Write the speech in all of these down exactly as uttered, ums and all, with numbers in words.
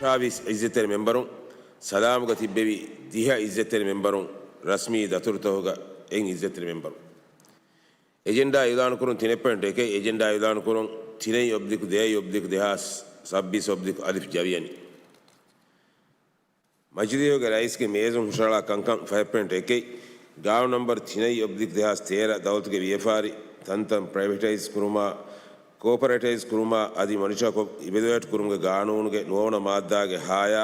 އަށާވީސް އިއްޒަތްތެރި މެމްބަރުން، ސަލާމުގަ ތިއްބެވި ދިހަ އިއްޒަތްތެރި މެމްބަރުން، ރަސްމީ ދަތުރުތަކުގަ އެއް އިއްޒަތްތެރި މެމްބަރުން. އެޖެންޑާ އިއުލާނުކުރުން ތިނެއް ޕޮއިންޓް އެކެއް، އެޖެންޑާ އިއުލާނުކުރުން ތިނެއް އޮބްލިކް ދެއަތް އޮބްލިކް ދެހާސް ސައްބީސް އޮބްލިކް އަލިފް ޖަވިޔަނި. މަޖިލީހުގެ ރައީސްގެ މޭޒުން ހުށަހަޅާ ކަންކަން ފަހެއް ޕޮއިންޓް އެކެއް، ގާނޫނު ނަމްބަރު ތިނެއް އޮބްލިކް ދެހާސް ތޭރަ ދައުލަތުގެ ވިޔަފާރި ތަންތަން ޕްރައިވެޓައިޒް ކުރުމާ، ކޯޕަރޭޓައިޒް ކުރުމާ އަދި މޮނިޓަރކޮށް އިވެލުއޭޓް ކުރުމުގެ ގާނޫނުގެ ނުވަވަނަ މާއްދާގެ ހާޔާ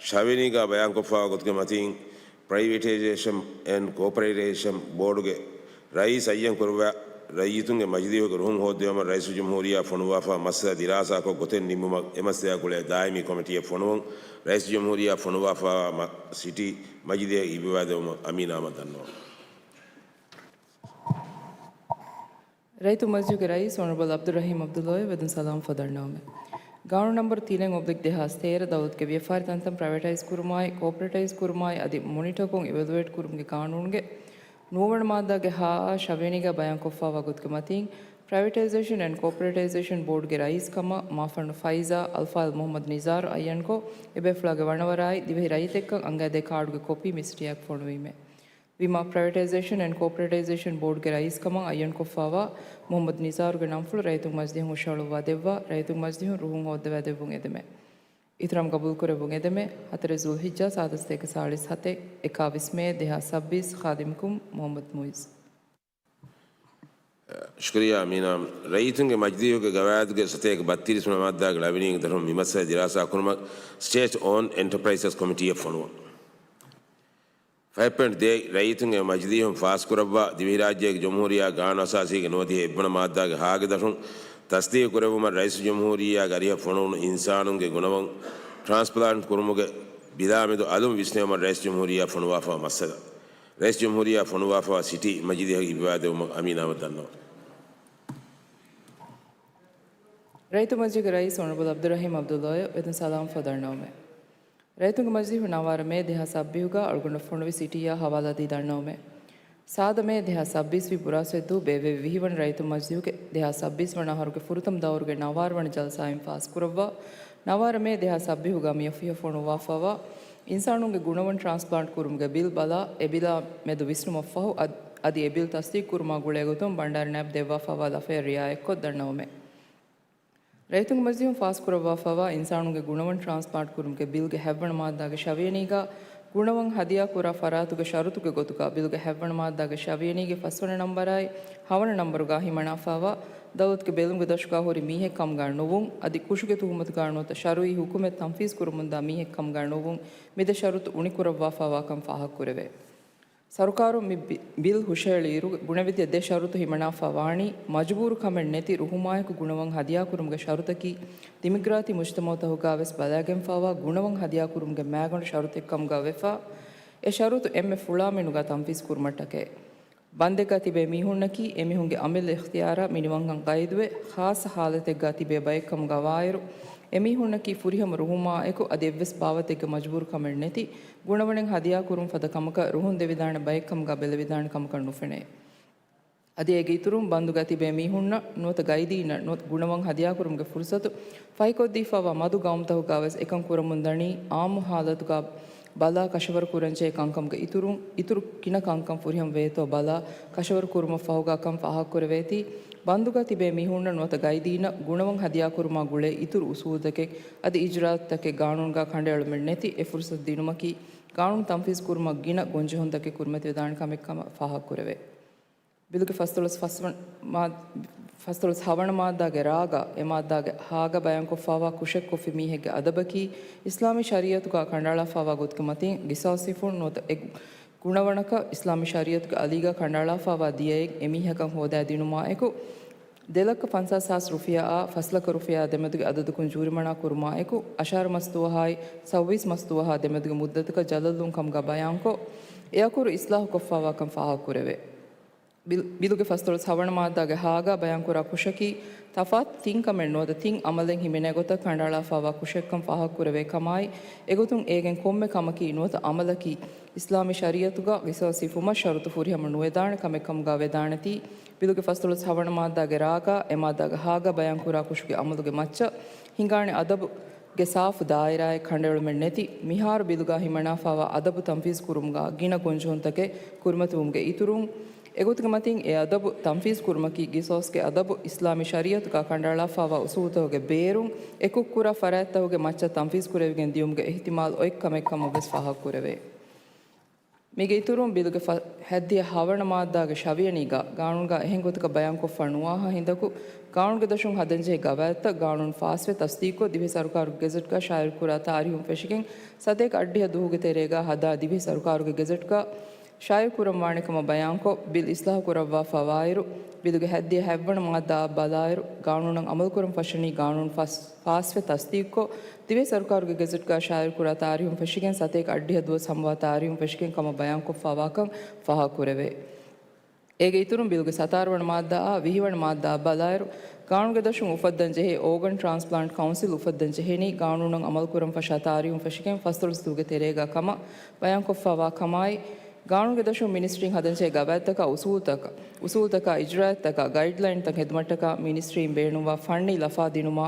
ށަވިޔަނީގާ ބަޔާންކޮށްފާވާ ގޮތުގެ މަތީން، ޕްރައިވެޓައިޒޭޝަން އެންޑް ކޯޕަރޭޓައިޒޭޝަން ބޯޑުގެ ރައީސް އައްޔަން ކުރައްވާ، ރައްޔިތުންގެ މަޖިލީހުގެ ރުހުން ހޯއްދެވުމަށް ރައީސުލްޖުމްހޫރިއްޔާ ފޮނުއްވާފާ މައްސަލަ ދިރާސާކޮށް ގޮތެއް ނިންމުމަށް އެ މައްސަލައާ ގުޅޭ ދާއިމީ ކޮމިޓީއެއް ފޮނުވުން، ރައީސުލްޖުމްހޫރިއްޔާ ފޮނުއްވާފާވާ މަ-، ސިޓީ މަޖިލީހަށް އިއްވަވާދެވުމަށް އަމީނާމާ ދަންނަވަން. ރައްޔިތުންގެ މަޖިލީހުގެ ރައީސް އޮނަރަބަލް ޢަބްދުއްރަހީމް ޢަބްދުﷲ ވެދުން ސަލާމް ފަދަންނަވަމެ. ގާނޫނު ނަމްބަރު ތިނެއް އޮބްލިކް ދެހާސް ތޭރަ ދައުލަތުގެ ވިޔަފާރި ތަންތަން ޕްރައިވެޓައިޒް ކުރުމާއި، ކޯޕަރޭޓައިޒް ކުރުމާއި އަދި މޮނިޓަކޮށް އިވެލުއޭޓް ކުރުމުގެ ގާނޫނުގެ ނުވަވަނަ މާއްދާގެ ހާއާ ށަވިޔަނީގާ ބަޔާންކޮށްފާވާ ގޮތުގެ މަތީން، ޕްރައިވެޓައިޒޭޝަން އެންޑް ކޯޕަރޭޓައިޒޭޝަން ބޯޑުގެ ރައީސް ކަމަށް މާފަންނު ފައިޒާ އަލްފާޟިލް މުޙައްމަދު ނިޒާރު އައްޔަންކޮށް، އެބޭފުޅާގެ ވަނަވަރާއި ދިވެހި ރައްޔިތެއްކަން އަންގައިދޭ ކާޑުގެ ކޮޕީ މި ސިޓީއާއެކު ފޮނުވީމެ. ވީމާ، ޕްރައިވެޓައިޒޭޝަން އެންޑް ކޯޕަރޭޓައިޒޭޝަން ބޯޑުގެ ރައީސް ކަމަށް އައްޔަންކޮށްފާވާ މުޙައްމަދު ނިޒާރުގެ ނަންފުޅު ރައްޔިތުންގެ މަޖިލީހުން ހުށަހަޅުއްވާ ދެއްވާ، ރައްޔިތުންގެ މަޖިލީހުން ރުހުން ހޯއްދަވާ ދެއްވުން އެދެމެ. އިޙްތިރާމް ގަބޫލުކުރެއްވުން އެދެމެ. ހަތަރެއް ޒުލްޙިއްޖާ ސާދަ ސަތޭކަ ސާޅީސް ހަތެއް، އެކާވީސް މޭ ދެހާސް ސައްބީސް، ޚާދިމްކުން މުޙައްމަދު މުޢިއްޒު. ޝުކުރިއްޔާ އަމީނާ. ރައްޔިތުންގެ މަޖިލީހުގެ ގަވާއިދުގެ ސަތޭކަ ބައްތިރީސް ވަނަ މާއްދާގެ ޅަވިނީގެ ދަށުން މި މައްސަލަ ދިރާސާ ކުރުމަށް ސްޓޭޓް އޯންޑް އެންޓަޕްރައިޒަސް ކޮމިޓީއެއް ފޮނުވުން. ފައިވް ޕޮއިންޓް ދޭ، ރައްޔިތުންގެ މަޖިލީހުން ފާސްކުރައްވާ، ދިވެހިރާއްޖޭގެ ޖުމްހޫރިއްޔާ ގާނޫނު އަސާސީގެ ނުވަދިހަ އެއްވަނަ މާއްދާގެ ހާގެ ދަށުން ތަސްދީގު ކުރެއްވުމަށް ރައީސުލްޖުމްހޫރިއްޔާގެ އަރިހަށް ފޮނުވުނު އިންސާނުންގެ ގުނަވަން ޓްރާންސްޕްލާންޓް ކުރުމުގެ ބިލާމެދު އަލުން ވިސްނެވުމަށް ރައީސުލްޖުމްހޫރިއްޔާ ފޮނުވާފައިވާ މައްސަލަ. ރައީސުލްޖުމްހޫރިއްޔާ ފޮނުވާފައިވާ ސިޓީ މަޖިލީހަށް އިއްވާދެވުމަށް އަމީނާމާ ދަންނަވަން. ރައްޔިތުންގެ މަޖިލީހުގެ ރައީސް އޮނަރަބަލް ޢަބްދުއްރަޙީމް ޢަބްދުﷲ ވެދުން ސަލާމް ފަދަންނަވަމެ. ރައްޔިތުންގެ މަޖިލީހުން ނަވާރަ މޭ ދެހާސް ސައްބީހުގަ އަޅުގަނޑަށް ފޮނުވި ސިޓީއާ ހަވާލާދީ ދަންނަވަމެ. ސާދަ މޭ ދެހާސް ސައްބީސް ވި ބުރާސްވެއްދޫ ބޭއްވެވި ވިހިވަނަ ރައްޔިތުންގެ މަޖިލީހުގެ ދެހާސް ސައްބީސް ވަނަ އަހަރުގެ ފުރަތަމަ ދައުރުގެ ނަވާރަ ވަނަ ޖަލްސާއިން ފާސްކުރައްވާ، ނަވާރަ މޭ ދެހާސް ސައްބީހުގަ މިއޮފީހަށް ފޮނުއްވާފައިވާ އިންސާނުންގެ ގުނަވަން ޓްރާންސްޕްލާންޓް ކުރުމުގެ ބިލް ބަލާ، އެ ބިލާ މެދު ވިސްނުމަށްފަހު، އަދި، އަދި އެ ބިލް ތަސްދީގު ކުރުމާ ގުޅޭގޮތުން ބަންޑާރަ ނައިބް ދެއްވާފައިވާ ލަފަޔަށް ރިއާޔަތްކޮށް ދަންނަވަމެ. ރައްޔިތުންގެ މަޖިލީހުން ފާސްކުރައްވާފައިވާ އިންސާނުންގެ ގުނަވަން ޓްރާންސްޕްލާންޓް ކުރުމުގެ ބިލްގެ ހަތްވަނަ މާއްދާގެ ށަވިޔަނީގަ ގުނަވަން ހަދިޔާކުރާ ފަރާތުގެ ޝަރުތުގެ ގޮތުގަ ބިލްގެ ހަތްވަނަ މާއްދާގެ ޝަވިޔަނީގެ ފަސްވަނަ ނަންބަރާއި ހަވަނަ ނަންބަރުގަ ހިމަނާފައިވާ ދައުލަތުގެ ބެލުމުގެ ދަށުގަ ހުރި މީހެއް ކަމުގަ ނުވުން، އަދި ކުށުގެ ތުހުމަތުގަ ނުވަތަ ޝަރުއީ ހުކުމެއް ތަންފީޒު ކުރަމުންދާ މީހެއް ކަމުގަ ނުވުން، މި ދެ ޝަރުތު އުނިކުރައްވާފައިވާކަން ފާހަގަކުރެވޭ. ސަރުކާރުން މި ބި-، ބިލް ހުށައެޅިއިރު ބުނެވިދިޔަ ދެ ޝަރުތު ހިމަނާފަ ވާނީ، މަޖުބޫރު ކަމެއް ނެތި ރުހުމާއެކު ގުނަވަން ހަދިޔާކުރުމުގެ ޝަރުތަކީ، ދިމިގްރާތީ މުޖްތަމައުތަކުގަވެސް ބަލައިގެންފައިވާ ގުނަވަން ހަދިޔާކުރުމުގެ މައިގަނޑު ޝަރުތެއްކަމުގަ ވެފަ، އެ ޝަރުތު އެންމެ ފުޅާ މިނުގަ ތަންފީޒު ކުރުމަށްޓަކައި. ބަންދެއްގަ ތިބޭ މީހުންނަކީ އެމީހުންގެ އަމިއްލަ އިޚްތިޔާރާ މިނިވަންކަން ގައިދުވެ، ޚާއްޞަ ހާލަތެއްގަ ތިބޭ ބައެއްކަމުގަ ވާއިރު، އެމީހުންނަކީ ފުރިހަމަ ރުހުމާއެކު އަދި އެއްވެސް ބާވަތެއްގެ މަޖުބޫރު ކަމެއް ނެތި، ގުނަވަނެއް ހަދިޔާކުރުން ފަދަ ކަމަކަށް ރުހުން ދެވިދާނެ ބައެއްކަމުގަ ބެލެވިދާނެ ކަމަކަށް ނުފެނޭ. އަދި އޭގެ އިތުރުން ބަންދުގަ ތިބޭ މީހުންނަށް ނުވަތަ ގައިދީންނަށް ނުވަތަ ގުނަވަން ހަދިޔާކުރުމުގެ ފުރުސަތު ފަހިކޮށްދީފައިވާ މަދު ގައުމުތަކުގަވެސް އެކަން ކުރަމުންދަނީ އާއްމު ހާލަތުގަ ބަލާ ކަށަވަރު ކުރަންޖެހޭ ކަންކަމުގެ އިތުރުން، އިތުރު ގިނަ ކަންކަން ފުރިހަމަ ވޭތޯ ބަލާ ކަށަވަރު ކުރުމަށްފަހުގަ ކަން ފާހަގަކުރެވޭތީ، ބަންދުގަ ތިބޭ މީހުންނަށް ނުވަތަ ގައިދީންނަށް ގުނަވަން ހަދިޔާކުރުމާ ގުޅޭ އިތުރު އުސޫލުތަކެއް އަދި އިޖުރާއަތުތަކެއް ގާނޫނުގަ ކަނޑައެޅުމެއް ނެތި އެ ފުރުސަތު ދިނުމަކީ، ގާނޫނު ތަންފީޒު ކުރުމަށް ގިނަ ގޮންޖެހުންތަކެއް ކުރިމަތިވެދާނެ ކަމެއްކަމަށް ފާހަގަކުރެވޭ. ބިލުގެ ފަސްދޮޅަސް ފަސްވަނަ މާ-، ފަސްދޮޅަސް ހަވަނަ މާއްދާގެ ރާގަ، އެ މާއްދާގެ ހާގަ ބަޔާންކޮށްފައިވާ ކުށެއްކޮށްފި މީހެއްގެ އަދަބަކީ، އިސްލާމީ ޝަރީއަތުގަ ކަނޑައަޅާފައިވާ ގޮތުގެ މަތިން ގިސާސް ހިފުން ނުވަތަ އެ ގުނަވަނަކަށް އިސްލާމީ ޝަރީއަތުގެ އަލީގަ ކަނޑައަޅާފައިވާ ދިޔައެއް އެމީހަކަށް ހޯދައިދިނުމާއެކު، ދެލައްކަ ފަންސާސް ހާސް ރުފިޔާއާ ފަސްލައްކަ ރުފިޔާ ދެމެދުގެ އަދަދަކުން ޖޫރިމަނާ ކުރުމާއެކު، އަށާރަ މަސް ދުވަހާއި ސައުވީސް މަސް ދުވަހާ ދެމެދުގެ މުއްދަތަކަށް ޖަލަށްލުން ކަމުގަ ބަޔާންކޮށް، އެއަކުރު އިސްލާހުކޮށްފައިވާކަން ފާހަގަކުރެވޭ. ބިލް-، ބިލުގެ ފަސްދޮޅަސް ހަވަނަ މާއްދާގެ ހާގަ ބަޔާންކުރާ ކުށަކީ، ތަފާތު ތިން ކަމެއް ނުވަތަ ތިން އަމަލެއް ހިމެނޭ ގޮތަށް ކަނޑައަޅާފައިވާ ކުށެއްކަން ފާހަގަކުރެވޭ ކަމާއި، އެގޮތުން އޭގެން ކޮންމެ ކަމަކީ ނުވަތަ އަމަލަކީ، އިސްލާމީ ޝަރީއަތުގަ ގިސާސް ހިފުމަށް ޝަރުތު ފުރިހަމަ ނުވެދާނެ ކަމެއްކަމުގަ ވެދާނެތީ، ބިލުގެ ފަސްދޮޅަސް ހަވަނަ މާއްދާގެ ރާގަ، އެ މާއްދާގެ ހާގަ ބަޔާންކުރާ ކުށުގެ އަމަލުގެ މައްޗަށް ހިނގާނެ އަދަބު، ގެ ސާފު ދާއިރާއެއް ކަނޑައެޅުމެއް ނެތި، މިހާރު ބިލުގަ ހިމަނާފައިވާ އަދަބު ތަންފީޒު ކުރުމުގަ ގިނަ ގޮންޖެހުންތަކެއް ކުރިމަތިވުމުގެ އިތުރުން، އެގޮތުގެ މަތިން އެ އަދަބު ތަންފީޒު ކުރުމަކީ ގިސޯސްގެ އަދަބު، އިސްލާމީ ޝަރީއަތުގަ ކަނޑައަޅާފައިވާ އުސޫލުތަކުގެ ބޭރުން އެކު ކުރާ ފަރާތްތަކުގެ މައްޗަށް ތަންފީޒު ކުރެވިގެން ދިޔުމުގެ އިހްތިމާލު އޮތް ކަމެއް ކަމަށް ވެސް ފާހަގަ ކުރެވޭ. މީގެ އިތުރުން، ބިލުގެ ފަ-، ހައްދިހަ ހަވަނަ މާއްދާގެ ޝަވިޔަނީގަ، ގާނޫނުގަ އެހެން ގޮތަކަށް ބަޔާންކޮށްފަ ނުވާހާ ހިނދަކު، ގާނޫނުގެ ދަށުން ހަދަންޖެހޭ ގަވާއިދުތައް ގާނޫނުން ފާސްވެ ތަސްދީޤުކޮށް، ދިވެހި ސަރުކާރުގެ ގެޒެޓްގަ ޝާއިޢުކުރާ ތާރީހުން ފެށިގެން، ސަތޭކަ އަށްޑިހަ ދުވަހުގެ ތެރޭގަ ހަދާ ދިވެހި ސަރުކާރުގެ ގެޒެޓްގަ ޝާއިޢުކުރަން ވާނެ ކަމަށް ބަޔާންކޮށް، ބިލް އިސްލާހު ކުރައްވާފައިވާއިރު، ބިލުގެ ހައްދިހަ ހަތްވަނަ މާއްދާއަށް ބަލާއިރު، ގާނޫނަށް އަމަލުކުރަން ފަށަނީ ގާނޫނުން ފާސް-، ފާސްވެ ތަސްދީޤުކޮށް، ދިވެހި ސަރުކާރުގެ ގެޒެޓްގަ ޝާއިޢުކުރާ ތާރީހުން ފެށިގެން ސަތޭކަ އަށްޑިހަ ދުވަސް ހަމަވާ ތާރީހުން ފެށިގެން ކަމަށް ބަޔާންކޮށްފައިވާކަން ފާހަގަކުރެވޭ. އޭގެ އިތުރުން ބިލުގެ ސަތާރަ ވަނަ މާއްދާއާ ވިހި ވަނަ މާއްދާއަށް ބަލާއިރު، ގާނޫނުގެ ދަށުން އުފައްދަން ޖެހޭ އޯގަން ޓްރާންސްޕްލާންޓް ކައުންސިލް އުފައްދަން ޖެހެނީ ގާނޫނަށް އަމަލުކުރަން ފަށާ ތާރީހުން ފެށިގެން ފަސްދޮޅަސް ދުވަހުގެ ތެރޭގަ ކަމަށް ބަޔާންކޮށްފައިވާ ކަމާއި، ގާނޫނުގެ ދަށުން މިނިސްޓްރީން ހަދަންޖެހޭ ގަވާއިދުތަކާ އުސޫލުތަކާ، އުސޫލުތަކާ، އިޖްރާއަތްތަކާ، ގައިޑްލައިންތައް ހެދުމަށްޓަކާ މިނިސްޓްރީން ބޭނުންވާ ފަންނީ ލަފާ ދިނުމާ،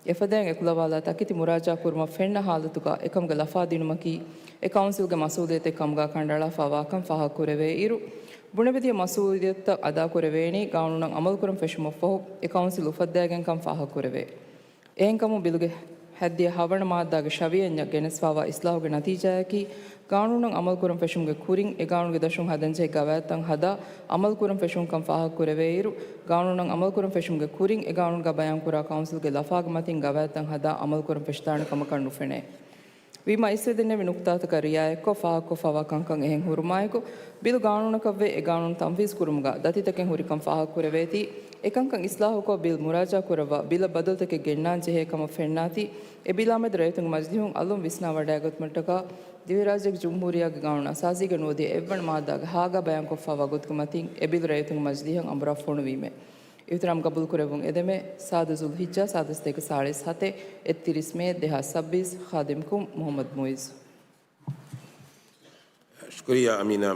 އެފަދައިން އެކުލަވާލާ ތަކެތި މުރާޖާ ކުރުމަށް ފެންނަ ހާލަތުގަ އެކަމުގެ ލަފާ ދިނުމަކީ އެ ކައުންސިލްގެ މަސްއޫލިއްޔަތެއް ކަމުގަ ކަނޑައަޅާފައިވާކަން ފާހަގަކުރެވޭއިރު، ބުނެވިދިޔަ މަސްއޫލިއްޔަތުތައް އަދާކުރެވޭނީ ގާނޫނަށް އަމަލުކުރަން ފެށުމަށްފަހު އެ ކައުންސިލް އުފައްދައިގެންކަން ފާހަގަކުރެވޭ. އެހެންކަމުން ބިލުގެ ހައްދިހަ ހަވަނަ މާއްދާގެ ޝަވިޔަންޏަށް ގެނެސްފައިވާ އިސްލާހުގެ ނަތީޖާއަކީ، ގާނޫނުން އަމަލުކުރަން ފެށުމުގެ ކުރިން އެ ގާނޫނުގެ ދަށުން ހަދަންޖެހޭ ގަވާއިދުތައް ހަދާ އަމަލުކުރަން ފެށުންކަން ފާހަގަކުރެވޭއިރު، ގާނޫނުން އަމަލުކުރަން ފެށުމުގެ ކުރިން އެ ގާނޫނުގަ ބަޔާންކުރާ ކައުންސިލްގެ ލަފާގެ މަތިން ގަވާއިދުތައް ހަދާ އަމަލުކުރަން ފެށިދާނެ ކަމަކަށް ނުފެނޭ. ވީމާ އިސްވެދެންނެވި ނުކުތާތަކަށް ރިއާޔަތްކޮށް ފާހަގަކޮށްފައިވާ ކަންކަން އެހެން ހުރުމާއެކު، ބިލު ގާނޫނަކަށްވެ އެ ގާނޫނު ތަންފީޒު ކުރުމުގަ ދަތިތަކެއް ހުރިކަން ފާހަގަކުރެވޭތީ، އެކަންކަން އިސްލާހުކޮށް ބިލް މުރާޖާ ކުރައްވާ ބިލަށް ބަދަލުތަކެއް ގެންނާން ޖެހޭ ކަމަށް ފެންނާތީ، އެ ބިލާމެދު ރައްޔިތުންގެ މަޖިލީހުން އަލުން ވިސްނާވަޑައިގަތުމަށްޓަކާ، ދިވެހިރާއްޖޭގެ ޖުމްހޫރިއްޔާގެ ގާނޫނު އަސާސީގެ ނުވަދިހަ އެއްވަނަ މާއްދާގެ ހާގަ ބަޔާންކޮށްފައިވާ ގޮތުގެ މަތިން އެ ބިލު ރައްޔިތުންގެ މަޖިލީހަށް އަނބުރާ ފޮނުވީމޭ. އިހުތިރާމް ގަބޫލުކުރެއްވުން އެދެމޭ، ސާދަ ޒުލްހިއްޖާ، ސާދަ ސަތޭކަ ސާޅީސް ހަތެއް، އެއްތިރީސް މޭ، ދެހާސް ސައްބީސް، ޚާދިމްކުން މުޙައްމަދު މުއިއްޒު. ޝުކުރިއްޔާ އަމީނާ.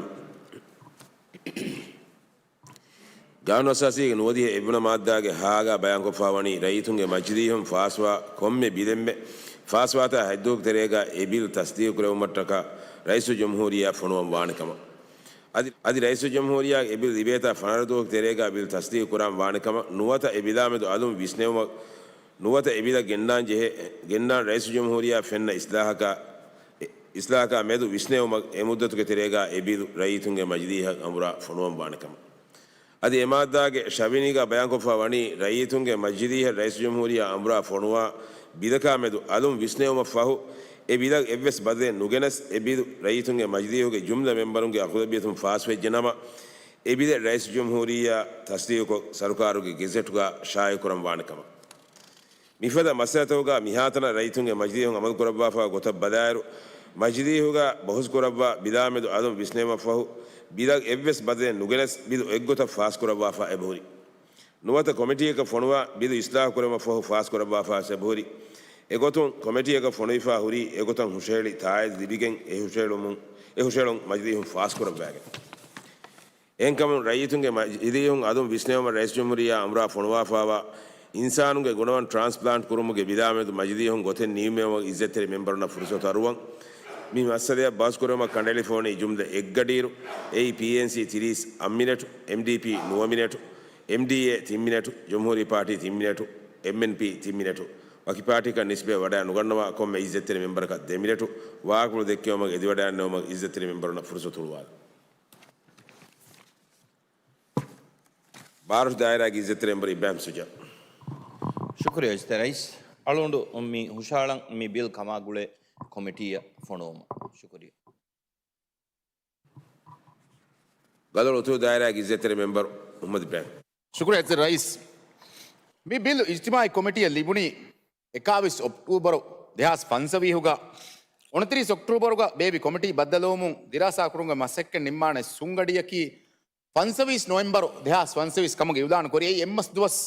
ގާނޫނު އަސާސީގެ ނުވަދިހަ އެއްވަނަ މާއްދާގެ ހާގަ ބަޔާންކޮށްފައިވަނީ، ރައްޔިތުންގެ މަޖިލީހުން ފާސްވާ ކޮންމެ ބިލެއްމެ ފާސްވާތާ ހަތްދުވަހުގެ ތެރޭގަ އެ ބިލް ތަސްދީޤުކުރެވުމަށްޓަކާ ރައީސުލްޖުމްހޫރިއްޔާ ފޮނުވަން ވާނެ ކަމަށް. އަދި، އަދި ރައީސުލްޖުމްހޫރިއްޔާގެ އެ ބިލް ލިބޭތާ ފަނަރަ ދުވަހުގެ ތެރޭގަ ބިލް ތަސްދީޤު ކުރާން ވާނެ ކަމަށް، ނުވަތަ އެ ބިލާމެދު އަލުން ވިސްނެވުމަށް، ނުވަތަ އެ ބިލަށް ގެންނާން ޖެހޭ، ގެންނާން ރައީސުލްޖުމްހޫރިއްޔާ ފެންނަ އިސްލާހަކާ، އިސްލާހަކާ މެދު ވިސްނެވުމަށް އެ މުއްދަތުގެ ތެރޭގަ އެ ބިލު ރައްޔިތުންގެ މަޖިލީހަށް އަނބުރާ ފޮނުވަން ވާނެ ކަމަށް. އަދި އެ މާއްދާގެ ޝަވިޔަނީގަ ބަޔާންކޮށްފަ ވަނީ، ރައްޔިތުންގެ މަޖިލީހަށް ރައީސުލްޖުމްހޫރިއްޔާ އަނބުރާ ފޮނުވާ ބިލަކާ މެދު އަލުން ވިސްނެވުމަށް ފަހު، އެ ބިލަށް އެއްވެސް ބަދަލެއް ނުގެނެސް، އެ ބިލު ރައްޔިތުންގެ މަޖިލީހުގެ ޖުމްލަ މެމްބަރުންގެ އަޣުލަބިއްޔަތުން ފާސްވެއްޖެ ނަމަ، އެ ބިލެއް ރައީސުލްޖުމްހޫރިއްޔާ ތަސްދީޤުކޮށް ސަރުކާރުގެ ގެޒެޓުގަ ޝާއިޢުކުރަން ވާނެ ކަމަށް. މިފަދަ މައްސަލަތަކުގަ މިހާތަނަށް ރައްޔިތުންގެ މަޖިލީހުން އަމަލުކުރައްވާފައިވާ ގޮތަށް ބަލާއިރު، މަޖިލީހުގަ ބަހުސްކުރައްވާ ބިލާމެދު އަލުން ވިސްނެވުމަށްފަހު، ބިލަށް އެއްވެސް ބަދަލެއް ނުގެނެސް ބިލު އެއްގޮތަށް ފާސްކުރައްވާފަ އެބަހުރި. ނުވަތަ ކޮމިޓީއަކަށް ފޮނުވާ ބިލު އިސްލާހުކުރެވުމަށްފަހު ފާސްކުރައްވާފަ ވެސް އެބަހުރި. އެގޮތުން ކޮމިޓީއަކަށް ފޮނުވިފަ ހުރީ އެގޮތަށް ހުށަހެޅި ތާއީދު ލިބިގެން އެ ހުށަހެޅުމުން، އެ ހުށަހެޅުން މަޖިލީހުން ފާސްކުރައްވައިގެން. އެހެންކަމުން ރައްޔިތުންގެ މަޖިލީހުން އަލުން ވިސްނެވުމަށް ރައީސުލްޖުމްހޫރިއްޔާ އަނބުރާ ފޮނުވާފައިވާ އިންސާނުންގެ ގުނަވަން ޓްރާންސްޕްލާންޓް ކުރުމުގެ ބިލާމެދު މަޖިލީހުން ގޮތެއް ނިންމެވުމަށް އިއްޒަތްތެރި މެމްބަރުންނަށް ފުރުސަތު އަރުވަން. މި މައްސަލަޔަށް ބަހުސްކުރުމަށް ކަނޑައެޅިފަވަނީ ޖުމްލަ އެއްގަޑިއިރު، އެއީ ޕީއެންސީ ތިރީސް އަށް މިނެޓު، އެމްޑީޕީ ނުވަ މިނެޓު، އެމްޑީއޭ ތިން މިނެޓު، ޖުމްހޫރީ ޕާޓީ ތިން މިނެޓު، އެމްއެންޕީ ތިން މިނެޓު. ވަކި ޕާޓީއަކަށް ނިސްބަތް ވަޑައި ނުގަންނަވާ ކޮންމެ އިއްޒަތްތެރި މެމްބަރަކަށް ދެ މިނެޓު. ވާހަކަފުޅު ދެއްކެވުމަށް އެދިވަޑައިގަންނަވުމަށް އިއްޒަތްތެރި މެމްބަރުންނަށް ފުރުސަތު ހުޅުވާލަން. ބާރަށު ދާއިރާގެ އިއްޒަތްތެރި މެމްބަރު އިބްރާހިމް ޝުޖާ. ޝުކުރިއްޔާ އިއްޒަތްތެރި ރައީސް. އަޅުގަނޑު މި ހުށަހަޅަން މި ބިލް ކަމާގުޅޭ ކޮމިޓީއަށް ފޮނުވުމަށް. ޝުކުރިއްޔާ. ގަލޮޅު އުތުރު ދާއިރާގެ އިއްޒަތްތެރި މެމްބަރު މުޙައްމަދު އިބްރާހިމް. ޝުކުރިއްޔާ އިއްޒަތްތެރި ރައީސް. މި ބިލް އިޖްތިމާޢީ ކޮމިޓީއަށް ލިބުނީ އެކާވީސް އޮކްޓޫބަރު ދެހާސް ފަންސަވީހުގަ. އުނަތިރީސް އޮކްޓޫބަރުގަ ބޭއްވި ކޮމިޓީ ބައްދަލުވުމުން ދިރާސާކުރުމުގެ މަސައްކަތް ނިންމާނެ ސުންގަޑިއަކީ ފަންސަވީސް ނޮވެމްބަރު ދެހާސް ފަންސަވީސް ކަމުގެ އިޢުލާނު ކުރި. އެއީ އެއްމަސް ދުވަސް.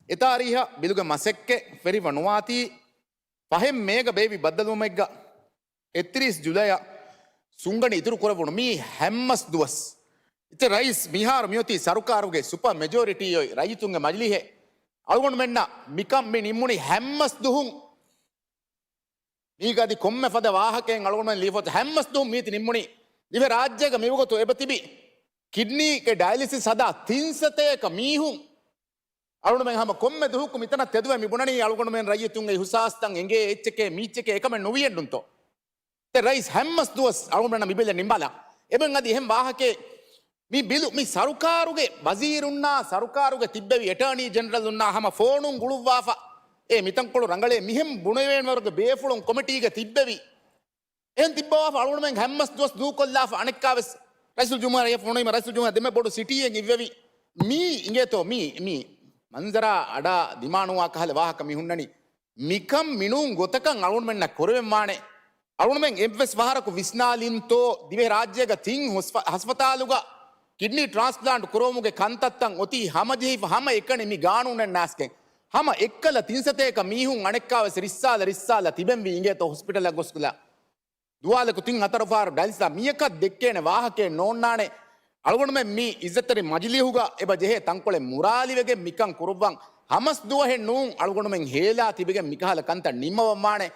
އެ ތާރީހަށް ބިލުގެ މަސައްކަތް ފެށިފަ ނުވާތީ، ފަހެއް މޭގަ ބޭއްވި ބައްދަލުވުމެއްގަ އެއްތިރީސް ޖުލައިއަށް ސުންގަނޑި އިތުރު ކުރެވުނު މީ ހަތްމަސް ދުވަސް. އިއްޒަތްތެރި ރައީސް، މިހާރު މިއޮތީ ސަރުކާރުގެ ސުޕަ މެޖޯރިޓީ އޮތް ރައްޔިތުންގެ މަޖިލީހެއް. އަޅުގަނޑުމެންނަށް މިކަން މި ނިންމުނީ ހަތްމަސް ދުހުން މީގަ އަދި ކޮންމެ ފަދަ ވާހަކައެއް އަޅުގަނޑުމެން ލިޔެފަ އޮތީ. ހަތް މަސް ދުވަހު މީތި ނިންމުނީ. ދިވެހި ރާއްޖޭގަ މިވަގުތު އެބަތިބި ކިޑްނީގެ ޑަޔަލިސިސް ހަދާ ތިން ސަތޭކަ މީހުން އަޅުގަނޑުމެން ހަމަ ކޮންމެ ދުވަހަކު މިތަނަށް ތެދުވެ މި ބުނަނީ އަޅުގަނޑުމެން ރައްޔިތުންގެ އިހުސާސްތައް އެނގޭ އެއްޗެކޭ މީއްޗެކޭ އެކަމެއް ނުވިއެއްނުންތޯ؟ ދެ ރައީސް ހަތް މަސް ދުވަސް އަޅުގަނޑުމެންނަށް މި ބިލެއް ނިންމާލާ. އެބަ އަދި އެހެން ވާހަކައެއް މި ބިލު މި ސަރުކާރުގެ ވަޒީރުންނާ ސަރުކާރުގެ ތިއްބެވި އެޓާނީ ޖެނެރަލުންނާ ހަމަ ފޯނުން ގުޅުއްވާފަ އޭ މިތަންކޮޅު ރަނގަޅޭ މިހެން ބުނެވޭނެވަރުގެ ބޭފުޅުން ކޮމިޓީގެ ތިއްބެވި. އެހެން ތިއްބަވާފަ އަޅުގަނޑުމެން ހަތް މަސް ދުވަސް ދޫކޮށްލާފަ އަނެއްކާވެސް ރައީސުލްޖުމްހޫރިއްޔާ ފޮނުވީމަ ރައީސުލްޖުމްހޫރިއްޔާ ދެންމެ ބޮޑު ސިޓީއެއް އިއްވެވި. މީ އިނގޭތޯ މީ މީ މަންޒަރާ އަޑާ ދިމާނުވާ ކަހަލަ ވާހަކަ މި ހުންނަނީ. މިކަން މިނޫން ގޮތަކަށް އަޅުގަނޑުމެންނަށް ކުރެވެން ވާނެ. އަޅުގަނޑުމެން އެއްވެސް ފަހަރަކު ވިސްނާލިންތޯ ދިވެހި ރާއްޖޭގަ ތިން ހޮސްފަ-، ހަސްފަތާލުގަ ކިޑްނީ ޓްރާންސްޕްލާންޓް ކުރުވުމުގެ ކަންތައްތައް އޮތީ ހަމަޖެހިފަ ހަމަ އެކަނި މި ގާނޫނެއް ނާސްގެން. ހަމަ އެއްކަލަ ތިން ސަތޭކަ މީހުން އަނެއްކާވެސް ރިއްސާލަ ރިއްސާލަ ތިބެންވީ އިނގޭތޯ ހޮސްޕިޓަލަށް ގޮސްގުލާ. ދުވާލަކު ތިން ހަތަރު ފަހަރު ޑަޔަލިސިސް މިޔަކަށް ދެއްކޭނެ ވާހަކައެއް ނޯންނާނެ. އަޅުގަނޑުމެން މި އިއްޒަތްތެރި މަޖިލީހުގަ އެބަ ޖެހޭ ތަންކޮޅެއް މުރާލިވެގެން މިކަން ކުރުއްވަން. ހަމަސް ދުވަހެއް ނޫން އަޅުގަނޑުމެން ހޭލާ ތިބެގެން މިކަހަލަ ކަންތައް ނިންމަވަން ވާނެ.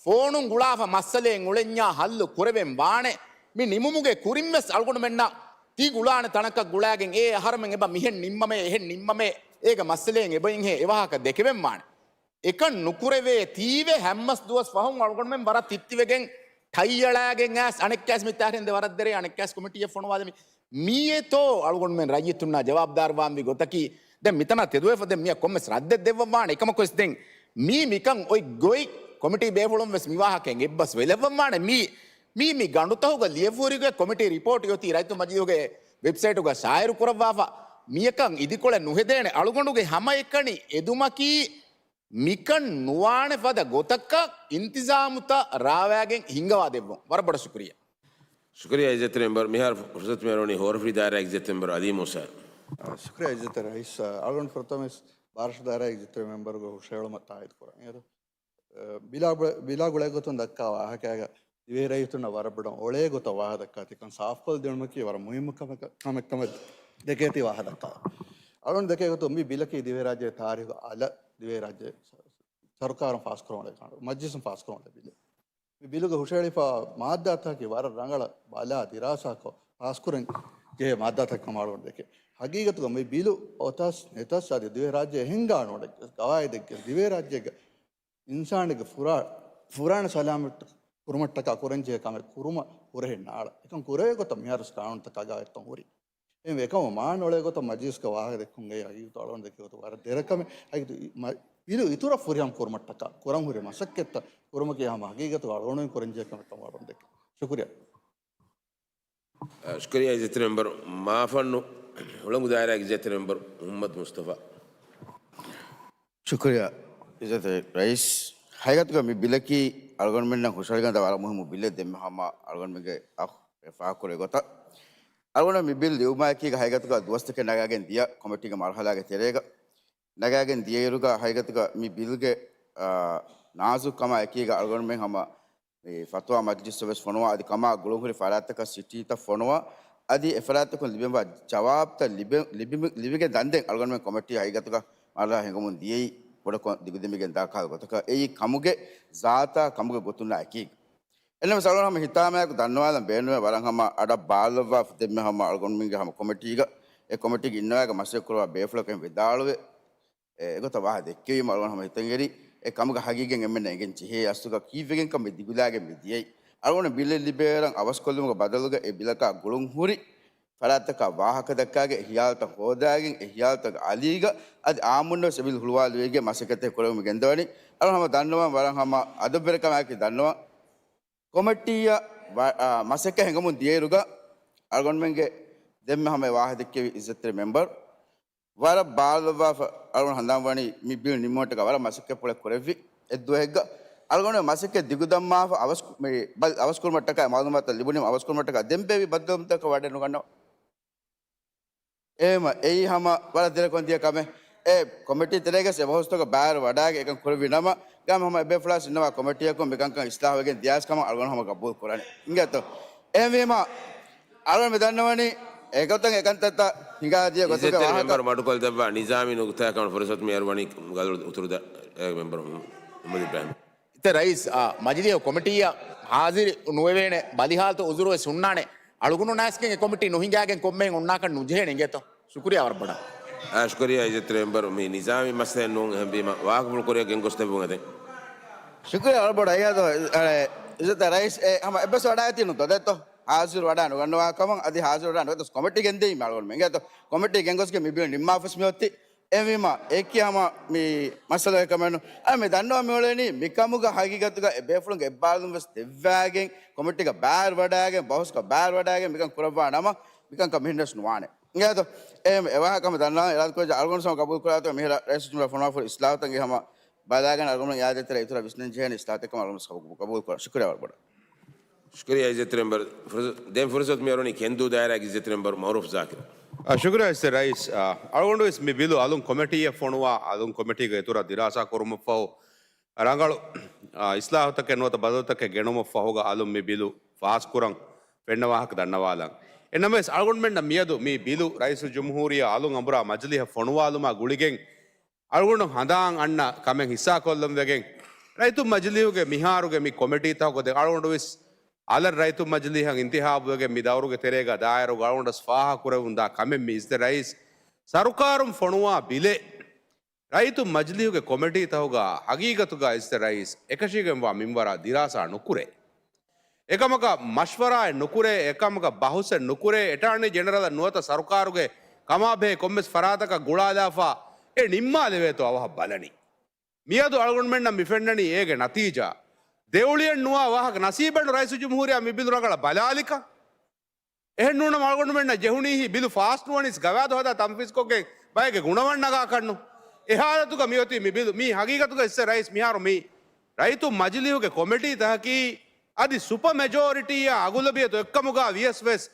ފޯނުން ގުޅާފަ މައްސަލައެއް އުޅެންޏާ ހައްލު ކުރެވެން ވާނެ. މި ނިމުމުގެ ކުރިންވެސް އަޅުގަނޑުމެންނަށް ތި ގުޅާނެ ތަނަކަށް ގުޅާގެން އޭ އަހަރަމެން އެބަ މިހެން ނިންމަމޭ އެހެން ނިންމަމޭ އޭގެ މައްސަލައެއް އެބައިންހޭ އެވާހަކަ ދެކެވެން ވާނެ. އެކަން ނުކުރެވޭ ތީވެ ހަތް މަސް ދުވަސް ފަހުން އަޅުގަނޑުމެން ވަރަށް ތިއްތިވެގެން ޓައި އަޅާގެން އައިސް އަނެއްކާސް މި ތާރިން ދެ ވަރަށް ދެރޭ އަނެއްކާސް ކޮމިޓީއެއް ފޮނުވާލެވި. މީއޭތޯ އަޅުގަނޑުމެން ރައްޔިތުންނާ ޖަވާބުދާރުވާންވީ ގޮތަކީ؟ ދެން މިތަނާ ތެދުވެފަ ދެން މިޔަށް ކޮންމެސް ރައްދެއް ދެއްވަން ވާނެ. އެކަމަކުވެސް ދެން މީ މިކަން އޮތް ގޮތް ކޮމިޓީ ބޭފުޅުން ވެސް މި ވާހަކައިން އެއްބަސް ވެލައްވަން ވާނެ. މީ މީ މި ގަނޑުތަހުގަ ލިޔެފުރިގެ ކޮމިޓީ ރިޕޯޓް އޮތީ ރައްޔިތު މަޖިލީހުގެ ވެބްސައިޓުގަ ޝާއިރު ކުރައްވާފަ. މިޔަކަށް އިދިކޮޅެއް ނުހެދޭނެ. އަޅުގަނޑުގެ ހަމައެކަނި އެދުމަކީ މިކަން ނުވާނެ ފަދަ ގޮތަކަށް އިންތިޒާމުތައް ރާވާގެން ހިންގަވާ ދެއްވުން. ވަރަށް ބޮޑަށް ޝުކުރިއްޔާ. ޝުކުރިއްޔާ އިއްޒަތްތެރި މެމްބަރު. މިހާރު ފުރުސަތު މިއަރުވަނީ ހޯރަފުޅި ދާއިރާ އިއްޒަތްތެރި މެމްބަރު އަލީ މޫސާ. ޝުކުރިއްޔާ އިއްޒަތްތެރި ރައީސް. އަޅުގަނޑު ފުރަތަމަވެސް ބާރަށު ދާއިރާ އިއްޒަތްތެރި މެމްބަރުގެ ހުށަހެޅުމަށް ތާއީދު ކުރަން. އޭރު، އަ، ބިލާ ގުޅޭ، ބިލާ ގުޅޭ ގޮތުން ދައްކާ ވާހަކައިގަ ދިވެހި ރައްޔިތުންނަށް ވަރަށް ބޮޑަށް އޮޅޭ ގޮތަށް ވާހަކަ ދައްކާ ތިކަން ސާފުކޮށް ދިނުމަކީ ވަރަށް މުހިއްމު ކަމެއް، ކަމެއް ކަމަށް ދެކޭތީ ވާހަކަ ދައްކާ. އަޅުގަނޑު ދެކޭ ގޮތުން މި ބިލަކީ ދިވެހިރާއްޖޭގެ ތާރީހުގަ އަލަށް ދިވެހިރާއްޖެ ސަރުކާރުން ފާސްކުރަމުން އެކަނޑު މަޖިލިސުން ފާސްކުރަމުން ބިލެއް. މި ބިލުގަ ހުށަހެޅިފަ މާއްދާތަކަކީ ވަރަށް ރަނގަޅަށް ބަލާ ދިރާސާކޮށް ފާސްކުރަން ޖެހޭ މާއްދާތަކެއް ކަމަށް އަޅުގަނޑު ދެކޭ. ހަގީގަތުގަ މި ބިލު އޮތަސް ނެތަސް އަދި ދިވެހިރާއްޖެ އެހެން ގާނޫނެއްގެ ގަވާއިދެއްގެ ދިވެހިރާއްޖޭގެ އިންސާނެއްގެ ފުރާ-، ފުރާނަ ސަލާމަތް ކުރުމަށްޓަކާ ކުރަންޖެހޭ ކަމެއް ކުރުމަށް ހުރެހެއް ނާޅަ. އެކަން ކުރެވޭ ގޮތަށް މިހާރުވެސް ގާނޫނުތަކާ ގާތްތަން ހުރި. އެހެންވެ އެކަމަށް މާނަ އޮޅޭ ގޮތަށް މަޖިލިސްގެ ވާހަކަ ދެއްކުން އެ ހަގީގަތު އަޅުގަނޑު ދެކޭ ގޮތުން ވަރަށް ދެރަ ކަމެއް. ހަގީގަތު މަ-، ބިލު އިތުރަށް ފުރިހަމަ ކުރުމަށްޓަކާ ކުރަން ހުރި މަސައްކަތްތައް ކުރުމަކީ ހަމަ ހަގީގަތު އަޅުގަނޑު ކުރަންޖެހޭ ކަމެއް ކަމަށް އަޅުގަނޑު ދެކޭ. ޝުކުރިއްޔާ. އަ، ޝުކުރިއްޔާ އިއްޒަތްތެރި މެމްބަރު. މާފަންނު ހުޅަނގު ދާއިރާގެ އިއްޒަތްތެރި މެމްބަރު މުހައްމަދު މުސްތަފާ. ޝުކުރިއްޔާ އިއްޒަތްތެރި ރައީސް. ހަގީގަތުގަ މި ބިލަކީ އަޅުގަނޑުމެންނަށް ހުށަހެޅިގަންނަވާ ވަރަށް މުހިއްމު ބިލެއް. ދެންމެ ހަމަ އަޅުގަނޑުމެންގެ އަޚް އެ ފާހަގަކުރެއްވި ގޮތަށް އަޅުގަނޑު މި ބިލް ލިޔުމާއެކީގަ ހަގީގަތުގަ ދުވަސްތަކެއް ނަގާގެން ދިޔަ ކޮމިޓީގެ މަރުހަލާގެ ތެރޭގަ ނަގާގެން ދިޔައިރުގަ ހަގީގަތުގަ މި ބިލްގެ، އާ، ނާޒުކުކަމާ އެކީގަ އަޅުގަނޑުމެން ހަމަ މި ފަތުވާ މަޖްލިސް ވެސް ފޮނުވާ، އަދި ކަމާ ގުޅުންހުރި ފަރާތްތަކަށް ސިޓީތައް ފޮނުވާ، އަދި އެފަރާތްތަކުން ލިބެންވާ ޖަވާބުތައް ލިބެ-، ލިބި-، ލިބިގެން ދަންދެން އަޅުގަނޑުމެން ކޮމިޓީ ހަގީގަތުގަ މަރުހަލާ ހިނގަމުން ދިޔައީ ބޮޑަކޮށް ދިގުދެމިގެން ދާ ކަހަލަ ގޮތަކަށް. އެއީ ކަމުގެ ޒާތާ ކަމުގެ ގޮތުންނާ އެކީގަ. އެންނަމަސް އަޅުގަނޑު ހަމަ ހިތާމަޔަކު ދަންނަވާލަން ބޭނުމޭ ވަރަށް ހަމަ އަޑަށް ބާއްލަވާފަ ދެންމެ ހަމަ އަޅުގަނޑުމެންގެ ހަމަ ކޮމިޓީގަ، އެ ކޮމިޓީގެ އިންނަވާގެ މަސައްކަތް ކުރައްވާ ބޭފުޅަކަށް ވިދާޅުވެ، އެ، އެގޮތަށް ވާހަކަ ދެއްކެވީމަ އަޅުގަނޑު ހަމަ ހިތަށް އެރި، އެ ކަމުގެ ހަގީގަތް އެންމެންނަށް އެނގެން ޖެހޭ އަސްލުގަ ކީއްވެގެންކަން މި ދިގުލާގެން މި ދިޔައީ. އަޅުގަނޑު ބިލެއް ލިބޭއިރަށް އަވަސްކޮށްލުމުގެ ބަދަލުގަ އެ ބިލަކާ ގުޅުން ހުރި ފަރާތްތަކާ ވާހަކަ ދައްކާގެން އެ ހިޔާލުތައް ހޯދާގެން އެ ހިޔާލުތަކުގެ އަލީގަ އަދި އާއްމުންނަށް ވެސް އެ ބިލް ހުޅުވާލެވޭގެ މަސައްކަތެއް ކުރެވެމުން ގެންދަވަނީ. އަޅުގަނޑު ހަމަ ދަންނަވަން ވަރަށް ހަމަ އަދަބުވެރިކަމާއެކީ ދަންނަވަން. ކޮމިޓީއަށް ވަ-، އާ، މަސައްކަތް ހިނގަމުން ދިޔައިރުގަ އަޅުގަނޑުމެންގެ ދެންމެ ހަމަ އެ ވާހަކަ ދެއްކެވި އިއްޒަތްތެރި މެމްބަރު ވަރަށް ބާއްލަވާފަ އަޅުގަނޑު ހަނދާންވަނީ މި ބިލް ނިންމުމަށްޓަކާ ވަރަށް މަސައްކަތްޕުޅެއް ކުރެއްވި އެއްދުވަހެއްގަ. އަޅުގަނޑު މަސައްކަތް ދިގުދަންމާފަ އަވަސް، މި ބަލް އަވަސްކުރުމަށްޓަކާ މައުލޫމާތު ލިބުނީމަ އަވަސްކުރުމަށްޓަކާ ދެން ބޭއްވި ބައްދަލުވުންތަކަށް ވަޑެއް ނުގަންނަވާ. އެހެމަ އެއީ ހަމަ ވަރަށް ދެރަކޮށް ދިޔަ ކަމެއް. އެ ކޮމިޓީ ތެރޭގަސް އެ ބަހުސްތަކަށް ބާރު ވަޑާގެ އެކަން ކުރެއްވި ނަމަ، ގާމް ހަމަ އެބޭފުޅާސް އިންނަވާ ކޮމިޓީއަކުން މިކަންކަން އިސްލާހުވެގެން ދިޔާސް ކަމަށް އަޅުގަނޑު ހަމަ ގަބޫލު ކުރަނީ. އިނގޭތޯ؟ އެހެންވީމަ، އަޅުގަނޑު މި ދަންނަވަނީ އެގޮތަށް އެކަންތައްތައް ހިނގާ ދިޔަ ގޮތުގެ އިއްޒަތްތެރި ވާހަކަ. މެމްބަރު މަޑުކޮށްލަދެއްވާ ނިޒާމީ ނުކުތާއެއް ކަމަށް ފުރުސަތު މި އަރުވަނީ ގަލު އުތުރު ދަ-، އެ މެމްބަރު މުހައްމަދު އިބްރާހިމް. އިއްޒަތްތެރި ރައީސް، އާ، މަޖިލީހު ކޮމިޓީއަށް ހާޒިރު ނުވެވޭނެ ބަލިހާލަތު އުޒުރުވެސް ހުންނާނެ. އަޅުގަނޑު ނައިސްގެން އެ ކޮމިޓީ ނުހިނގާގެން ކޮންމެހެން އޮންނާކަށް ނުޖެހޭނެ އިނގޭތޯ. ޝުކުރިއްޔާ ވަރަށް ބޮޑަށް. އާ، ޝުކުރިއްޔާ އިއްޒަތްތެރި މެމްބަރު، މީ ނިޒާމީ މައްސަލައެއް ނޫން އެހެންވީމަ ވާހަކަފުޅު ކުރިއަށް ގެންގޮސްދެއްވުން އެދެން. ޝުކުރިއްޔާ ވަރަށް ބޮޑަށް. އެއާދޯ، އަޅެ، އިއްޒަތްތެރި ރައީސް އެ ހަމަ އެއްބަސް ވަޑާގަތީ ނުތޯ ދެއްތޯ؟ ހާޒިރު ވަޑާ ނުގަންނަވާ ކަމަށް އަދި ހާޒިރު ވަޑާ ނުވެތަސް ކޮމިޓީ ގެންދެވީމަ އަޅުގަނޑުމެން އިނގޭތޯ. ކޮމިޓީ ގެންގޮސްގެން މި ބިލް ނިންމާފަސް މިއޮތީ. އެހެންވީމަ އެކި ހަމަ މި މައްސަލަ އެކަމެއް ނޫން. އަ، މި ދަންނަވަން މިއުޅެނީ މިކަމުގަ ހަގީގަތުގަ އެ ބޭފުޅުންގެ އެއްބާރުލުން ވެސް ދެއްވާގެން ކޮމިޓީގަ ބާރު ވަޑާގެން ބަހުސްގަ ބާރު ވަޑާގެން މިކަން ކުރައްވާ ނަމަ މިކަންކަން މިހެން ވެސް ނުވާނެ. އިނގޭތޯ؟ އެ، އެ ވާހަކަ ހަމަ ދަންނަވަން އިރާދަކުރެއްޖެ އަޅުގަނޑު ހަމަ ގަބޫލު ކުރާތޯ މިހިރަ ރައީސުލްޖުމްހޫރިއްޔާ ފޮނުވާފަ އިސްލާހުތައް އެ ހަމަ ބަލާގެން އަޅުގަނޑު އިއްޒަތްތެރި އިތުރަށް ވިސްނަން ޖެހޭނެ އިސްލާހުތައް ކަމަށް އަޅުގަނޑު ގަބޫލު ކުރަން. ޝުކުރިއްޔާ ވަރަށް ބޮޑަށް. ޝުކުރިއްޔާ އިއްޒަތްތެރި މެމްބަރު. ފުރުސަ-، ދެން ފުރުސަތު މި އަރުވަނީ ކެންދޫ ދާއިރާގެ އިއްޒަތްތެރި މެމްބަރު މައުރޫފް ޒާކިރު. އަ، ޝުކުރިއްޔާ އިއްޒަތްތެރި ރައީސް. އަ، އަޅުގަނޑު ވެސް މި ބިލު އަލުން ކޮމިޓީއެއް ފޮނުވާ، އަލުން ކޮމިޓީގެ އިތުރަށް ދިރާސާ ކުރުމަށްފަހު ރަނގަޅު، އާ، އިސްލާހުތަކެއް ނުވަތަ ބަދަލުތަކެއް ގެނުމަށް ފަހުގަ އަލުން މި ބިލު ފާސްކުރަން ފެންނަ ވާހަކަ ދަންނަވާލަން. އެންނަމަވެސް، އަޅުގަނޑުމެންނަށް މިއަދު މި ބިލު ރައީސުލްޖުމްހޫރިއްޔާ އަލުން އަނބުރާ މަޖިލީހަށް ފޮނުވާލުމާ ގުޅިގެން، އަޅުގަނޑު ހަނދާން އަންނަ ކަމެއް ހިއްސާކޮށްލަން ވެގެން، ރައްޔިތުން މަޖިލީހުގެ މިހާރުގެ މި ކޮމިޓީތަކުގަ ދެން އަޅުގަނޑު ވެސް އަލަށް ރައްޔިތުން މަޖިލީހަށް އިންތިހާބުވެގެން މި ދައުރުގެ ތެރޭގަ ދާއިރުގަ އަޅުގަނޑަސް ފާހަގަކުރެވުންދާ ކަމެއް މި އިއްޒަތްތެރި ރައީސް. ސަރުކާރުން ފޮނުވާ ބިލެއް ރައްޔިތުން މަޖިލީހުގެ ކޮމިޓީތަކުގަ ހަގީގަތުގަ އިއްޒަތްތެރި ރައީސް އެކަށީގެންވާ މިންވަރާ ދިރާސާ ނުކުރޭ. އެކަމަކަށް މަޝްވަރާއެއް ނުކުރޭ، އެކަމަކަށް ބަހުސެއް ނުކުރޭ، އެޓާނީ ޖެނެރަލަށް ނުވަތަ ސަރުކާރުގެ ކަމާބެހޭ ކޮންމެސް ފަރާތަކަށް ގުޅާލާފަ އެ ނިންމާލެވޭތޯ އަވަހަށް ބަލަނީ. މިއަދު އަޅުގަނޑުމެންނަށް މި ފެންނަނީ އޭގެ ނަތީޖާ. ދެއުޅިއެއް ނުވާ ވާހަކަ ނަސީބެއްނު ރައީސުލްޖުމްހޫރިއްޔާ މި ބިލު ރަނގަޅަށް ބަލާލިކަން. އެހެންނޫނަމަ އަޅުގަނޑުމެންނަށް ޖެހުނީހީ ބިލު ފާސް ނުވަނީސް ގަވާއިދު ހަދާ ތަންފީޒްކޮށްގެން ބައެއްގެ ގުނަވަން ނަގާކަށްނު. އެ ހާލަތުގަ މިއޮތީ މި ބިލު. މީ ހަގީގަތުގަ އިއްޒަތްތެރި ރައީސް މިހާރު މީ ރައްޔިތުން މަޖިލީހުގެ ކޮމިޓީތަކަކީ އަދި ސުޕަ މެޖޯރިޓީއާ އަޣުލަބިއްޔަތު އެއްކަމުގަ ވިޔަސް ވެސް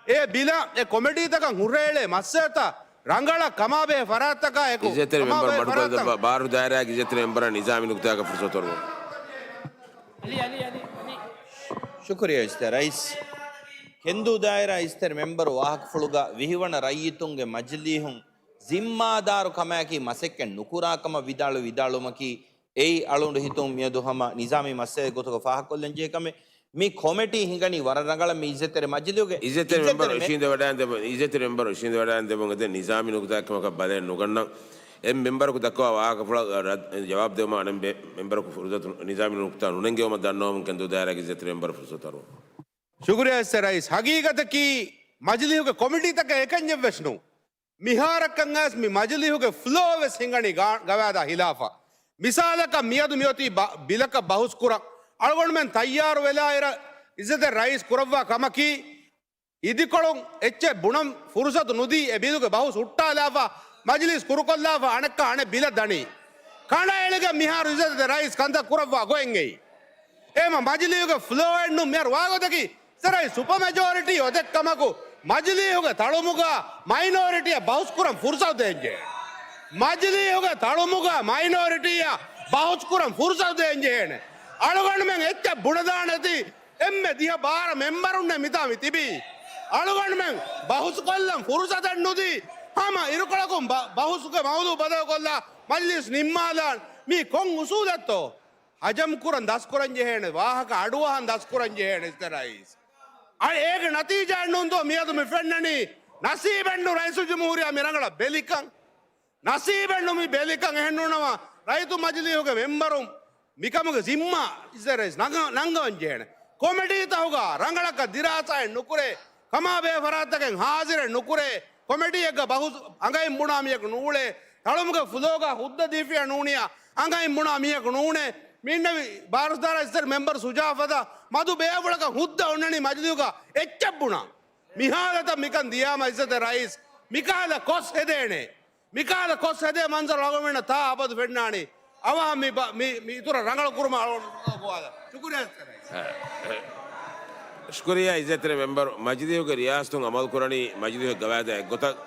އެ ބިލަށް އެ ކޮމިޓީތަކަށް ހުށައެޅޭ މައްސަލަތައް ރަނގަޅަށް ކަމާބެހޭ ފަރާތްތަކާ އެކު އިއްޒަތްތެރި މެމްބަރު ކަމާބެހޭ މަޑުކޮށްލައްވާ ފަރާތްތައް. ބާރު ދާއިރާގެ އިއްޒަތްތެރި މެމްބަރަށް ނިޒާމީ ނުކުތާއަކަށް ފުރުސަތު އަރުވަމު. ޝުކުރިއްޔާ އިއްޒަތްތެރި ރައީސް. ކެންދޫ ދާއިރާ އިއްޒަތްތެރި މެމްބަރު ވާހަކަފުޅުގަ ވިހިވަނަ ރައްޔިތުންގެ މަޖިލީހުން ޒިންމާދާރު ކަމާއެކީ މަސައްކަތް ނުކުރާ ކަމަށް ވިދާޅު، ވިދާޅުވުމަކީ އެއީ އަޅުގަނޑު ހިތުން މިއަދު ހަމަ ނިޒާމީ މައްސަލައެއް ގޮތުގަ ފާހަގަކޮށްލަން ޖެހޭ ކަމެއް. މި ކޮމިޓީ ހިނގަނީ ވަރަށް ރަނގަޅަށް މި އިއްޒަތްތެރި މަޖިލީހުގެ އިއްޒަތްތެރި މެމްބަރު އިއްޒަތްތެރި މެ-، އިށީނދެވަޑައިގެން ދެބުން، އިއްޒަތްތެރި މެމްބަރު އިށީނދެވަޑައިގެން ދެބުން އެދެން ނިޒާމީ ނުކުތާއެއްކަމަކަށް ބަލައެއް ނުގަންނަން. އެ މެމްބަރަކު ދައްކަވާ ވާހަކަފުޅަށް ރައް-، ޖަވާބު ދެވުމަށް އަނެއް މެ-، މެމްބަރަކު ފުރުސަތު، ނިޒާމީ ނުކުތާ ނުނެންގެވުމަށް ދަންނަވަމުން ކެންދޫ ދާއިރާގެ އިއްޒަތްތެރި މެމްބަރަށް ފުރުސަތު އަރުވަމު. ޝުކުރިއްޔާ އިއްޒަތްތެރި ރައީސް. ހަގީގަތަކީ މަޖިލީހުގެ ކޮމިޓީތަކަށް އެކަންޏެއް ވެސް ނޫން. މިހާރަށްކަން އައިސް މި މަޖިލީހުގެ ފްލޯ ވެސް ހިނގަނީ ގާ-، ގަވާއިދާ ހިލާފަށް. މިސާލަކަށް މިއަދު މިއޮތީ ބަ-، ބިލަކަށް ބަހުސް ކުރަން އަޅުގަނޑުމެން ތައްޔާރު ވެލާއިރަށް އިއްޒަތްތެރި ރައީސް ކުރައްވާ ކަމަކީ، އިދިކޮޅުން އެއްޗެއް ބުނަން ފުރުސަތު ނުދީ، އެ ބިލުގެ ބަހުސް ހުއްޓާލާފަ، މަޖިލީސް ކުރުކޮށްލާފަ، އަނެއްކާ އަނެއް ބިލަށް ދަނީ. ކަނޑައެޅިގެން މިހާރު އިއްޒަތްތެރި ރައީސް ކަންތައް ކުރައްވާ ގޮތް އެއީ. އެހެންމަ މަޖިލީހުގެ ފްލޯއެއް ނޫން މިހާރު ވާގޮތަކީ، އިއްޒަތްތެރި ރައީސް ސުޕަ މެޖޯރިޓީ އޮތެއްކަމަކު، މަޖިލީހުގެ ތަޅުމުގަ މައިނޯރިޓީއަށް ބަހުސް ކުރަން ފުރުސަތު ދޭންޖެހޭ. މަޖިލީހުގެ ތަޅުމުގަ މައިނޯރިޓީއަށް ބަހުސް ކުރަން ފުރުސަތު ދޭންޖެހޭނެ. އަޅުގަނޑުމެން އެއްޗެއް ބުނެދާނެތީ، އެންމެ ދިހަ ބާރަ މެމްބަރުންނޭ މިތާ މި ތިބީ. އަޅުގަނޑުމެން ބަހުސްކޮށްލަން ފުރުސަތެއް ނުދީ، ހަމަ އިރުކޮޅަކުން ބަ-، ބަހުސްގެ މައުޟޫ ބަދަލުކޮށްލާ މަޖިލީސް ނިންމާލާން. މީ ކޮން އުސޫލެއްތޯ؟ ހަޖަމް ކުރަން ދަސްކުރަން ޖެހޭނެ، ވާހަކަ އަޑުއަހަން ދަސްކުރަން ޖެހޭނެ އިއްޒަތްތެރި ރައީސް. އަ، އޭގެ ނަތީޖާއެއް ނޫންތޯ މިއަދު މި ފެންނަނީ؟ ނަސީބެއްނު ރައީސުލްޖުމްހޫރިއްޔާ މި ރަނގަޅަށް ބެލިކަން. ނަސީބެއްނު މި ބެލިކަން. އެހެންނޫނަމަ ރައްޔިތު މަޖިލީހުގެ މެމްބަރުން މިކަމުގެ ޒިންމާ އިއްޒަތްތެރި ރައީސް ނަގަ-، ނަންގަވަން ޖެހޭނެ. ކޮމިޓީތަކުގަ ރަނގަޅަކަށް ދިރާސާއެއް ނުކުރޭ، ކަމާބެހޭ ފަރާތްތަކެއް ހާޒިރެއް ނުކުރޭ، ކޮމިޓީއެއްގަ ބަހުސް އަނގައިން ބުނާ މީހަކު ނޫޅޭ، ތަޅުމުގެ ފުލޯގަ ހުއްދަ ދީފިޔާ ނޫނިޔާ އަނގައިން ބުނާ މީހަކު ނޫނޭ. މި އިންނެވި ބާރުސްދާރާ އިއްޒަތްތެރި މެމްބަރު ސުޖާ ފަދަ މަދު ބޭފުޅަކަށް ހުއްދަ އޮންނަނީ މަޖިލީހުގަ އެއްޗެއް ބުނާ. މިހާލަތަށް މިކަން ދިޔާމަ އިއްޒަތްތެރި ރައީސް މިކަހަލަ ކޮސް ހެދޭނެ. މިކަހަލަ ކޮސް ހެދޭ މަންޒަރު އަޅުގަނޑުމެންނަށް ތާ އަބަދު ފެންނާނީ. އަވަހަށް މި ބަ-، މި، މި އިތުރަށް ރަނގަޅު ކުރުމަށް އަޅުގަނޑު ގޮވާލަން. ޝުކުރިއްޔާ. ޝުކުރިއްޔާ އިއްޒަތްތެރި މެމްބަރު. މަޖިލީހުގެ ރިޔާސަތުން އަމަލު ކުރަނީ މަޖިލީހުގެ ގަވާއިދާ އެއްގޮތަށް.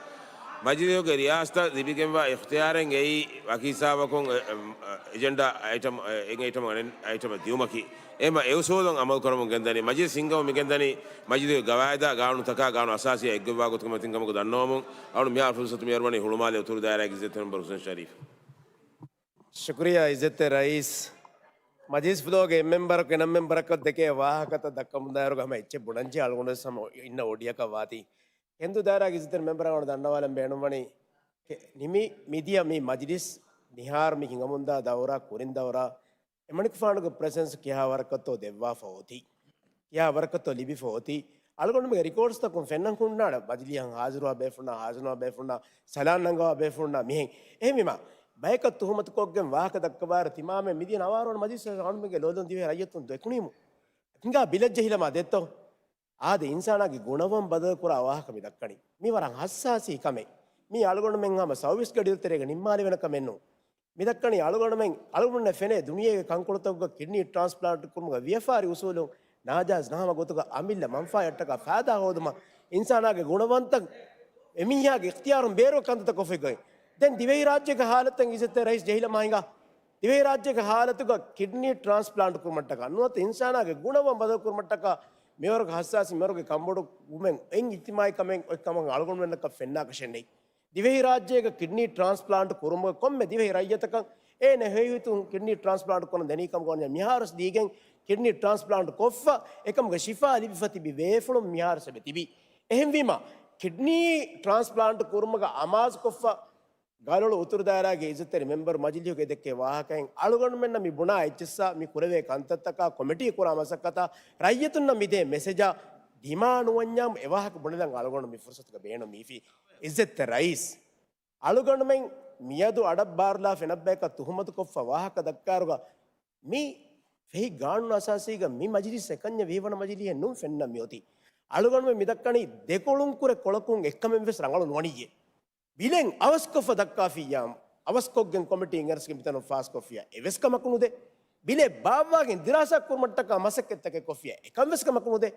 މަޖިލީހުގެ ރިޔާސަތަށް ލިބިގެންވާ އިޚްތިޔާރެއް އެއީ ވަކި ހިސާބަކުން އެ-، އެ-، އެޖެންޑާ އައިޓަމް، އެ-، އެއް އައިޓަމް އަނެއް އައިޓަމަށް ދިޔުމަކީ. އެހެންމަ އެ އުސޫލުން އަމަލު ކުރަމުން ގެންދަނީ. މަޖިލިސް ހިންގަމުން މިގެންދަނީ މަޖިލީހުގެ ގަވާއިދާ ގާނޫނުތަކާ ގާނޫނު އަސާސީއާ އެއްގޮތްވާ ގޮތުގެ މަތިން ކަމަކު ދަންނަވަމުން. އަޅު މިހާރު ފުރުސަތު މި އަރުވަނީ ހުޅުމާލެ އުތުރު ދާއިރާގެ އިއްޒަތްތެރި މެމްބަރު ހުސެން ޝަރީފް. ޝުކުރިއްޔާ އިއްޒަތްތެރި ރައީސް. މަޖިލިސް ފުލޯގެ އެއް މެމްބަރަކު އެނަ މެމްބަރަކަށް ދެކޭ ވާހަކަތައް ދައްކަމުންދާއިރުގަ ހަމަ އެއްޗެއް ބުނަންޖެހޭ އަޅުގަނޑުވެސް ހަމަ އިންނަ އޮޑިއަކަށް ވާތީ. ކެނދު ދާއިރާގެ އިއްޒަތްތެރި މެމްބަރާ ވަން ދަންނަވާލަން ބޭނުންވަނީ، ކެ-، ނިމި މިދިޔަ މި މަޖިލިސް މިހާރު މި ހިނގަމުންދާ ދައުރާ ކުރިން ދައުރާ އެމަނިކުފާނުގެ ޕްރެޒެންސް ކިހާ ވަރަކަށްތޯ ދެއްވާފަ އޮތީ، ކިހާ ވަރަކަށްތޯ ލިބިފަ އޮތީ، އަޅުގަނޑުމެންގެ ރިކޯޑްސްތަކުން ފެންނަން ހުންނާނެ، މަޖިލީހަށް ހާޒިރުވާ ބޭފުޅުންނާ، ހާޒިރުވާ ބޭފުޅުންނާ، ސަލާން ނަންގަވާ ބޭފުޅުންނާ މިހެން. އެހެންވީމަ، ބަޔަކަށް ތުހުމަތުކޮށްގެން ވާހަކަ ދައްކަވާއިރު ތިމާމެން މިދިޔަ ނަވާރަ ވަނަ މަޖިލިސް އަޅުގަނޑުމެންގެ ލޯލުން ދިވެހި ރައްޔިތުން ދެކުނީމު. ހިނގާ ބިލަށް ޖެހިލަމާ ދެއްތޯ؟ އާދެ، އިންސާނާގެ ގުނަވަން ބަދަލުކުރާ ވާހަކަ މި ދައްކަނީ. މި ވަރަށް ހައްސާސީ ކަމެއް. މީ އަޅުގަނޑުމެން ހަމަ ސައުވީސް ގަޑިއިރު ތެރޭގަ ނިންމާލެވޭނެ ކަމެއް ނޫން. މި ދައްކަނީ އަޅުގަނޑުމެން، އަޅުގަނޑުމެންނަށް ފެނޭ ދުނިޔޭގެ ކަންކޮޅުތަކުގަ ކިޑްނީ ޓްރާންސްޕްލާންޓް ކުރުމުގަ ވިޔަފާރި އުސޫލުން ނާޖާއިޒް ނަހަމަ ގޮތުގަ އަމިއްލަ މަންފާއަށްޓަކާ ފައިދާ ހޯދުމަށް އިންސާނާގެ ގުނަވަންތައް އެމީހާގެ އިޚްތިޔާރުން ބޭރުވެ ކަންތައްތައް ކޮށްފައިގައި. ދެން ދިވެހިރާއްޖޭގެ ހާލަތަށް އިއްޒަތްތެރި ރައީސް ޖެހިލަމާ ހިނގާ. ދިވެހިރާއްޖޭގެ ހާލަތުގަ ކިޑްނީ ޓްރާންސްޕްލާންޓް ކުރުމަށްޓަކާ ނުވަތަ އިންސާނާގެ ގުނަވަން ބަދަލުކުރުމަށްޓަކާ މިވަރުގެ ހައްސާސީ މިވަރުގެ ކަންބޮޑުވުމެއް އެއް އިޖްތިމާޢީ ކަމެއް އޮތް ކަމަށް އަޅުގަނޑުމެންނަކަށް ފެންނާކަށެއް ނެތް. ދިވެހިރާއްޖޭގަ ކިޑްނީ ޓްރާންސްޕްލާންޓް ކުރުމުގަ ކޮންމެ ދިވެހި ރައްޔިތަކަށް އޭނަ ހެޔޮ ހިތުން ކިޑްނީ ޓްރާންސްޕްލާންޓް ކުރަން ދެނީ ކަމުގަ ވަނީ މިހާރުވެސް ދީގެން ކިޑްނީ ޓްރާންސްޕްލާންޓް ކޮށްފަ އެކަމުގެ ޝިފާ ލިބިފަ ތިބި ބޭފުޅުން މިހާރުވެސް އެބަ ތިބީ. އެހެންވީމަ، ކިޑްނީ ޓްރާންސްޕްލާންޓް ކުރުމުގަ އަމާޒުކޮށްފަ ގަލޮޅު އުތުރު ދާއިރާގެ އިއްޒަތްތެރި މެމްބަރު މަޖިލީހުގެ ދެއްކޭ ވާހަކައިން އަޅުގަނޑުމެންނަށް މި ބުނާ އެއްޗިއްސާ މި ކުރެވޭ ކަންތައްތަކާ ކޮމިޓީ ކުރާ މަސައްކަތާ ރައްޔިތުންނަށް މިދޭ މެސެޖާ ދިމާ ނުވަންޏާމު އެވާހަކަ ބުނެލަން އަޅުގަނޑު މި ފުރުސަތުގަ ބޭނުން މީފި. އިއްޒަތްތެރި ރައީސް، އަޅުގަނޑުމެން މިއަދު އަޑަށް ބާރުލާ ފެނަށް ބަޔަކަށް ތުހުމަތުކޮށްފަ ވާހަކަ ދައްކާއިރުގަ މި ފެހި ގާނޫނު އަސާސީގަ މި މަޖިލިސް އެކަންޏެއް ވިހި ވަނަ މަޖިލީހެއް ނޫން ފެންނަ މިއޮތީ. އަޅުގަނޑުމެން މި ދައްކަނީ ދެކޮޅުން ކުރެ ކޮޅަކުން އެއްކަމެއް ވެސް ރަނގަޅު ނުވަނިއްޔޭ. ބިލެއް އަވަސްކޮށްފަ ދައްކާފިއްޔާ، އަވަސްކޮށްގެން ކޮމިޓީން އެރަސްގެ މިތަނުން ފާސްކޮށްފިއްޔާ އެވެސް ކަމަކު ނުދޭ. ބިލެއް ބާއްވާގެން ދިރާސާ ކުރުމަށްޓަކާ މަސައްކަތްތަކެއް ކޮށްފިއްޔާ އެކަން ވެސް ކަމަކު ނުދޭ.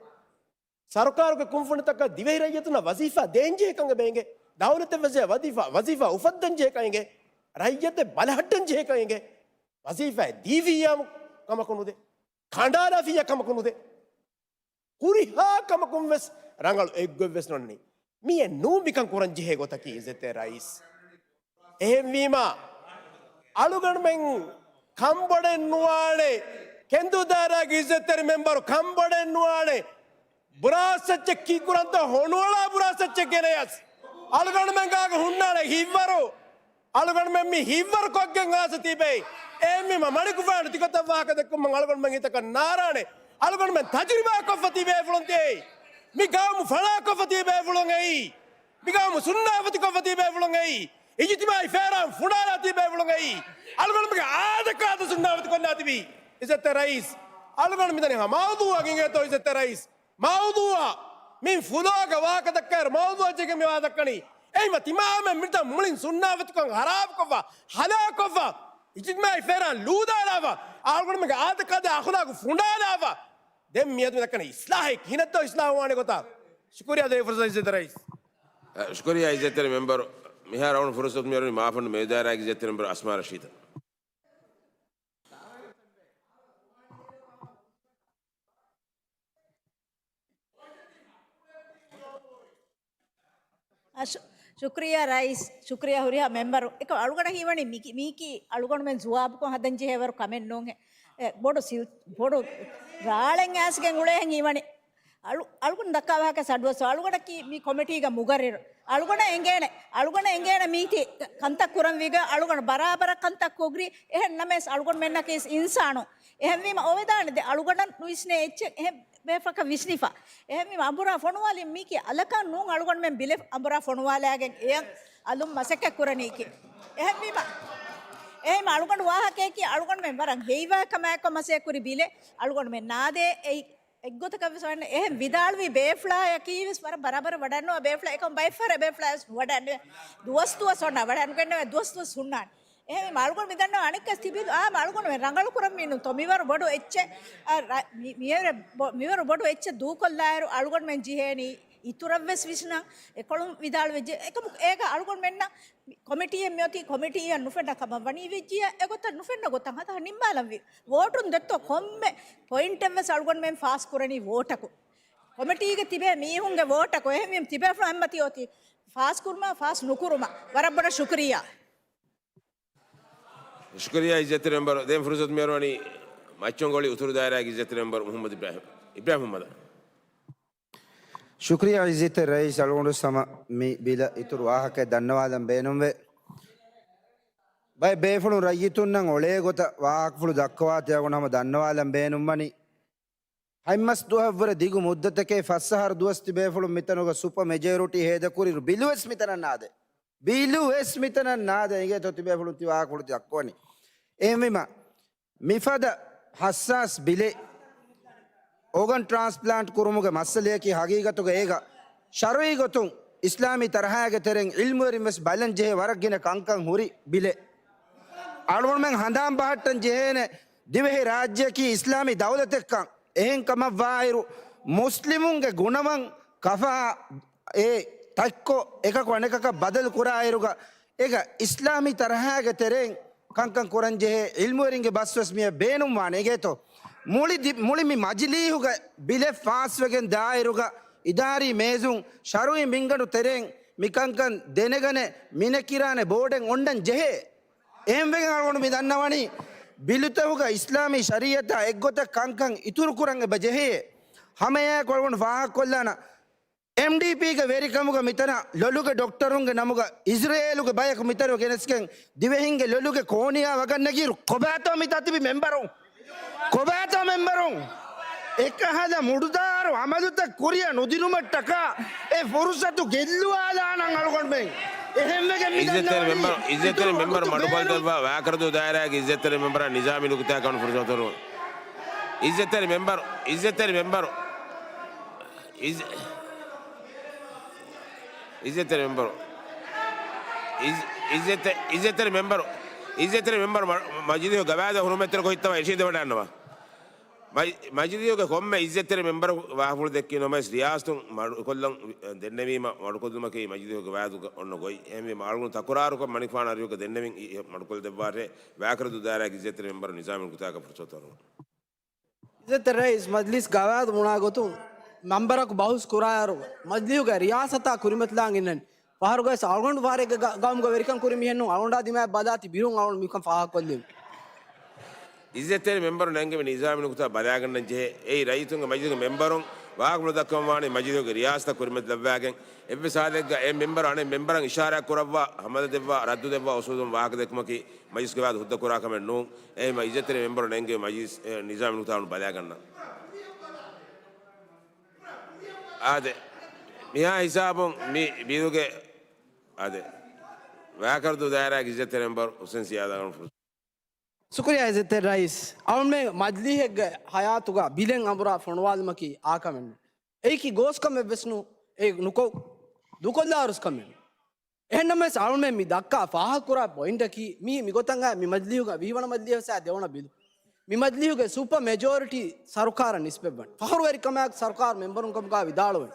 ސަރުކާރުގެ ކުންފުނިތަކަށް ދިވެހި ރައްޔިތުންނަށް ވަޒީފާ ދޭންޖެހޭ ކަން އެބަ އެނގޭ. ދައުލަތެއް ވެސް ވަޒީފާ، ވަޒީފާ އުފައްދަންޖެހޭ ކަން އެނގޭ. ރައްޔިތެއް ބަލަހައްޓަންޖެހޭ ކަން އެނގޭ. ވަޒީފާއެއް ދީފިއްޔާމު ކަމަކު ނުދޭ. ކަނޑާލާފިއްޔާ ކަމަކު ނުދޭ. ހުރިހާ ކަމަކުން ވެސް ރަނގަޅު އެއްގޮތް ވެސް ނޯންނަނީ. މިއެއް ނޫން މިކަން ކުރަން ޖެހޭ ގޮތަކީ އިއްޒަތްތެރި ރައީސް. އެހެންވީމާ، އަޅުގަނޑުމެން ކަންބޮޑެއް ނުވާނެ. ކެނދުދާރާގެ އިއްޒަތްތެރި މެމްބަރު ކަންބޮޑެއް ނުވާނެ. ބުރާސް އެއްޗެއް ކީކުރަންތޯ ހޮނުއަޅާ ބުރާސް އެއްޗެއް ގެނަޔަސް. އަޅުގަނޑުމެން ގާގަ ހުންނާނެ ހިތްވަރު. އަޅުގަނޑުމެން މި ހިތްވަރުކޮށްގެން އާސަ ތިބޭ. އެހެންވީމަ މަނިކުފާނު ތިގޮތަށް ވާހަކަ ދެއްކުމަށް އަޅުގަނޑުމެން ހިތަކަށް ނާރާނެ. އަޅުގަނޑުމެން ތަޖުރިބާ ކޮށްފަ ތިބޭފުޅުން ތިއީ. މި ގައުމު ފަޅާކޮށްފަ ތިބޭފުޅުން އެއީ. މި ގައުމު ސުންނާވަތިކޮށްފަ ތިބޭފުޅުން އެއީ. އިޖުތިމާޢީ ފޭރާން ފުނޑާލާ ތިބޭފުޅުން އެއީ. އަޅުގަނޑުމެންގެ އާދަކާދަ ސުންނާވަތިކޮށްލާ ތިބީ. އިއްޒަތްތެރި ރައީސް. އަޅުގަނޑު މިދަނީ ހަމަ މައުޟޫޢަކަށް އިނގޭތޯ އިއްޒަތްތެރި ރައީސް. މައުޟޫޢަށް މި ފުލޯގަ ވާހަކަ ދައްކާއިރު މައުޟޫޢަށް ޖެހިގެން މި ވާހަކަ ދައްކަނީ. އެހެންވީމަ ތިމާމެން މިތަން މުޅިން ސުންނާވަތިކަން ހަރާބުކޮށްފަ، ހަލާކުކޮށްފަ، އިޖުތިމާޢީ ފޭރާން ލޫދާލާފަ، އަޅުގަނޑުމެންގެ އާދަކާދަ އަޚުލާގު ފުނޑާލާފަ. ދެން މިއަދު މި ދައްކަނީ އިސްލާހެއް. ކިހިނެއްތޯ އިސްލާހު ވާނެ ގޮތަށް؟ ޝުކުރިއްޔާ ދޭ ފުރުސަތު އިއްޒަތްތެރި ރައީސް. އަ، ޝުކުރިއްޔާ އިއްޒަތްތެރި މެމްބަރު. މިހާރު އަޅުގަނޑު ފުރުސަތު މިއަރުވަނީ މާފަންޑު މެދުދާއިރާގެ އިއްޒަތްތެރި މެމްބަރު އަސްމާ ރަޝީދަށް. އަ، ޝު-، ޝުކުރިއްޔާ ރައީސް، ޝުކުރިއްޔާ ހުރިހާ މެމްބަރު. އެކަމް އަޅުގަނޑަށް ހީވަނީ މިކި-، މީކީ އަޅުގަނޑުމެން ޖުވާބުކޮށް ހަދަން ޖެހޭވަރު ކަމެއް ނޫންހޭ. އެ، ބޮޑު ސިލް-، ބޮޑު ރާޅެއް އައިސްގެން އުޅޭހެން ހީވަނީ. އަޅު-، އަޅުގަނޑު ދައްކާ ވާހަކަ ސަޑުވަސް އަޅުގަނޑަކީ މި ކޮމިޓީގެ މުގައްރިރު. އަޅުގަނޑަށް އެނގޭނެ، އަޅުގަނޑަށް އެނގޭނެ މީތި ކަންތައް ކުރަންވީގަ އަޅުގަނޑު ބަރާބަރަށް ކަންތައް ކޮށްގިރި. އެހެން ނަމަވެސް އަޅުގަނޑުމެންނަކީ އިންސާނު. އެހެންވީމަ އޮވެދާނެ ދެ އަޅުގަނޑަށް ނުވިސްނޭ އެއްޗެއް އެހެން ބޭފަކަށް ވިސްނިފަ. އެހެންވީމަ އަނބުރާ ފޮނުވާލި މީކީ އަލަކަށް ނޫން އަޅުގަނޑުމެން ބިލެ އަނބުރާ ފޮނުވާލާގެން އެޔަށް އަލުން މަސައްކަތް ކުރަނީކީ. އެހެންވީމަ، އެހެން އަޅުގަނޑު ވާހަކަޔަކީ އަޅުގަނޑުމެން ވަރަށް ހެޔޮ ކަމާއެކު މަސައްކަތް ކުރި ބިލެއް އަޅުގަނޑުމެން ނާދޭ އެއީ. އެއްގޮތަކަށް ވެސް ވަންނަ އެހެން ވިދާޅުވި ބޭފުޅާޔަކީ ވެސް ވަރަށް ބަރާބަރަށް ވަޑަންނަވާ ބޭފުޅާ. އެކަމް ބައެއްފަހަރަށް ބޭފުޅާ ވެސް ނުވަޑަންނެވޭ. ދުވަސް ދުވަސް އޮންނާ ވަޑަންގެންނެވޭ ދުވަސް ދުވަސް ހުންނާނެ. އެހެންވީމަ އަޅުގަނޑު މި ދަންނަވާ އަނެއްކާ ތިބި އާ އަޅުގަނޑުމެން ރަނގަޅު ކުރަން މީނުން ތޯ މިވަރު ބޮޑު އެއްޗެއް، އަ، ރަ-، މި-، މިވަރު ބޮ-، މިވަރު ބޮޑު އެއްޗެއް ދޫކޮށްލާއިރު އަޅުގަނޑުމެން ޖެހޭނީ އިތުރަށް ވެސް ވިސްނަން. އެކޮޅުން ވިދާޅުވެއްޖެ. އެކަމު އޭގަ އަޅުގަނޑުމެންނަށް ކޮމިޓީއެއް މިއޮތީ ކޮމިޓީއަށް ނުފެންނަ ކަމަށް ވަނީ ވެއްޖިއްޔާ އެގޮތަށް ނުފެންނަ ގޮތަށް ހަދާ ނިންމާލަންވީ. ވޯޓުން ދެއްތޯ ކޮންމެ ޕޮއިންޓެއް ވެސް އަޅުގަނޑުމެން ފާސް ކުރަނީ ވޯޓަކު. ކޮމިޓީގެ ތިބޭ މީހުންގެ ވޯޓަކު. އެހެންވީމަ ތިބޭފުޅުން އެއްމަތި އޮތީ ފާސް ކުރުމާ ފާސް ނުކުރުމާ. ވަރަށް ބޮޑަށް ޝުކުރިއްޔާ. ޝުކުރިއްޔާ އިއްޒަތްތެރި މެމްބަރު. ދެން ފުރުސަތު މިއަރުވަނީ މައްޗަނގޮޅި އުތުރު ދާއިރާގެ އިއްޒަތްތެރި މެމްބަރު މުޙައްމަދު އިބްރާހިމް. އިބްރާހިމް މުޙައްމަދަށް. ޝުކުރިއްޔާ އިއްޒަތްތެރި ރައީސް. އަޅުގަނޑު ހަމަ މި ބިލަށް އިތުރު ވާހަކައެއް ދަންނަވާލަން ބޭނުންވޭ. ބައެއް ބޭފުޅުން ރައްޔިތުންނަށް އޮޅޭ ގޮތަށް ވާހަކަފުޅު ދައްކަވާތީ އަޅުގަނޑު ހަމަ ދަންނަވާލަން ބޭނުންވަނީ. ހަތް މަސް ދުވަހަށްވުރެ ދިގު މުއްދަތަކޭ ފަސް އަހަރު ދުވަސް ތިބޭފުޅުން މިތަނުގަ ސުޕަ މެޖޯރިޓީ ހޭދަކުރިއިރު ބިލުވެސް މިތަނަށް ނާދޭ. ބިލުވެސް މިތަނަށް ނާދޭ. އިނގޭތޯ ތިބޭފުޅުން ތި ވާހަކަފުޅު ދައްކަވަނީ. އެހެންވީމަ، މިފަދަ ހައްސާސް ބިލެއް އޯގަން ޓްރާންސްޕްލާންޓް ކުރުމުގެ މައްސަލަޔަކީ ހަގީގަތުގަ އޭގަ ޝަރުޢީ ގޮތުން އިސްލާމީ ތަރަހާގެ ތެރެއިން ޢިލްމުވެރިން ވެސް ބަލަން ޖެހޭ ވަރަށް ގިނަ ކަންކަން ހުރި ބިލެއް. އަޅުގަނޑުމެން ހަނދާން ބަހައްޓަން ޖެހޭނެ ދިވެހި ރާއްޖެއަކީ އިސްލާމީ ދައުލަތެއްކަން. އެހެން ކަމަށްވާއިރު، މުސްލިމުންގެ ގުނަވަން ކަފާ އެ ތަތްކޮށް އެކަކު އަނެކަކަށް ބަދަލު ކުރާއިރުގަ، އޭގަ އިސްލާމީ ތަރަހާގެ ތެރެއިން ކަންކަން ކުރަން ޖެހޭ ޢިލްމުވެރިންގެ ބަސްވެސް މިއަށް ބޭނުންވާނެ. އެނގޭތޯ؟ މުޅި ދި-، މުޅި މި މަޖިލީހުގަ ބިލެއް ފާސްވެގެން ދާއިރުގަ އިދާރީ މޭޒުން ޝަރުޢީ މިންގަނޑު ތެރެއިން މިކަންކަން ދެނެގަނެ މިނެކިރާނެ ބޯޑެއް އޮންނަން ޖެހޭ. އެހެންވެގެން އަޅުގަނޑު މި ދަންނަވަނީ ބިލުތަކުގަ އިސްލާމީ ޝަރީޢަތާ އެއްގޮތަށް ކަންކަން އިތުރުކުރަން އެބަ ޖެހޭ. ހަމައެއާއެކު އަޅުގަނޑު ފާހަގަކޮށްލާނަން. އެމްޑީޕީގެ ވެރިކަމުގަ މިތަނަށް ލޮލުގެ ޑޮކްޓަރުންގެ ނަމުގަ އިޒްރޭލުގެ ބަޔަކު މިތަނު ގެނެސްގެން ދިވެހިންގެ ލޮލުގެ ކޯނިޔާ ވަގަށް ނެގިއިރު ކޮބާތޯ މިތާ ތިބި މެމްބަރުން؟ ކޮބާތޯ މެމްބަރުން؟ އެކަހަލަ މުޑުދާރު އަމަލުތައް ކުރިއަށް ނުދިނުމަށްޓަކާ އެ ފުރުސަތު ގެއްލުވާލާނަން އަޅުގަނޑުމެން. އެހެންވެގެން މި އިއްޒަތްތެރި ދަންނަވަނީ މެމްބަރު، އިއްޒަތްތެރި މެމްބަރު މަޑުކޮށްދެއްވާ، ވާކަރަދޫ ދާއިރާގެ އިއްޒަތްތެރި މެމްބަރަށް ނިޒާމީ ނުކުތާއަކަށް ފުރުސަތު ހުރުން. އިއްޒަތްތެރި މެމްބަރު، އިއްޒަތްތެރި މެމްބަރު، އިއްޒަ-، އިއްޒަތްތެރި މެމްބަރު، އިއްޒަ-، އިއްޒަތްތެ-، އިއްޒަތްތެރި މެމްބަރު، އިއްޒަތްތެރި މެމްބަރު މަ-، މަޖިލީހު ގަވާއިދަށް ހުރުމަތްތެރިކޮށް އިއްތަވާ އިރްޝީދު ވަޑައިގަންނަވާ. މަ-، މަޖިލީހުގެ ކޮންމެ އިއްޒަތްތެރި މެމްބަރު ވާހަކަފުޅު ދެއްކި ނަމަވެސް ރިޔާސަތުން މަޑުކޮށްލަން ދެންނެވީމަ، މަޑުކޮށްލުމަކީ މަޖިލީހުގެ ގަވާއިދުގަ އޮންނަ ގޮތް. އެހެންވީމަ އަޅުގަނޑު ތަކުރާރުކޮށް މަނިކުފާނު އަރިހުގަ ދެންނެވިން މަޑުކޮށްލަދެއްވާށޭ، ވާކަރަދޫ ދާއިރާގެ އިއްޒަތްތެރި މެމްބަރު ނިޒާމީ ނުކުތާއަކަށް ފުރުސަތު ހުރުން. އިއްޒަތްތެރި ރައީސް، މަޖްލިސް ގަވާއިދު ބުނާ ގޮތުން މަންބަރަކު ބަހުސް ކުރާއިރު، މަޖްލީހުގެ ރިޔާސަތާ ކުރިމަތިލާން އިންނަނީ. ފަހަރުގައި އަޅުގަނޑު ފަހަރެއްގެ ގަ-، ގައުމުގަ ވެރިކަން ކުރި މީހެއްނޫން. އަޅުގަނޑާ ދިމާއަށް ބަލާތި ބިރުން އަޅުގަނޑު މިކަން ފާހަގަކޮށްލީމު. އިއްޒަތްތެރި މެމްބަރު ނެންގެވި ނިޒާމީ ނުކުތާ ބަލާގަންނަން ޖެހޭ. އެއީ ރައްޔިތުންގެ މަޖިލީހުގެ މެމްބަރުން ވާހަކަފުޅު ދައްކަވަން ވާނީ މަޖިލީހުގެ ރިޔާސަތަށް ކުރިމަތިލައްވާގެން. އެއްވެސް ހާލެއްގަ އެ މެމްބަރު އަނެއް މެމްބަރަށް އިޝާރާތް ކުރައްވާ، ހަމަލަދެއްވާ، ރައްދުދެއްވާ އުސޫލުން ވާހަކަދެއްކުމަކީ މަޖިލިސްގެ ވާހަކަ ހުއްދަކުރާ ކަމެއް ނޫން. އެހެންވީމަ އިއްޒަތްތެރި މެމްބަރު ނެންގެވި މަޖިލިސް، އެ، ނިޒާމީ ނުކުތާ އަޅުގަނޑު ބަލާގަންނަން. އާދެ، މިހާ ހިސާބުން މި ބިލުގެ، އާދެ، ވާކަރަދޫ ދާއިރާގެ އިއްޒަތްތެރި މެމްބަރު ހުސެން ސިޔާދަށް އަޅުގަނޑު ފުރުސަތު. ޝުކުރިއްޔާ އިއްޒަތްތެރި ރައީސް. އަޅުމެން މަޖިލީހެއްގެ ހަޔާތުގަ ބިލެއް އަނބުރާ ފޮނުވާލުމަކީ އާކަމެއް ނޫން. އެއީކީ ގޯސްކަމެއްވެސް ނޫން. އެ ނުކޮށް ދޫކޮށްލާއިރުސް ކަމެއް ނޫން. އެހެންނަމަވެސް އަޅުމެން މި ދައްކާ ފާހަގަކުރާ ޕޮއިންޓަކީ މީ މިގޮތަށް އައި މި މަޖިލީހުގަ ވީ ވަނަ މަޖިލީހަށް ދެވަނަ ބިލު. މި މަޖިލީހުގެ ސުޕަ މެޖޯރިޓީ ސަރުކާރަށް ނިސްބަތްވަން. ފަޚުރުވެރިކަމާއެކު ސަރުކާރު މެމްބަރުން ކަމުގަ ވިދާޅުވަން.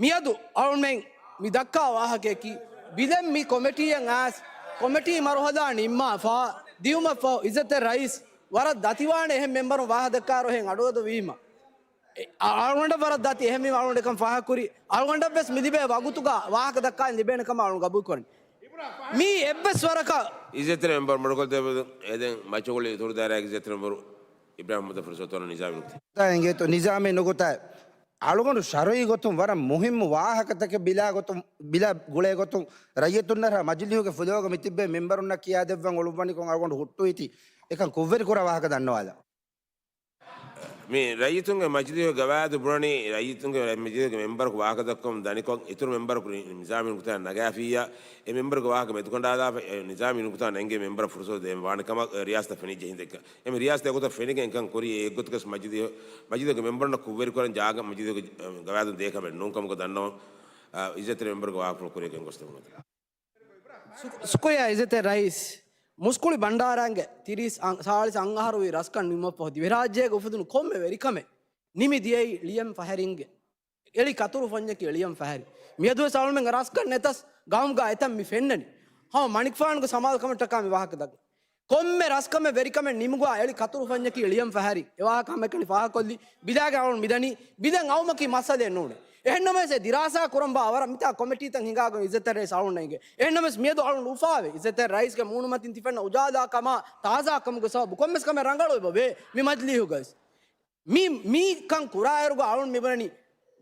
މިއަދު އަޅުމެން މި ދައްކާ ވާހަކަޔަކީ، ބިލެއް މި ކޮމިޓީއަށް އައިސް، ކޮމިޓީ މަރުހަލާ ނިންމާފަ، ދިއުމަށްފަހު އިއްޒަތްތެރި ރައީސް ވަރަށް ދަތިވާނެ އެހެން މެމްބަރުން ވާހަކަ ދައްކާއިރު އެހެން އަޑުއަދަ ވީމަ. އެ، އަ-، އަޅުގަނޑަށް ވަރަށް ދަތި އެހެންވީމަ އަޅުގަނޑަކަށް ފާހަގަކުރި، އަޅުގަނޑަށްވެސް މިލިބޭ ވަގުތުގަ ވާހަކަ ދައްކާ ލިބޭނެ ކަމަށް އަޅުގަނޑު ގަބޫލުކުރަނީ. މީ އެއްވެސް ވަރަކަށް އިއްޒަތްތެރި މެމްބަރު މަޑުކޮށްދެއްވަމުން އެދެން މައްޗަނގޮޅި އުތުރު ދާއިރާގެ އިއްޒަތްތެރި މެމްބަރު އިބްރާހިމް މުހައްމަދަށް ފުރުސަތު އަންނަ ނިޒާމީ ނުކުތާ. އިނގޭތޯ ނިޒާމީ ނުކުތާ. އަޅުގަނޑު ޝަރުޢީ ގޮތުން ވަރަށް މުހިއްމު ވާހަކަތަކެއް ބިލާ ގޮތުން، ބިލާ ގުޅޭ ގޮތުން ރައްޔިތުންނަށް މަޖިލީހުގެ ފުލޯގަ މިތިއްބެވި މެމްބަރުންނަށް ކިޔާދެއްވަން އޮޅުއްވަނިކޮށް އަޅުގަނޑު ހުއްޓުވީތީ އެކަން ކުށްވެރިކުރާ ވާހަކަ ދަންނަވާލަން. މި ރައްޔިތުންގެ މަޖިލީހުގެ ގަވާއިދު ބުނަނީ، ރައްޔިތުންގެ މަޖިލީހުގެ މެމްބަރަކު ވާހަކަ ދައްކަމުން ދަނިކޮށް، އިތުރު މެމްބަރަކު ނި-، ނިޒާމީ ނުކުތާއަށް ނަގާފިއްޔާ، އެ މެމްބަރުގެ ވާހަކަ މެދުކަނޑާލާފަ، އެ ނިޒާމީ ނުކުތާ ނެންގެ މެމްބަރަށް ފުރުސަތު ދޭން ވާނެ ކަމަށް، އެ، ރިޔާސަތަށް ފެނިއްޖެ ހިނދެއްކަ. އެމެ ރިޔާސަތު އެގޮތަށް ފެނިގެން އެކަން ކުރީ، އެ އެއްގޮތަކަސް މަޖިލީހު، މަޖިލީހުގެ މެމްބަރުންނަށް ކުށްވެރިކުރަން ޖާގަ މަޖިލީހުގެ، އެ، ގަވާއިދުން ދޭ ކަމެއް ނޫން ކަމުގަ ދަންނަވަން، އާ، އިއްޒަތްތެރި މެމްބަރުގެ ވާހަކަފުޅު ކުރިއަށް ގެންގޮސްދެމުން. ޝު-، ޝުކުރިއްޔާ އިއްޒަތްތެރި ރައީސް. މުސްކުޅި ބަންޑާރައިންގެ ތިރީސް އަން-، ސާޅީސް އަށްއަހަރުވީ ރަސްކަން ނިމުމަށްފަހު ދިވެހިރާއްޖޭގަ އުފެދުނު ކޮންމެ ވެރިކަމެއް ނިމި ދިޔައީ ޅިޔަން ފަހަރިންގެ އެޅި ކަތުރުފަންޏަކީ ޅިޔަން ފަހަރި. މިއަދުވެސް އަޅުމެންގެ ރަސްކަން ނެތަސް ގައުމުގަ އެތަން މި ފެންނަނީ. ހަމަ މަނިކުފާނުގެ ސަމާލުކަމަށްޓަކާ މި ވާހަކަ ދައްކަ. ކޮންމެ ރަސްކަމެއް ވެރިކަމެއް ނިމުގާ އެޅި ކަތުރުފަންޏަކީ ޅިޔަން ފަހަރި. އެ ވާހަކަ ހަމައެކަނި ފާހަކޮށްލި. ބިލާގެ އަޅުން މިދަނީ. ބިލެއް އައުމަކީ މައްސަލައެއް ނޫނޭ. އެހެންނަމަވެސް އެ ދިރާސާ ކުރަންވާ ވަރަށް މިތާ ކޮމިޓީތައް ހިނގާގޮން އިއްޒަތްތެރި ރައީސް އަޅުންނަށް އިނގޭ. އެހެންނަމަވެސް މިއަދު އަޅުން އުފާވެ އިއްޒަތްތެރި ރައީސްގެ މޫނުމަތިން ތިފެންނަ އުޖާލާކަމާ ތާޒާކަމުގެ ސަބަބު ކޮންމެސް ކަމެއް ރަނގަޅުވެބަ ވޭ މި މަޖިލީހުގަވެސް. މި، މި ކަން ކުރާއިރުގަ އަޅުން މިބުނަނީ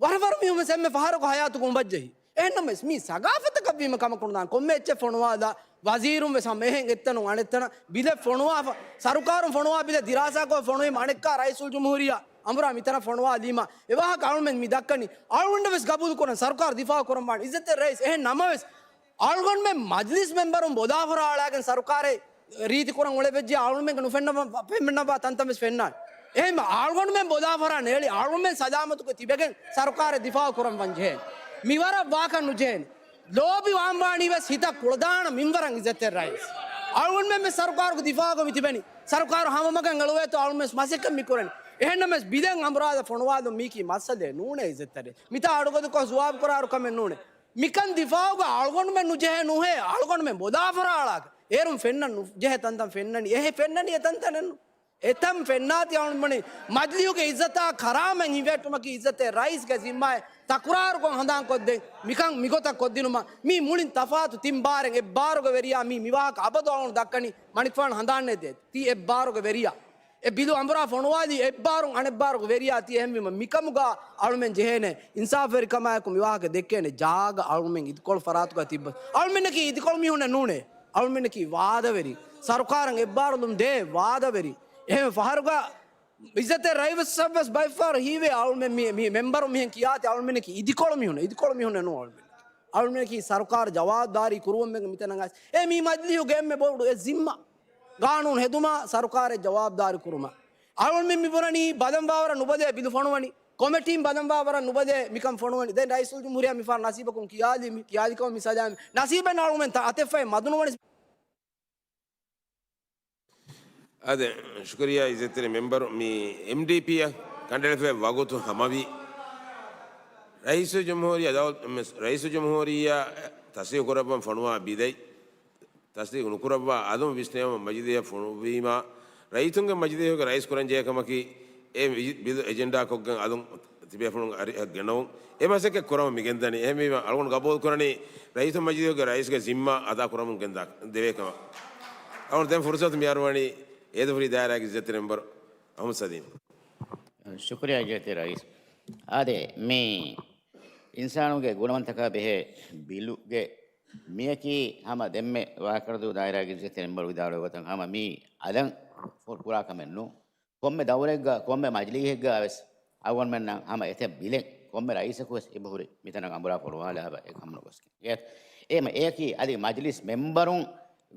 ވަރަށް ވަރު މީހުން ވެސް އެންމެ ފަހަރަކު ހަޔާތުގަ އުނބައްޖެހި. އެހެންނަމަވެސް މީ ސަގާފަތަކަށް ވީމަ ކަމަކު ނުދާން. ކޮންމެ އެއްޗެއް ފޮނުވާލާ ވަޒީރުން ވެސް ހަމަ އެހެން އެއްތަނުން އަނެއްތަނަށް ބިލެއް ފޮނުވާފަ، ސަރުކާރުން ފޮނުވާ ބިލެއް ދިރާސާކޮށް ފޮނުވީމަ އަނެއްކާ ރައީސުލްޖުމްހޫރިއްޔާ އަނބުރާ މިތަނަށް ފޮނުވާލީމަ އެ ވާހަކަ އަޅުމެން މި ދައްކަނީ. އަޅުގަނޑަށް ވެސް ގަބޫލު ކުރަން ސަރުކާރު ދިފާއު ކުރަން ވާނެ. އިއްޒަތްތެރި ރައީސް އެހެން ނަމަވެސް އަޅުގަނޑުމެން މަޖްލިސް މެމްބަރުން ބޮލާފަރާ އަޅާގެން ސަރުކާރެއް ރީތި ކުރަން އުޅެވެއްޖެ އަޅުމެންގެ ނުފެންނަ-، ފެންނަންވާ ތަންތަން ވެސް ފެންނާނެ. އެހެން އަޅުގަނޑުމެން ބޮލާފަރާ ނޭޅި އަޅުމެން ސަލާމަތުގަ ތިބެގެން ސަރުކާރެއް ދިފާއު ކުރަން ވަންޖެހޭނެ. މިވަރަށް ވާކަށް ނުޖެހޭނެ. ލޯބި ވާންވާނީ ވެސް ހިތަށް ކުޅަދާނަ މިންވަރަށް އިއްޒަތްތެރި ރައީސް. އަޅުގަނޑުމެން ވެސް ސަރުކާރުގެ ދިފާއުގަ މި ތިބެނީ. ސަރުކާރު ހަމަ މަގަށް އެޅުވޭތޯ އަޅުމެން ވެސް މަސައްކަތް މި ކުރަނީ. އެހެންނަމަވެސް ބިލެއް އަނބުރާލަ ފޮނުވާލުން މީކީ މައްސަލައެއް ނޫނޭ އިއްޒަތްތެރި. މިތާ އަޑުގަދަކޮށް ޖުވާބު ކުރާއިރު ކަމެއް ނޫނޭ. މިކަން ދިފާއުގަ އަޅުގަނޑުމެން ނުޖެހޭ ނުހޭ، އަޅުގަނޑުމެން ބޮލާފަރާ އަޅާގެ. އޭރުން ފެންނަން ނުޖެހޭ ތަންތަން ފެންނަނީ. އެހެ ފެންނަނީ އެތަންތަނެއްނު. އެތަން ފެންނާތީ އަޅުގަނޑުމެން މަޖިލީހުގެ އިއްޒަތާ ކަރާމަތް ހިފެހެއްޓުމަކީ އިއްޒަތްތެރި ރައީސްގެ ޒިންމާއެއް. ތަކުރާރުކޮށް ހަނދާންކޮށްދޭން. މިކަން މިގޮތަށް ކޮށްދިނުމަށް މީ މުޅިން ތަފާތު ތިން ބާރެއް އެއްބާރުގެ ވެރިޔާ މީ މިވާހަކަ އަބަދު އަޅުގަނޑު ދައްކަނީ މަނިކުފާނު ހަނދާން ނެތޭ. ތީ އެއްބާރުގެ ވެރިޔާ. އެ ބިލު އަނބުރާ ފޮނުވާލީ އެއްބާރުން އަނެއްބާރުގެ ވެރިޔާ ތީ. އެހެންވީމަ މިކަމުގަ އަޅުމެން ޖެހޭނެ އިންސާފުވެރިކަމާއެކު މިވާހަކަ ދެއްކޭނެ ޖާގަ އަޅުމެން އިދިކޮޅު ފަރާތުގަ ތިއްބަ. އަޅުމެންނަކީ އިދިކޮޅު މީހުންނެއް ނޫނޭ. އަޅުމެންނަކީ ވާދަވެރި. ސަރުކާރަށް އެއްބާރުލުން ދޭ ވާދަވެރި. އެހެން ފަހަރުގަ އިއްޒަތްތެރި ރައީސްވެސް ބައިފަހަރު ހީވޭ އަޅުމެން މި، މި މެމްބަރު މިހެން ކިޔާތީ އަޅުމެންނަކީ އިދިކޮޅު މީހުން، އިދިކޮޅު މީހުންނެއް ނޫން އަޅުމެން. އަޅުމެންނަކީ ސަރުކާރު ޖަވާބުދާރީ ކުރުވަން ވެގެން މިތަނަށް އައިސް. އެ މީ މަޖިލީހުގެ އެންމެ ބޮޑު އެ ޒިންމާ. ގާނޫނު ހެދުމާ، ސަރުކާރެއް ޖަވާބުދާރީ ކުރުމާ. އަޅުމެން މި ބުނަނީ ބަލަންވާވަރަށް ނުބަލޭ ބިލު ފޮނުވަނީ. ކޮމެޓީން ބަލަންވާވަރަށް ނުބަލޭ މިކަން ފޮނުވަނީ. ދެން ރައީސުލްޖުމްހޫރިއްޔާ މިފަހަރު ނަސީބަކުން ކިޔާލީ މި، ކިޔާލިކަމަށް މި ސަލާމް. ނަސީބެއް އަޅުމެން ތަ-، އަތެއްފައި މަދުނުވަނީ. އާދެ، ޝުކުރިއްޔާ އިއްޒަތްތެރި މެމްބަރު މި އެމްޑީޕީއަށް ކަނޑައެޅިފައި ވަގުތު ހަމަވި. ރައީސުލްޖުމްހޫރިއްޔާ ދައު-، މި ރައީސުލްޖުމްހޫރިއްޔާ ތަސްދީގު ކުރައްވަން ފޮނުވާ ބިލެއް ތަސްދީގު ނުކުރައްވާ އަލުން ވިސްނެވުމަށް މަޖިލީހަށް ފޮނުއްވީމާ، ރައްޔިތުންގެ މަޖިލީހުގެ ރައީސް ކުރަންޖެހޭ ކަމަކީ، އެ ވި-، ބިލު އެޖެންޑާކޮށްގެން އަލުން ތިބޭފުޅުން އަރިހަށް ގެނައުން އެ މަސައްކަތް ކުރަމުން މިގެންދަނީ. އެހެންވީމާ، އަޅުގަނޑު ގަބޫލު ކުރަނީ، ރައްޔިތުން މަޖިލީހުގެ ރައީސްގެ ޒިންމާ އަދާ ކުރަމުން ގެންދާ ދެވޭ ކަމަށް. އަޅުގަނޑު ދެން ފުރުސަތު މި އަރުވަނީ އޭދަފުރި ދާއިރާގެ އިއްޒަތްތެރި މެމްބަރު އަހުމަދު ސަލީމް. ޝުކުރިއްޔާ އިއްޒަތްތެރި ރައީސް. އާދެ، މި އިންސާނުގެ ގުނަވަންތަކާ ބެހޭ ބިލުގެ މިޔަކީ ހަމަ ދެންމެ ވާކަރަދޫ ދާއިރާގެ އިއްޒަތްތެރި މެމްބަރު ވިދާޅުވި ގޮތަށް ހަމަ މީ އަލަށް ފޯރުކުރާ ކަމެއް ނޫން. ކޮންމެ ދައުރެއްގަ، ކޮންމެ މަޖިލީހެއްގަ ވެސް އަޅުގަނޑުމެންނަށް ހަމަ އެތައް ބިލެއް ކޮންމެ ރައީސަކު ވެސް އެބަހުރި މިތަނަށް އަނބުރާ ފޮނުވާލާ އެ ކަމުނުގޮސްގެން. އެ، އެހެމަ އެއަކީ އަދި މަޖިލިސް މެމްބަރުން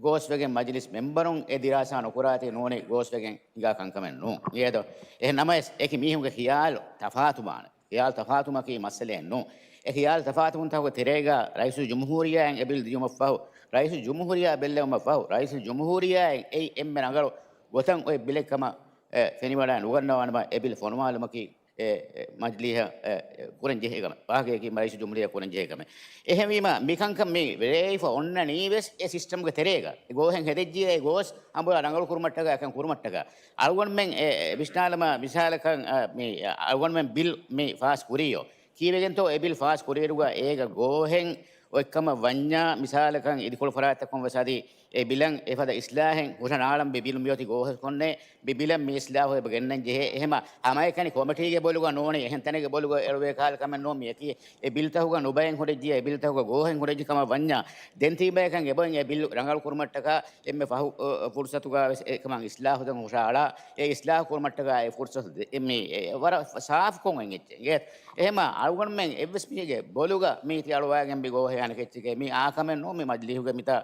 ގޯސްވެގެން، މަޖިލިސް މެމްބަރުން އެ ދިރާސާ ނުކުރާތީ ނޫނީ ގޯސްވެގެން ހިނގާ ކަންކަމެއް ނޫން. އިނގޭތޯ؟ އެހެން ނަމަވެސް އެކި މީހުންގެ ޚިޔާލު ތަފާތުވާނެ. ޚިޔާލު ތަފާތުވުމަކީ މައްސަލައެއް ނޫން. އެ ޚިޔާލު ތަފާތުވުންތަކުގެ ތެރޭގަ ރައީސުލްޖުމްހޫރިއްޔާއިން އެ ބިލް ދިޔުމަށްފަހު، ރައީސުލްޖުމްހޫރިއްޔާ ބެއްލެވުމަށްފަހު، ރައީސުލްޖުމްހޫރިއްޔާއިން އެއީ އެންމެ ރަނގަޅު ގޮތަށް އޮތް ބިލެއް ކަމަށް، އެ، ފެނިވަޑައި ނުގަންނަވާނަމަ އެ ބިލް ފޮނުވާލުމަކީ އެ، އެ، މަޖިލީހަށް، އެ، އެ، ކުރަންޖެހޭ ކަމެއް. ވާހަކަޔަކީ ރައީސުލްޖުމްހޫރިއްޔާ ކުރަންޖެހޭ ކަމެއް. އެހެންވީމަ، މިކަންކަން މި ރޭވިފަ އޮންނަނީވެސް އެ ސިސްޓަމްގެ ތެރޭގަ. އެ ގޯހެއް ހެދެއްޖިއްޔާ އެ ގޯސް އަނބުރާ ރަނގަޅު ކުރުމަށްޓަކާ، އެކަން ކުރުމަށްޓަކާ. އަޅުގަނޑުމެން އެ، އެ، ވިސްނާލަމާ މިސާލަކަށް، އަ، މި، އަ، އަޅުގަނޑުމެން ބިލް މި ފާސް ކުރިޔޯ. ކީއްވެގެންތޯ އެ ބިލް ފާސް ކުރިއިރުގަ އޭގަ ގޯހެއް އޮތްކަމަށް ވަންޏާ، މިސާލަކަށް އިދިކޮޅު ފަރާތްތަކުން ވެސް އަދި އެ ބިލަށް އެފަދަ އިސްލާހެއް ހުށަނާޅަން ބި ބިލު މިއޮތީ ގޯހެއް ކޮންނޭ، ބި ބިލަށް މި އިސްލާހު އެބަ ގެންނަން ޖެހޭ. އެހެމަ ހަމައެކަނި ކޮމިޓީގެ ބޮލުގަ ނޫނީ، އެހެން ތަނެއްގެ ބޮލުގަ އެޅުވޭ ކަހަލަ ކަމެއް ނޫން. މިޔަކީ އެ ބިލްތަކުގަ ނުބައެއް ހުރެއްޖިއްޔާ، އެ ބިލްތަކުގަ ގޯހެއް ހުރެއްޖި ކަމަށް ވަންޏާ، ދެން ތީބަޔަކަށް އެބައިން އެ ބިލް ރަނގަޅު ކުރުމަށްޓަކާ އެންމެ ފަހު، އަ، ފުރުސަތުގަ ވެސް އެކަމަށް އިސްލާހުތައް ހުށައަޅާ، އެ އިސްލާހު ކުރުމަށްޓަކާ އެ ފުރުސަތު ދެ-، އެ މި، އެ ވަރަށް ސާފުކޮށް އޮތް އެއްޗެއް. އެ އެހެމަ އަޅުގަނޑުމެން އެއްވެސް މީހެއްގެ ބޮލުގަ މީތި އަޅުވައިގެން ބި ގޯހެއް އަނެކެއްޗެކޭ. މީ އާ ކަމެއް ނޫން. މި މަޖިލީހުގެ މިތާ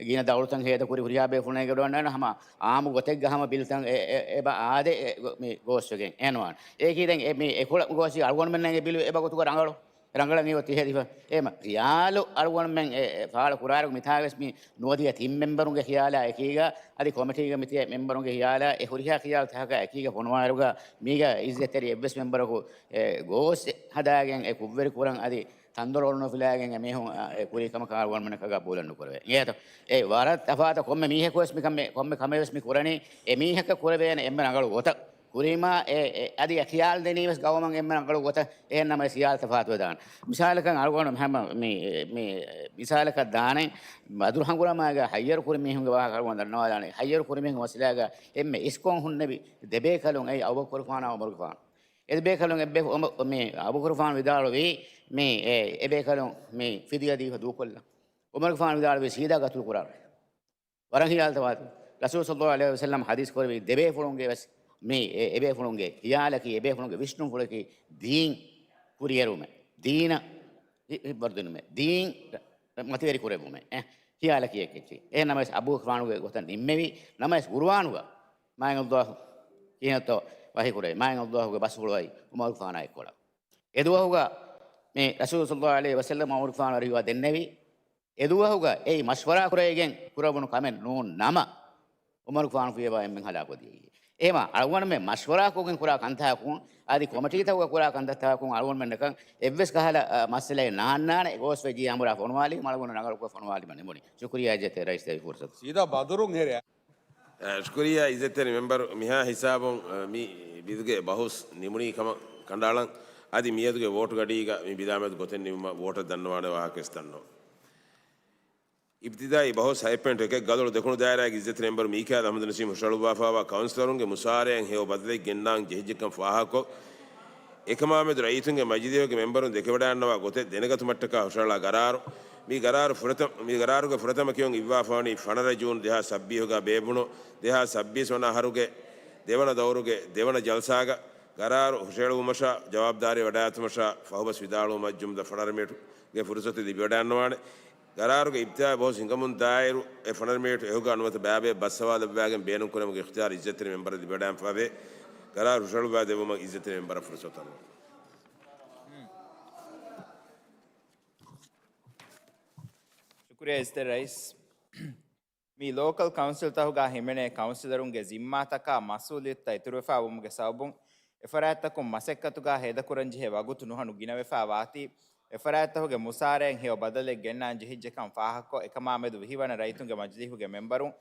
ގިނަ ދައުރުތައް ހޭދަކުރި ހުރިހާ ބޭފުޅުން އެނގިވަޑައިގަންނަވާނެ ހަމަ އާއްމު ގޮތެއްގަ ހަމަ ބިލްތައް އެ، އެ، އެބަ އާދެ، އެ، ގޮ-، މި ގޯސްވެގެން އެންވާން. އޭކީ ދެން އެ، މި އެކުޅަ ގޯސް އަޅުގަނޑުމެންނަށް އެ ބިލު އެބަ ގޮތުގަ ރަނގަޅު، ރަނގަޅަށް އެ އޮތީ ހެދިފަ. އެހެމަ ޚިޔާލު އަޅުގަނޑުމެން އެ، އެ ފާޅު ކުރާއިރު މިތާވެސް މި ނުވަދިޔަ ތިން މެމްބަރުންގެ ޚިޔާލާ އެކީގަ، އަދި ކޮމިޓީގަ މިތިބޭ މެމްބަރުންގެ ޚިޔާލާ އެ ހުރިހާ ޚިޔާލު ތަކަކާ އެކީގަ ފޮނުވާއިރުގަ، މީގަ އިއްޒަތްތެރި އެއްވެސް މެމްބަރަކު އެ ގޯސް ހަދާގެން އެ ކުށްވެރި ކުރަން އަދި ކަންދޮރު ނުފިލާގެން އެމީހުން އެ ކުރީ ކަމަކަށް އަޅުގަނޑުމެންނަކަށް ގަބޫލެއް ނުކުރެވޭ. އިނގޭތޯ؟ އެ ވަރަށް ތަފާތު ކޮންމެ މީހަކު ވެސް މިކަމެއް، ކޮންމެ ކަމެއް ވެސް މި ކުރަނީ އެ މީހަކަށް ކުރެވޭނެ އެންމެ ރަނގަޅު ގޮތަށް. ކުރީމާ އެ، އެ، އަދި އެ ޚިޔާލު ދެނީ ވެސް ގައުމަށް އެންމެ ރަނގަޅު ގޮތަށް. އެހެން ނަމަވެސް ޚިޔާލު ތަފާތުވެދާނެ. މިސާލަކަށް އަޅުގަނޑު ހަމަ މި، މި މިސާލަކަށް ދާނެ، ބަދުރު ހަނގުރާމާގަ ހައްޔަރު ކުރި މީހުންގެ ވާހަކަ އަޅުގަނޑު ދަންނަވާލާނެ. ހައްޔަރު ކުރި މީހުން މައްސަލާގަ އެންމެ އިސްކޮށް ހުންނެވި ދެބޭކަލުން އެއީ އަބޫބަކުރުފާނާ ޢުމަރުގެފާނު. އެ ދެބޭކަލުން އެއްބޭ، އުމަ-، މި އަބޫބަކުރުފާނު ވިދާޅުވީ، މި އެ، އެބޭކަލުން މި ފިދިޔަ ދީފަ ދޫކޮށްލަން. ޢުމަރުގެފާނު ވިދާޅުވީ ސީދާ ޤަތުލު ކުރާނެ. ވަރަށް ޚިޔާލު ތަފާތު. ރަސޫލު ޞައްލައްލާހު ޢަލައިހި ވަސައްލަމަ ޙަދީޘް ކުރެއްވި ދެބޭފުޅުންގެ ވެސް މި އެ، އެބޭފުޅުންގެ ޚިޔާލަކީ، އެބޭފުޅުންގެ ވިސްނުންފުޅަކީ ދީން ކުރިއެރުމެއް، ދީނަށް ހި-، ހިތްވަރުދިނުމެއް، ދީން ރަ-، މަތިވެރި ކުރެއްވުމެއް، އެ، ޚިޔާލަކީ އެކެއްޗެއް. އެހެން ނަމަވެސް އަބޫބަކުރުފާނުގެ ގޮތަށް ނިންމެވި ނަމަވެސް ޤުރުއާނުގަ މާތް ﷲ ކިހިނެއްތޯ ވަޙީ ކުރެވި، މާތް ﷲ ގެ ބަސްފުޅު އައި ޢުމަރުގެފާނާ އެއްކޮޅަށް. އެދުވަހުގަ މި ރަސޫލު ޞައްލައްލާހު ޢަލައިހި ވަސައްލަމަ ޢުމަރުގެފާނު އަރިހުވާ ދެންނެވި، އެދުވަހުގަ އެއީ މަޝްވަރާ ކުރެވިގެން ކުރެވުނު ކަމެއް ނޫން ނަމަ، ޢުމަރުގެފާނު ފިޔަވާ އެންމެން ހަލާކު ދިޔައީ. އެހެމަ އަޅުގަނޑުމެން މަޝްވަރާކޮށްގެން ކުރާ ކަންތަކުން، އަދި ކޮމިޓީތަކުގަ ކުރާ ކަންތައްތަކުން އަޅުގަނޑުމެންނަކަށް އެއްވެސް ކަހަލަ، އަ، މައްސަލައެއް ނާންނާނެ. ގޯސްވެ ޖީ އަނބުރާ ފޮނުވާލީމަ އަޅުގަނޑު ރަނގަޅުކޮށް ފޮނުވާލީމަ ނިމުނީ. ޝުކުރިއްޔާ އިއްޒަތްތެރި ރައީސް ދެއްވި ފުރުސަތު. ސީދާ ބަދުރުން ހެރެ. އަ، ޝުކުރިއްޔާ އިއްޒަތްތެރި މެމްބަރު، މިހާ ހިސާބުން، އަ، މި ބިލްގެ ބަހުސް ނިމުނީ ކަމަށް ކަނޑައަޅަން. އަދި މިއަދުގެ ވޯޓު ގަޑީގަ މި ބިލާމެދު ގޮތެއް ނިމުމަށް ވޯޓަށް ދަންނަވާނެ ވާހަކަވެސް ދަންނަވަން. އިބްތިދާއީ ބަހުސް ހަތް ޕޮއިންޓް އެކެއް. ގަދޮޅު ދެކުނު ދާއިރާގެ އިއްޒަތްތެރި މެމްބަރު މީކާއިލް އަޙްމަދު ނަސީމް ހުށަހަޅުއްވާފައިވާ ކައުންސިލަރުންގެ މުސާރައިން ހެޔޮ ބަދަލެއް ގެންނާން ޖެހިއްޖެކަން ފާހަގަކޮށް، އެކަމާމެދު ރައްޔިތުންގެ މަޖިލީހުގެ މެމްބަރުން ދެކެވަޑައިގަންނަވާ ގޮތެއް ދެނެގަތުމަށްޓަކާ ހުށަހަޅާ ގަރާރު، މި ގަރާރު ފުރަތަ-، މި ގަރާރުގެ ފުރަތަމަ ކިޔުން އިއްވާފަވަނީ ފަނަރަ ޖޫން ދެހާސް ސައްބީސްގަ ބޭއްވުނު، ދެހާސް ސައްބީސް ވަނަ އަހަރުގެ ދެވަނަ ދައުރުގެ ދެވަނަ ޖަލްސާގަ. ގަރާރު ހުށަހެޅުވުމަށާ ޖަވާބުދާރީ ވަޑާގަތުމަށާ ފަހުބަސް ވިދާޅުވުމަށް ޖުމްލަ ފަނަރަ މިނެޓުގެ ފުރުސަތު ލިބިވަޑައިގަންނަވާނެ. ގަރާރުގެ އިބްތިދާއީ ބަހުސް ހިނގަމުން ދާއިރު އެ ފަނަރަ މިނެޓު އެހުގަ ނުވަތަ ބައިބައި ބަސް ހަވާލުވެވައިގެން ބޭނުންކުރެވުމުގެ އިޚްތިޔާރު އިއްޒަތްތެރި މެމްބަރަށް ލިބިވަޑައިގެންފަވޭ. ގަރާރު ހުށަހެޅުއްވާ ދެއްވުމަށް އިއްޒަތްތެރި މެމްބަރަށް ފުރުސަތު އަންނަން. ޝުކުރިއްޔާ އިއްޒަތްތެރި ރައީސް. މި ލޯކަލް ކައުންސިލްތަކުގަ ހިމެނޭ ކައުންސިލަރުންގެ ޒިންމާތަކާ މަސްއޫލިއްޔަތުތައް އިތުރުވެފަ ވުމުގެ ސަބަބުން، އެފަރާތްތަކުން މަސައްކަތުގަ ހޭދަކުރަންޖެހޭ ވަގުތު ނުހަނު ގިނަވެފަ ވާތީ، އެފަރާތްތަކުގެ މުސާރައިން ހެޔޮ ބަދަލެއް ގެންނާން ޖެހިއްޖެކަން ފާހަގަކޮށް، އެކަމާމެދު ވިހިވަނަ ރައްޔިތުންގެ މަޖިލީހުގެ މެމްބަރުން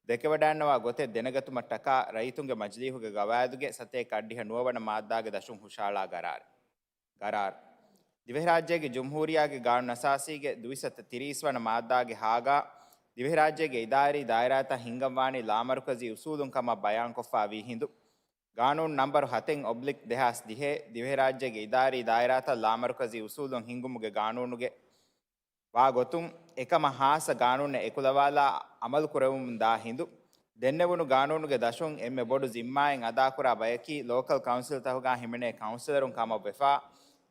ދެކެވަޑައިގަންނަވާ ގޮތެއް ދެނެގަތުމަށްޓަކާ، ރައްޔިތުންގެ މަޖިލީހުގެ ގަވާއިދުގެ ސަތޭކަ އަށްޑިހަ ނުވަވަނަ މާއްދާގެ ދަށުން ހުށަހަޅާ ގަރާރެއް. ގަރާރު. ދިވެހިރާއްޖޭގެ ޖުމްހޫރިއްޔާގެ ގާނޫނުއަސާސީގެ ދުއިސައްތަ ތިރީސް ވަނަ މާއްދާގެ ހާގާ، ދިވެހިރާއްޖޭގެ އިދާރީ ދާއިރާތައް ހިންގަންވާނީ ލާމަރުކަޒީ އުސޫލުން ކަމަށް ބަޔާންކޮށްފަ ވީ ހިނދު، ގާނޫނު ނަންބަރު ހަތެއް އޮބްލިކް ދެހާސް ދިހައެއް، ދިވެހިރާއްޖޭގެ އިދާރީ ދާއިރާތައް ލާމަރުކަޒީ އުސޫލުން ހިންގުމުގެ ގާނޫނުގެ ވާ ގޮތުން، އެކަމަށް ހާއްސަ ގާނޫނެއް އެކުލަވާލާ އަމަލު ކުރެވެމުން ދާ ހިނދު، ދެންނެވުނު ގާނޫނުގެ ދަށުން އެންމެ ބޮޑު ޒިންމާއެއް އަދާކުރާ ބަޔަކީ ލޯކަލް ކައުންސިލްތަކުގަ ހިމެނޭ ކައުންސިލަރުން ކަމަށް ވެފަ،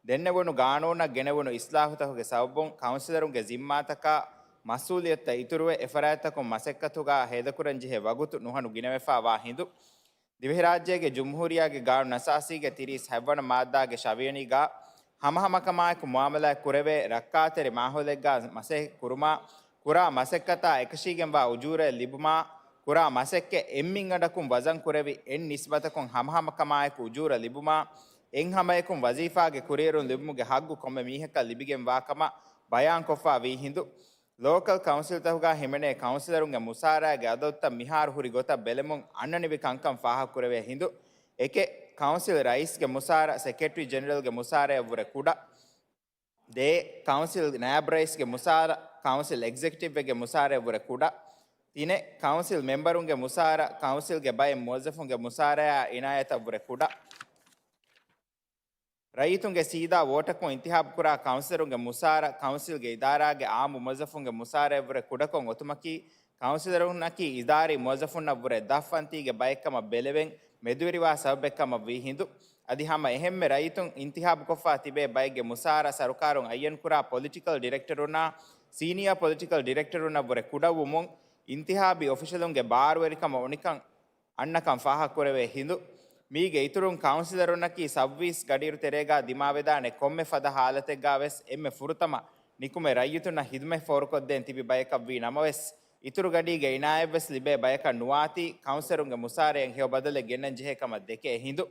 ދެންނެވުނު ގާނޫނަށް ގެނެވުނު އިސްލާހުތަކުގެ ސަބަބުން ކައުންސިލަރުންގެ ޒިންމާތަކާ މަސްއޫލިއްޔަތުތައް އިތުރުވެ، އެފަރާތްތަކުން މަސައްކަތުގަ ހޭދަކުރަންޖެހޭ ވަގުތު ނުހަނު ގިނަވެފަ ވާ ހިނދު، ދިވެހިރާއްޖޭގެ ޖުމްހޫރިއްޔާގެ ގާނޫނުއަސާސީގެ ތިރީސް ހަތްވަނަ މާއްދާގެ ށަވިޔަނީގަ، ހަމަހަމަކަމާއެކު މުއާމަލާތް ކުރެވޭ، ރައްކާތެރި މާހައުލެއްގަ މަސައްކަތް ކުރުމާ، ކުރާ މަސައްކަތާ އެކަށީގެންވާ އުޖޫރައެއް ލިބުމާ، ކުރާ މަސައްކަތް އެއްމިންގަނޑަކުން ވަޒަން ކުރެވި، އެއް ނިސްބަތަކުން ހަމަހަމަކަމާއެކު އުޖޫރަ ލިބުމާ، އެއްހަމައެކުން ވަޒީފާގެ ކުރިއެރުން ލިބުމުގެ ހައްގު ކޮންމެ މީހަކަށް ލިބިގެންވާ ކަމަށް ބަޔާންކޮށްފަ ވީ ހިނދު، ލޯކަލް ކައުންސިލްތަކުގަ ހިމެނޭ ކައުންސިލަރުންގެ މުސާރައިގެ އަދަދުތައް މިހާރު ހުރި ގޮތަށް ބެލެމުން އަންނަނިވި ކަންކަން ފާހަގަކުރެވޭ ހިނދު، އެކެއް، ކައުންސިލް ރައީސްގެ މުސާރަ ސެކްރެޓަރީ ޖެނެރަލްގެ މުސާރަޔަށްވުރެ ކުޑަ. ދޭއް، ކައުންސިލް ނާއިބް ރައީސްގެ މުސާރަ ކައުންސިލް އެގްޒެކެޓިވްއެއްގެ މުސާރަޔަށްވުރެ ކުޑަ. ތިނެއް، ކައުންސިލް މެމްބަރުންގެ މުސާރަ ކައުންސިލްގެ ބައެއް މުވައްޒަފުންގެ މުސާރަޔާ އިނާޔަތަށްވުރެ ކުޑަ. ރައްޔިތުންގެ ސީދާ ވޯޓަކުން އިންތިހާބުކުރާ ކައުންސިލަރުންގެ މުސާރަ، ކައުންސިލްގެ އިދާރާގެ އާއްމު މުވައްޒަފުންގެ މުސާރައަށްވުރެ ކުޑަކޮށް އޮތުމަކީ، ކައުންސިލަރުންނަކީ އިދާރީ މުވައްޒަފުންނަށްވުރެ ދަށް ފަންތީގެ ބައެއްކަމަށް ބެލެވެން، މެދުވެރިވާ ސަބަބެއްކަމަށް ވީ ހިނދު، އަދި ހަމަ އެހެންމެ ރައްޔިތުން އިންތިހާބުކޮށްފަ ތިބޭ ބައެއްގެ މުސާރަ ސަރުކާރުން އައްޔަންކުރާ ޕޮލިޓިކަލް ޑިރެކްޓަރުންނާ ސީނިއާ ޕޮލިޓިކަލް ޑިރެކްޓަރުންނަށްވުރެ ކުޑަވުމުން، އިންތިހާބީ އޮފިޝަލުންގެ ބާރުވެރިކަމަށް އޮނިކަން އަންނަކަން ފާހަގަކުރެވޭ ހިނދު، މީގެ އިތުރުން ކައުންސިލަރުންނަކީ ސައުވީސް ގަޑިއިރު ތެރޭގާ ދިމާވެދާނެ ކޮންމެ ފަދަ ހާލަތެއްގާވެސް އެންމެ ފުރަތަމަ ނިކުމެ ރައްޔިތުންނަށް ހިދުމަތް ފޯރުކޮށްދޭން ތިބި ބަޔަކަށްވީ ނަމަވެސް، އިތުރު ގަޑީގެ އިނާޔަތްވެސް ލިބޭ ބަޔަކަށް ނުވާތީ، ކައުންސިލަރުންގެ މުސާރައިން ހެޔޮ ބަދަލެއް ގެންނަން ޖެހޭ ކަމަށް ދެކޭ ހިނދު،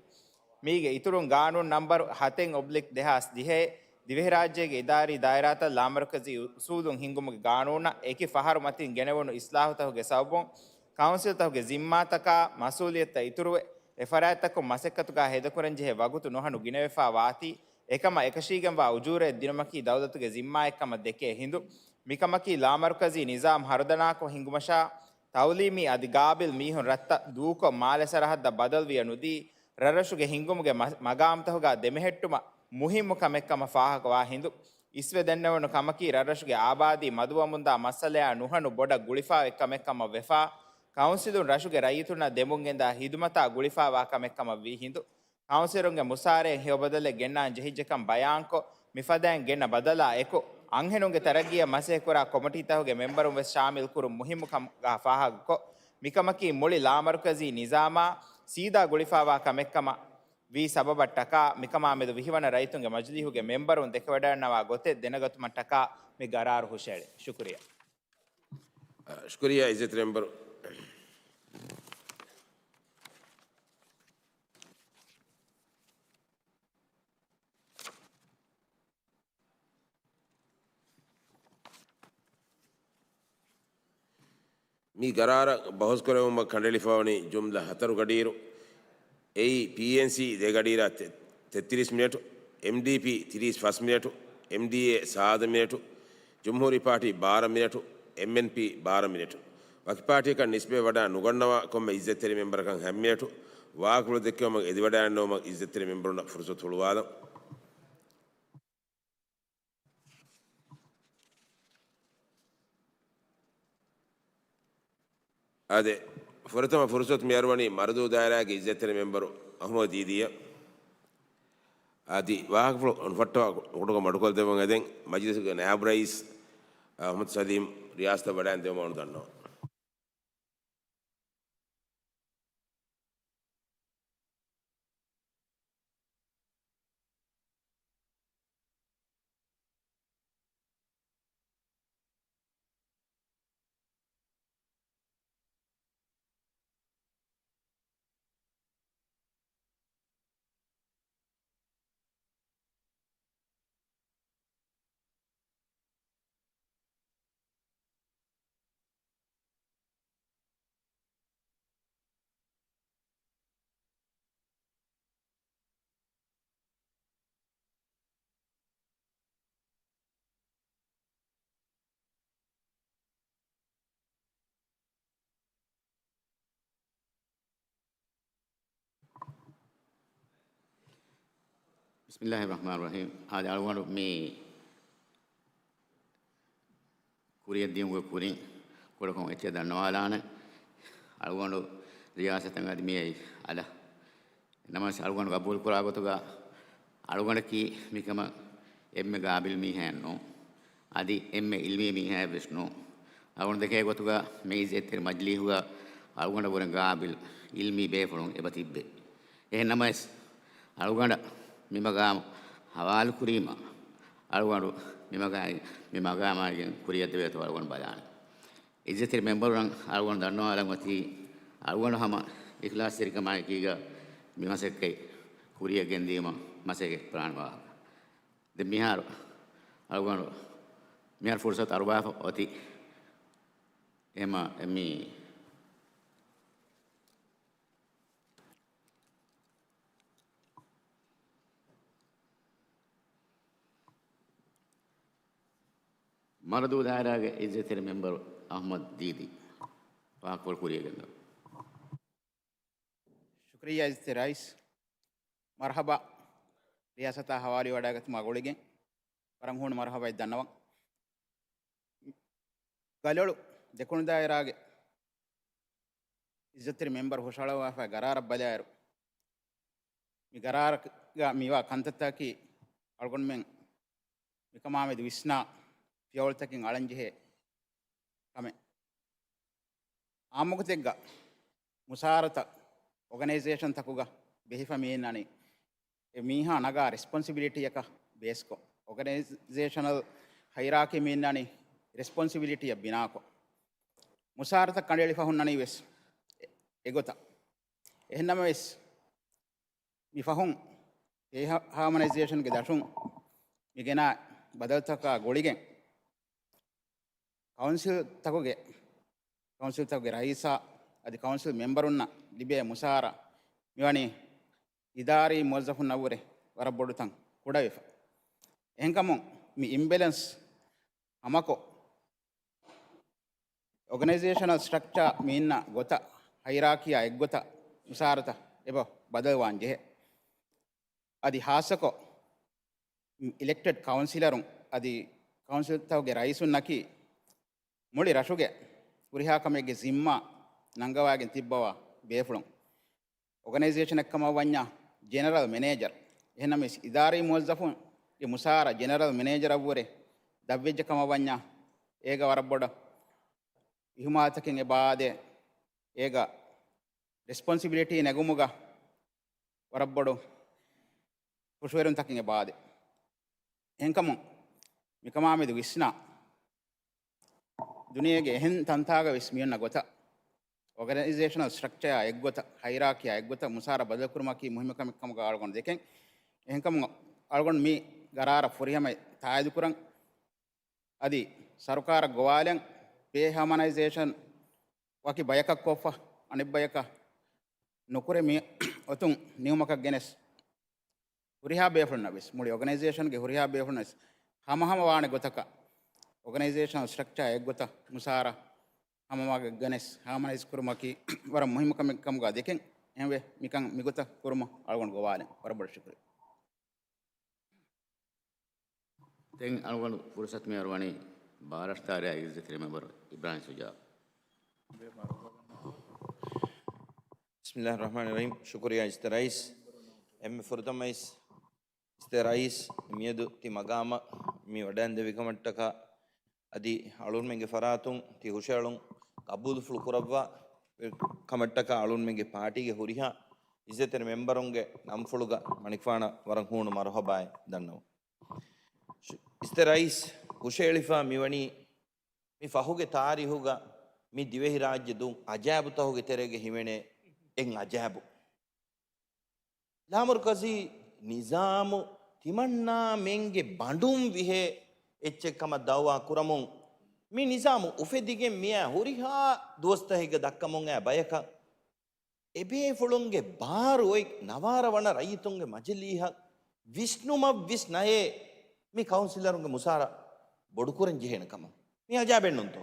މީގެ އިތުރުން ގާނޫނު ނަންބަރު ހަތެއް އޮބްލިކް ދެހާސް ދިހައެއް، ދިވެހިރާއްޖޭގެ އިދާރީ ދާއިރާތައް ލާމަރުކަޒީ އުސޫލުން ހިންގުމުގެ ގާނޫނަށް އެކި ފަހަރު މަތިން ގެނެވުނު އިސްލާހުތަކުގެ ސަބަބުން، ކައުންސިލްތަކުގެ ޒިންމާތަކާ މަސްއޫލިއްޔަތުތައް އިތުރުވެ، އެ ފަރާތްތަކުން މަސައްކަތުގަ ހޭދަކުރަންޖެހޭ ވަގުތު ނުހަނު ގިނަވެފާ ވާތީ، އެކަމަށް އެކަށީގެންވާ އުޖޫރައެއް ދިނުމަކީ ދައުލަތުގެ ޒިންމާއެއްކަމަށް ދެކޭ ހިނދު، މިކަމަކީ ލާމަރުކަޒީ ނިޒާމް ހަރުދަނާކޮށް ހިނގުމަށާ، ތައުލީމީ އަދި ގާބިލް މީހުން ރަށްތައް ދޫކޮށް، މާލެ ސަރަހައްދަށް ބަދަލުވިޔަ ނުދީ، ރަށްރަށުގެ ހިންގުމުގެ މަ-، މަގާމްތަކުގަ ދެމެހެއްޓުމަށް މުހިއްމު ކަމެއްކަމަށް ފާހަގަވާ ހިނދު، އިސްވެ ދެންނެވުނު ކަމަކީ، ރަށްރަށުގެ އާބާދީ މަދުވަމުންދާ މައްސަލަޔާ ނުހަނު ބޮޑަށް ގުޅިފާ އޮތް ކަމެއްކަމަށް ވެފާ، ކައުންސިލުން ރަށުގެ ރައްޔިތުންނަށް ދެމުންގެންދާ ހިދުމަތާ ގުޅިފާވާ ކަމެއްކަމަށް ވީ ހިނދު، ކައުންސިލުންގެ މުސާރައިން ހެޔޮ ބަދަލެއް ގެންނާން ޖެހިއްޖެކަން ބަޔާންކޮށް، މިފަދައިން ގެންނަ ބަދަލާ އެކު، އަންހެނުންގެ ތަރައްގީއަށް މަސައްކަތްކުރާ ކޮމިޓީތަކުގެ މެމްބަރުން ވެސް ޝާމިލް ކުރުން މުހިއްމު ކަމުގަ ފާހަގަކޮށް، މިކަމަކީ މުޅި ލާމަރުކަޒީ ނިޒާމާ ސީދާ ގުޅިފާވާ ކަމެއްކަމަށް ވީ ސަބަބަށްޓަކާ، މިކަމާމެދު ވިހިވަނަ ރައްޔިތުންގެ މަޖިލީހުގެ މެމްބަރުން ދެކެވަޑަންނަވާ ގޮތެއް ދެނެގަތުމަށްޓަކާ މި ގަރާރު ހުށައެޅޭ. ޝުކުރިއްޔާ. ޝުކުރިއްޔާ އިއްޒަތްތެރި މެމްބަރު. މި ގަރާރަށް ބަހުސްކުރެވުމަށް ކަނޑައެޅިފަވަނީ ޖުމްލަ ހަތަރު ގަޑިއިރު، އެއީ، ޕީއެންސީ ދެ ގަޑިއިރާ ތެ-، ތެއްތިރީސް މިނެޓު، އެމްޑީޕީ ތިރީސް ފަސް މިނެޓު، އެމްޑީއޭ ސާދަ މިނެޓު، ޖުމްހޫރީ ޕާޓީ ބާރަ މިނެޓު، އެމްއެންޕީ ބާރަ މިނެޓު. ވަކި ޕާޓީއަކަށް ނިސްބަތް ވަޑާ ނުގަންނަވާ ކޮންމެ އިއްޒަތްތެރި މެމްބަރަކަށް ހަތް މިނެޓު، ވާހަކަފުޅު ދެއްކެވުމަށް އެދިވަޑައިގަންނަވުމަށް އިއްޒަތްތެރި މެމްބަރުންނަށް ފުރުސަތު ހުޅުވާލަން. އާދެ، ފުރަތަމަ ފުރުސަތު މިއަރުވަނީ މަރުދޫ ދާއިރާގެ އިއްޒަތްތެރި މެމްބަރު އަހުމަދު ދީދީއަށް. އަދި ވާހަކަފުޅު ނުފައްޓަވާ ކުޑަކޮށް މަޑުކޮށްދެއްވަން އެދެން މަޖިލިސުގެ ނާއިބު ރައީސް އަހްމަދު ސަލީމް ރިޔާސަތަށް ވަޑައިން ދެވުމަށް އޮންނަން. ބިސްމިއްލާހި ރަޙްމާނި ރަޙީމް. އާދެ، އަޅުގަނޑު މި ކުރިއަށްދިޔުމުގެ ކުރިން ކުޑަކޮށް އެއްޗެއް ދަންނަވާލާނެ. އަޅުގަނޑު ރިޔާސަތަށް އަދި މިއައީ އަލަށް. ނަމަވެސް އަޅުގަނޑު ގަބޫލުކުރާ ގޮތުގަ އަޅުގަނޑަކީ މިކަމަށް އެންމެ ގާބިލް މީހާއެއް ނޫން. އަދި އެންމެ އިލްމީ މީހާއެއް ވެސް ނޫން. އަޅުގަނޑު ދެކޭ ގޮތުގަ މި އިއްޒަތްތެރި މަޖިލީހުގަ އަޅުގަނޑަށްވުރެ ގާބިލް އިލްމީ ބޭފުޅުން އެބަ ތިއްބެވި. އެހެން ނަމަވެސް، އަޅުގަނޑަށް މި މަގާމު ހަވާލުކުރީމަ، އަޅުގަނޑު މި މަގާ-، މި މަގާމާއިގެން ކުރިއަށް ދެވޭތޯ އަޅުގަނޑު ބަލާނެ. އިއްޒަތްތެރި މެމްބަރުން އަޅުގަނޑު ދަންނަވާލަން އޮތީ، އަޅުގަނޑު ހަމަ އިޚްލާޞްތެރިކަމާ އެކީގަ މި މަސައްކަތް ކުރިއަށް ގެންދިޔުމަށް މަސައްކަތް ކުރާނެ ވާހަކަ. ދެން މިހާރު އަޅުގަނޑު، މިހާރު ފުރުސަތު އަރުވާފަ އޮތީ އެމަ-، އެ މި މަރަދޫ ދާއިރާގެ އިއްޒަތްތެރި މެމްބަރު އަޙްމަދު ދީދީ ވާހަކަފުޅު ކުރިއަށް ގެންދަވާ. ޝުކުރިއްޔާ އިއްޒަތްތެރި ރައީސް. މަރުޙަބާ. ރިޔާސަތާ ހަވާލުވެވަޑައިގަތުމާ ގުޅިގެން ވަރަށް ހޫނު މަރުޙަބާއެއް ދަންނަވަން. ގަލޮޅު ދެކުނު ދާއިރާގެ އިއްޒަތްތެރި މެމްބަރު ހުށަހަޅައްވާފައި ގަރާރަށް ބަލާއިރު، މި ގަރާރަކަށް މިވާ ކަންތައްތަކީ އަޅުގަނޑުމެން މިކަމާމެދު ވިސްނާ ފިޔަވަޅުތަކެއް އަޅަންޖެހޭ ކަމެއް. އާއްމުގޮތެއްގަ މުސާރަތައް އޯގަނައިޒޭޝަންތަކުގަ ބެހިފަ މިއިންނަނީ، އެ މީހާ ނަގާ ރެސްޕޮންސިބިލިޓީއަކަށް ބޭސްކޮށް، އޯގަނައިޒޭޝަނަލް ހައިރާކީ މިއިންނަނީ ރެސްޕޮންސިބިލިޓީއަށް ބިނާކޮށް، މުސާރަތައް ކަނޑައެޅިފަ ހުންނަނީ ވެސް އެ-، އެގޮތަށް. އެހެންނަމަވެސް، މި ފަހުން އެ ހާ-، ހާމަނައިޒޭޝަންގެ ދަށުން މިގެނާ ބަދަލުތަކާ ގުޅިގެން ކައުންސިލްތަކުގެ، ކައުންސިލްތަކުގެ ރައީސާ އަދި ކައުންސިލް މެމްބަރުންނަށް ލިބޭ މުސާރަ މިވަނީ އިދާރީ މުވައްޒަފުންނަށްވުރެ ވަރަށް ބޮޑު ތަން ކުޑަވެފަ. އެހެންކަމުން މި އިމްބެލެންސް ހަމަކޮށް، އޯގަނައިޒޭޝަނަލް ސްޓްރަކްޗާ މި އިންނަ ގޮތަށް، ހައިރާކީއާ އެއްގޮތަށް މުސާރަތައް އެބަ ބަދަލުވާން ޖެހޭ. އަދި ހާއްސަކޮށް، އިލެކްޓެޑް ކައުންސިލަރުން އަދި ކައުންސިލްތަކުގެ ރައީސުންނަކީ، މުޅި ރަށުގެ ހުރިހާ ކަމެއްގެ ޒިންމާ ނަންގަވާގެން ތިއްބަވާ ބޭފުޅުން. އޯގަނައިޒޭޝަނެއް ކަމަށް ވަންޏާ ޖެނެރަލް މެނޭޖަރ. އެހެންނަމަވެސް، އިދާރީ މުވައްޒަފުންގެ މުސާރަ ޖެނެރަލް މެނޭޖަރަށްވުރެ ދަށްވެއްޖެ ކަމަށް ވަންޏާ، އޭގަ ވަރަށް ބޮޑަށް އިހުމާލުތަކެއް އެބައާދޭ. އޭގަ ރެސްޕޮންސިބިލިޓީ ނެގުމުގަ ވަރަށް ބޮޑު ހުށަހެޅުންތަކެއް އެބައާދޭ. އެހެންކަމުން، މިކަމާމެދު ވިސްނާ، ދުނިޔޭގެ އެހެން ތަންތާގަ ވެސް މިއޮންނަ ގޮތަށް، އޯގަނައިޒޭޝަނަލް ސްޓްރަކްޗަރާ އެއްގޮތަށް، ހައިރާކީއާ އެއްގޮތަށް މުސާރަ ބަދަލުކުރުމަކީ މުހިއްމު ކަމެއް ކަމުގަ އަޅުގަނޑު ދެކެން. އެހެންކަމުން، އަޅުގަނޑު މި ގަރާރަށް ފުރިހަމަ ތާއީދުކުރަން. އަދި ސަރުކާރަށް ގޮވާލަން، ޕޭ ހާމަނައިޒޭޝަން ވަކި ބަޔަކަށް ކޮށްފަ، އަނެއް ބަޔަކަށް ނުކުރެ މި އޮތުން ނިއުމަކަށް ގެނެސް، ހުރިހާ ބޭފުޅުންނަށް ވެސް، މުޅި އޯގަނައިޒޭޝަންގެ ހުރިހާ ބޭފުޅުން ވެސް ހަމަހަމަ ވާނެ ގޮތަކަށް، އޯގަނައިޒޭޝަނަލް ސްޓްރަކްޗާ އެއްގޮތަށް މުސާރަ ހަމަވާގެން ގެނެސް، ހާމަނައިޒް ކުރުމަކީ ވަރަށް މުހިއްމު ކަމެއް ކަމުގަ ދެކެން. އެހެންވެ، މިކަން މިގޮތަށް ކުރުމަށް އަޅުގަނޑު ގޮވާލަން. ވަރަށް ބޮޑަށް ޝުކުރިއްޔާ. ދެން އަޅުގަނޑު ފުރުސަތު މިހާރު ވަނީ ބާރަށު ދާއިރާ އިއްޒަތްތެރި މެމްބަރު އިބްރާހިމް ސުޖާ. ބިސްމިއްލާހި ރަޙްމާނި ރަޙީމް. ޝުކުރިއްޔާ އިއްޒަތްތެރި ރައީސް. އެންމެ ފުރަތަމަވެސް އިއްޒަތްތެރި ރައީސް، މިއަދު ތި މަގާމަށް މި ވަޑައިންދެވި ކަމަށްޓަކާ އަދި އަޅުންމެންގެ ފަރާތުން ތި ހުށައެޅުން ގަބޫލުފުޅު ކުރައްވާ ކަމަށްޓަކާ އަޅުންމެންގެ ޕާޓީގެ ހުރިހާ އިއްޒަތްތެރި މެމްބަރުންގެ ނަންފުޅުގަ މަނިކުފާނަށް ވަރަށް ހޫނު މަރުހަބާއެއް ދަންނަވަން. އިއްޒަތްތެރި ރައީސް، ހުށައެޅިފަ މިވަނީ މި ފަހުގެ ތާރީހުގަ މި ދިވެހިރާއްޖެ ދުށް އަޖައިބުތަކުގެ ތެރޭގަ ހިމެނޭ އެއް އަޖައިބު. ލާމަރުކަޒީ ނިޒާމު ތިމަންނާމެންގެ ބަނޑުން ވިހޭ އެއްޗެއް ކަމަށް ދައުވާ ކުރަމުން، މި ނިޒާމު އުފެދިގެން މިއާ ހުރިހާ ދުވަސްތަކެއްގަ ދައްކަމުން އައި ބަޔަކަށް، އެބޭފުޅުންގެ ބާރު އޮތް ނަވާރަ ވަނަ ރައްޔިތުންގެ މަޖިލީހަށް ވިސްނުމަށް ވިސް ނަޔޭ މި ކައުންސިލަރުންގެ މުސާރަ ބޮޑުކުރަން ޖެހޭނެ ކަމަށް. މި އަޖައިބެއްނޫންތޯ؟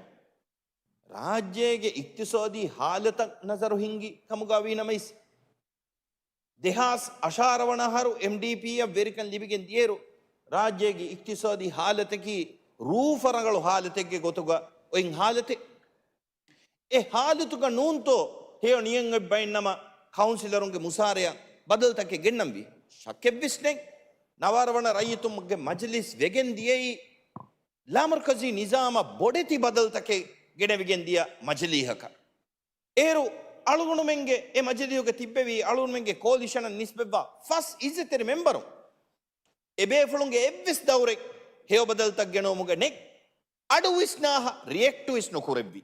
ރާއްޖޭގެ އިޤްތިޞާދީ ހާލަތަށް ނަޒަރު ހިންގި ކަމުގަ ވީނަމަވެސް، ދެހާސް އަށާރަ ވަނަ އަހަރު އެމްޑީޕީއަށް ވެރިކަން ލިބިގެން ދިޔައިރު، ރާއްޖޭގެ އިޤްތިޞާދީ ހާލަތަކީ ރޫފަ ރަނގަޅު ހާލަތެއްގެ ގޮތުގަ އޮތް ހާލަތެއް. އެ ހާލަތުގަ ނޫންތޯ ހެޔޮ ނިޔަތް އޮތް ބައެއްނަމަ ކައުންސިލަރުންގެ މުސާރަޔަށް ބަދަލުތަކެއް ގެންނަންވީ؟ ޝައްކެއްވެސް ނެތް. ނަވާރަ ވަނަ ރައްޔިތުންގެ މަޖިލީސް ވެގެން ދިޔައީ ލާމަރުކަޒީ ނިޒާމަށް ބޮޑެތި ބަދަލުތަކެއް ގެނެވިގެން ދިޔަ މަޖިލީހަކަށް. އޭރު އަޅުގަނޑުމެންގެ އެ މަޖިލީހުގަ ތިއްބެވި އަޅުގަނޑުމެންގެ ކޯލިޝަނަށް ނިސްބަތްވާ ފަސް އިއްޒަތްތެރި މެމްބަރުން އެބޭފުޅުންގެ އެއްވެސް ދައުރެއް ހެޔޮ ބަދަލުތައް ގެނައުމުގަ ނެތް. އަޑު ވިސްނާހަ ރިއެކްޓު ވެސް ނުކުރެއްވި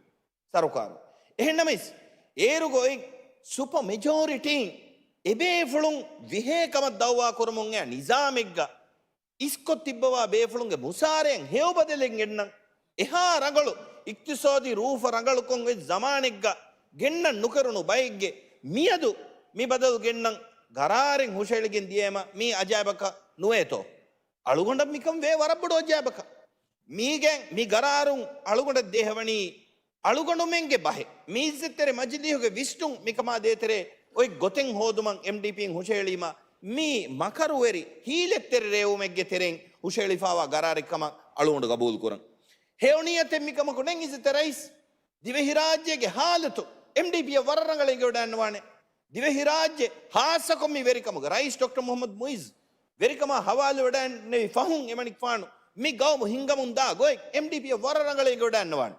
ސަރުކާރު. އެހެންނަމަވެސް، އޭރުގަ އޮތް ސުޕަ މެޖޯރިޓީން އެބޭފުޅުން ވިހޭ ކަމަށް ދައުވާ ކުރަމުން އެ ނިޒާމެއްގަ އިސްކޮށް ތިއްބަވާ ބޭފުޅުންގެ މުސާރައިން ހެޔޮ ބަދަލެއް ގެންނަން، އެހާ ރަނގަޅު އިޤްތިޞާދީ ރޫފަ ރަނގަޅުކޮށް އޮތް ޒަމާނެއްގަ ގެންނަން ނުކެރުނު ބައެއްގެ މިއަދު މި ބަދަލު ގެންނަން ގަރާރެއް ހުށައެޅިގެން ދިޔައީމަ މީ އަޖައިބަކަށް ނުވޭތޯ؟ އަޅުގަނޑަށް މިކަން ވޭ ވަރަށް ބޮޑު އަޖައިބަކަށް. މީގެން މި ގަރާރުން އަޅުގަނޑަށް ދޭހަވަނީ އަޅުގަނޑުމެންގެ ބަހެއް، މި އިއްޒަތްތެރި މަޖިލީހުގެ ވިސްނުން މިކަމާ ދޭތެރޭ އޮތް ގޮތެއް ހޯދުމަށް އެމްޑީޕީން ހުށައެޅީމަ، މީ މަކަރުވެރި ހީލަތްތެރި ރޭވުމެއްގެ ތެރެއިން ހުށައެޅިފާވާ ގަރާރެއް ކަމަށް އަޅުގަނޑު ގަބޫލުކުރަން. ހެޔޮ ނިޔަތެއް މިކަމަކު ނެތް އިއްޒަތްތެރި ރައީސް. ދިވެހިރާއްޖޭގެ ހާލަތު އެމްޑީޕީއަށް ވަރަށް ރަނގަޅަށް އެނގިވަޑައިގަންނަވާނެ. ދިވެހިރާއްޖެ ހާއްސަކޮށް މި ވެރިކަމުގަ ރައީސް ޑޮކްޓަރ މުޙައްމަދު މުޢިއްޒު ވެރިކަމާ ހަވާލުވެވަޑައިގެންނެވި ފަހުން އެމަނިކުފާނު މި ގައުމު ހިންގަމުން ދާ ގޮތް އެމްޑީޕީއަށް ވަރަށް ރަނގަޅަށް އެނގިވަޑައިގަންނަވާނެ.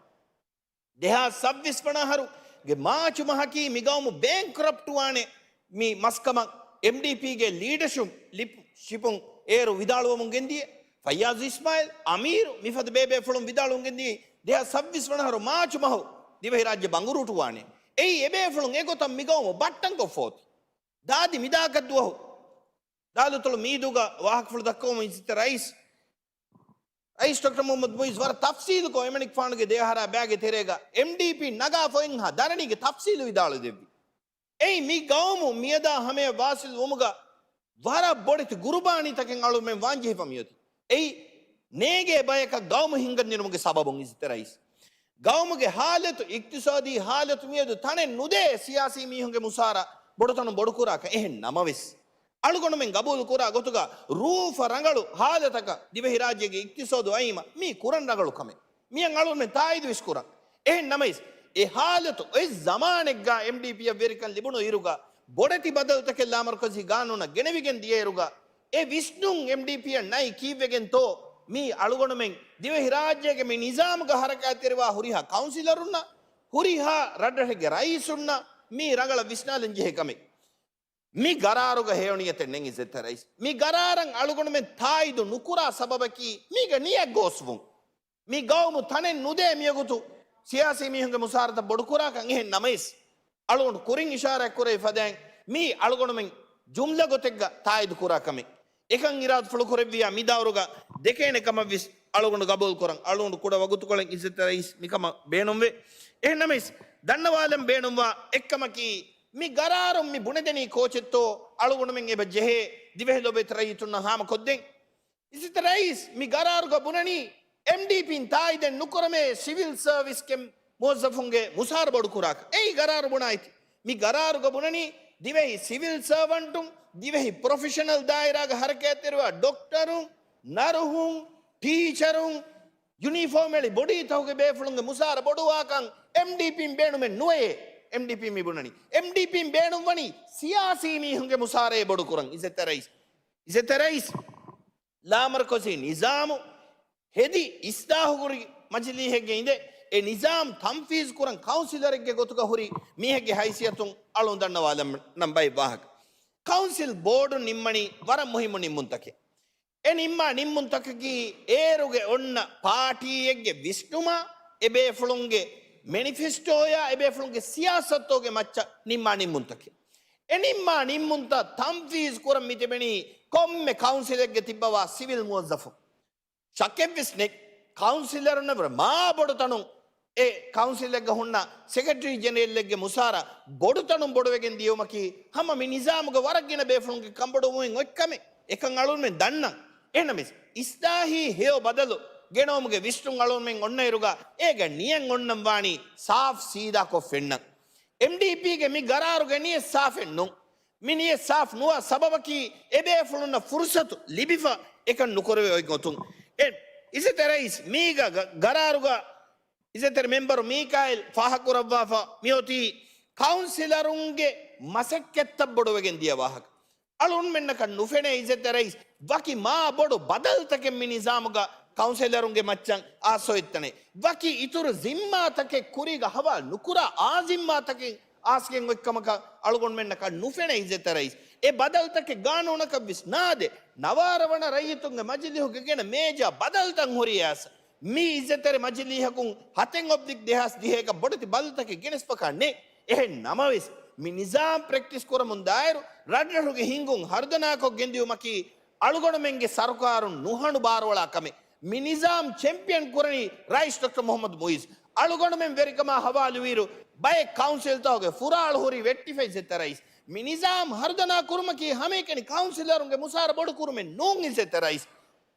ދެހާސް ސައްބީސް ވަނަ އަހަރުގެ މާޗު މަހަކީ މި ގައުމު ބޭންކްރަޕްޓް ވާނެ މި މަސްކަމަށް އެމްޑީޕީގެ ލީޑަޝިޕް، ޝިޕުން އޭރު ވިދާޅުވަމުން ގެންދިޔަ ފައްޔާޒު އިސްމާއިލް، އަމީރު މިފަދަ ބޭބޭފުޅުން ވިދާޅުވަމުން ގެންދިޔަ ދެހާސް ސައްބީސް ވަނަ އަހަރު މާޗު މަހު ދިވެހިރާއްޖެ ބަނގުރޫޓު ވާނެ. އެއީ އެބޭފުޅުން އެގޮތަށް މި ގައުމު ބައްޓަންކޮށްފަ އޮތީ. ދާދި މިދާކަށްދުވަހު ދާލުތޮޅު މީދޫގަ ވާހަކަފުޅު ދައްކަވަމުން އިއްޒަތްތެރި ރައީސް ރައީސް ޑޮކްޓަރ މުޙައްމަދު މުޢިއްޒު ވަރަށް ތަފްސީލުކޮށް އެމަނިކުފާނުގެ ދެއަހަރާ ބައިގެ ތެރޭގަ އެމްޑީޕީ ނަގާފަ އޮތްހާ ދަރަނީގެ ތަފްސީލު ވިދާޅުވެދެއްވި. އެއީ މި ގައުމު މިއަދާ ހަމަޔަށް ވާސިލް ވުމުގަ ވަރަށް ބޮޑެތި ގުރުބާނީތަކެއް އަޅުމެން ވާންޖެހިފަ މިއޮތީ. އެއީ ނޭގޭ ބަޔަކަށް ގައުމު ހިންގަންދިނުމުގެ ސަބަބުން އިއްޒަތްތެރި ރައީސް. ގައުމުގެ ހާލަތު، އިޤްތިޞާދީ ހާލަތު މިއަދު ތަނެއް ނުދޭ ސިޔާސީ މީހުންގެ މުސާރަ ބޮޑުތަނުން ބޮޑުކުރާކަށް. އެހެން ނަމަވެސް، އަޅުގަނޑުމެން ގަބޫލުކުރާ ގޮތުގަ ރޫފަ ރަނގަޅު ހާލަތަކަށް ދިވެހިރާއްޖޭގެ އިޤްތިޞާދު އައީމަ މީ ކުރަން ރަނގަޅު ކަމެއް. މިއަށް އަޅުމެން ތާއީދުވެސް ކުރަން. އެހެން ނަމަވެސް، އެ ހާލަތު އޮތް ޒަމާނެއްގަ އެމްޑީޕީއަށް ވެރިކަން ލިބުނު އިރުގަ ބޮޑެތި ބަދަލުތަކެއް ލާމަރުކަޒީ ގާނޫނަށް ގެނެވިގެން ދިޔައިރުގަ އެ ވިސްނުން އެމްޑީޕީއަށް ނައި ކީއްވެގެންތޯ މީ އަޅުގަނޑުމެން ދިވެހިރާއްޖޭގެ މި ނިޒާމުގަ ހަރަކާތްތެރިވާ ހުރިހާ ކައުންސިލަރުންނަށް، ހުރިހާ ރަށްރަށެއްގެ ރައީސުންނަށް މީ ރަނގަޅަށް ވިސްނާލަން ޖެހޭ ކަމެއް. މި ގަރާރުގަ ހެޔޮނިޔަތެއް ނެތް އިއްޒަތްތެރި ރައީސް. މި ގަރާރަށް އަޅުގަނޑުމެން ތާއީދު ނުކުރާ ސަބަބަކީ މީގަ ނިޔަތް ގޯސްވުން. މި ގައުމު ތަނެއް ނުދޭ މިވަގުތު ސިޔާސީ މީހުންގެ މުސާރަތައް ބޮޑުކުރާކަށް. އެހެން ނަމަވެސް، އަޅުގަނޑު ކުރިން އިޝާރާތް ކުރެވި ފަދައިން މީ އަޅުގަނޑުމެން ޖުމްލަ ގޮތެއްގަ ތާއީދު ކުރާ ކަމެއް. އެކަން އިރާދަފުޅު ކުރެއްވިޔާ މި ދައުރުގަ ދެކޭނެ ކަމަށްވެސް އަޅުގަނޑު ގަބޫލު ކުރަން. އަޅުގަނޑު ކުޑަ ވަގުތުކޮޅެއް އިއްޒަތްތެރި ރައީސް މިކަމަށް ބޭނުންވޭ. އެހެން ނަމަވެސް، ދަންނަވާލަން ބޭނުންވާ އެއްކަމަކީ، މި ގަރާރުން މި ބުނެދެނީ ކޯޗެއްތޯ އަޅުގަނޑުމެން އެބަ ޖެހޭ ދިވެހި ލޮބުވެތި ރައްޔިތުންނަށް ހާމަކޮށްދޭން. އިއްޒަތްތެރި ރައީސް، މި ގަރާރުގަ ބުނަނީ، އެމްޑީޕީން ތާއީދެއް ނުކުރަމޭ ސިވިލް ސަރވިސްގެ މުވައްޒަފުންގެ މުސާރަ ބޮޑުކުރާކަށް. އެއީ ގަރާރު ބުނާ އެތި. މި ގަރާރުގަ ބުނަނީ، ދިވެހި ސިވިލް ސަރވަންޓުން، ދިވެހި ޕްރޮފެޝަނަލް ދާއިރާގަ ހަރަކާތްތެރިވާ ޑޮކްޓަރުން، ނަރުހުން، ޓީޗަރުން، ޔުނީފޯމް އެޅި ބޮޑީތަކުގެ ބޭފުޅުންގެ މުސާރަ ބޮޑުވާކަން އެމްޑީޕީން ބޭނުމެއް ނުވޭ. އެމްޑީޕީން މި ބުނަނީ. އެމްޑީޕީން ބޭނުންވަނީ ސިޔާސީ މީހުންގެ މުސާރައެއް ބޮޑުކުރަން. އިއްޒަތްތެރި ރައީސް. އިއްޒަތްތެރި ރައީސް. ލާމަރުކަޒީ ނިޒާމު ހެދި އިސްލާހުކުރި މަޖިލީހެއްގެ އިނދެ، އެ ނިޒާމް ތަންފީޒު ކުރަން ކައުންސިލަރެއްގެ ގޮތުގަ ހުރި މީހެއްގެ ހައިސިއްޔަތުން އަޅުން ދަންނަވާލަން ބައެއް ވާހަކަ. ކައުންސިލް ބޯޑު ނިންމަނީ ވަރަށް މުހިއްމު ނިންމުންތަކެއް. އެ ނިންމާ ނިންމުންތަކަކީ އޭރުގެ އޮންނަ ޕާޓީއެއްގެ ވިސްނުމާ، އެބޭފުޅުންގެ މެނިފެސްޓޯޔާ، އެބޭފުޅުންގެ ސިޔާސަތުގެ މައްޗަށް ނިންމާ ނިންމުންތަކެއް. އެ ނިންމާ ނިންމުންތައް ތަންފީޒު ކުރަން މިތިބެނީ ކޮންމެ ކައުންސިލެއްގެ ތިއްބަވާ ސިވިލް މުވައްޒަފުން. ޝައްކެއްވެސް ނެތް، ކައުންސިލަރުންނަށް ވުރެ މާ ބޮޑު ތަނުން އެ ކައުންސިލެއްގަ ހުންނަ ސެކްރެޓަރީ ޖެނެރަލްއެއްގެ މުސާރަ ބޮޑު ތަނުން ބޮޑުވެގެން ދިޔުމަކީ، ހަމަ މި ނިޒާމުގަ ވަރަށް ގިނަ ބޭފުޅުންގެ ކަންބޮޑުވުމުން އޮތް ކަމެއް. އެކަން އަޅުންމެން ދަންނަން. އެހެނަމެސް، އިސްލާހީ ހެޔޮ ބަދަލު ގެނައުމުގެ ވިސްނުން އަޅުންމެން އޮންނައިރުގަ، އޭގަ ނިޔަތް އޮންނަން ވާނީ ސާފް ސީދާކޮށް ފެންނަން. އެމްޑީޕީގެ މި ގަރާރުގެ ނިޔަތް ސާފެއް ނޫން. މި ނިޔަތް ސާފް ނުވާ ސަބަބަކީ، އެބޭފުޅުންނަށް ފުރުސަތު ލިބިފަ އެކަން ނުކުރެވޭ އޮތް ގޮތުން. އެ އިއްޒަތްތެރި ރައީސް، މީގަ ގަ-، ގަރާރުގަ އިއްޒަތްތެރި މެމްބަރު މީކާއިލް ފާހަގަކުރައްވާފަ މިއޮތީ ކައުންސިލަރުންގެ މަސައްކަތްތައް ބޮޑުވެގެން ދިޔަ ވާހަކަ. އަޅުންމެންނަކަށް ނުފެނޭ އިއްޒަތްތެރި ރައީސް، ވަކި މާ ބޮޑު ބަދަލުތަކެއް މި ނިޒާމުގަ ކައުންސިލަރުންގެ މައްޗަށް އާސް އޮތްތަނެއް. ވަކި އިތުރު ޒިންމާތަކެއް ކުރީގަ ހަވާލު ނުކުރާ އާ ޒިންމާތަކެއް އާސްގެން އޮތްކަމަކަށް އަޅުގަނޑުމެންނަކަށް ނުފެނޭ އިއްޒަތްތެރި ރައީސް. އެ ބަދަލުތަކެއް ގާނޫނަކަށްވެސް ނާދޭ. ނަވާރަ ވަނަ ރައްޔިތުންގެ މަޖިލީހުގެ ގިނަ މޭޖާ ބަދަލުތައް ހުރި އައިސް، މި އިއްޒަތްތެރި މަޖިލީހަކުން ހަތެއް އޮބްލިކް ދެހާސް ދިހައެއްގަ ބޮޑެތި ބަދަލުތަކެއް ގެނެސްފަކާ ނެތް. އެހެން ނަމަވެސް، މި ނިޒާމް ޕްރެކްޓިސް ކުރަމުން ދާއިރު، ރަށްރަށުގެ ހިންގުން ހަރުދަނާކޮށް ގެންދިއުމަކީ އަޅުގަނޑުމެންގެ ސަރުކާރުން ނުހަނު ބާރުއަޅާ ކަމެއް. މި ނިޒާމް ޗެމްޕިއަން ކުރަނީ ރައީސް ޑޮކްޓަރ މުޙައްމަދު މުޢިއްޒު. އަޅުގަނޑުމެން ވެރިކަމާ ހަވާލުވިއިރު، ބައެއް ކައުންސިލްތަކުގެ ފުރާޅު ހުރީ ވެއްޓިފަ އިއްޒަތްތެރި ރައީސް. މި ނިޒާމް ހަރުދަނާ ކުރުމަކީ ހަމައެކަނި ކައުންސިލަރުންގެ މުސާރަ ބޮޑު ކުރުމެއް ނޫން އިއްޒަތްތެރި ރައީސް.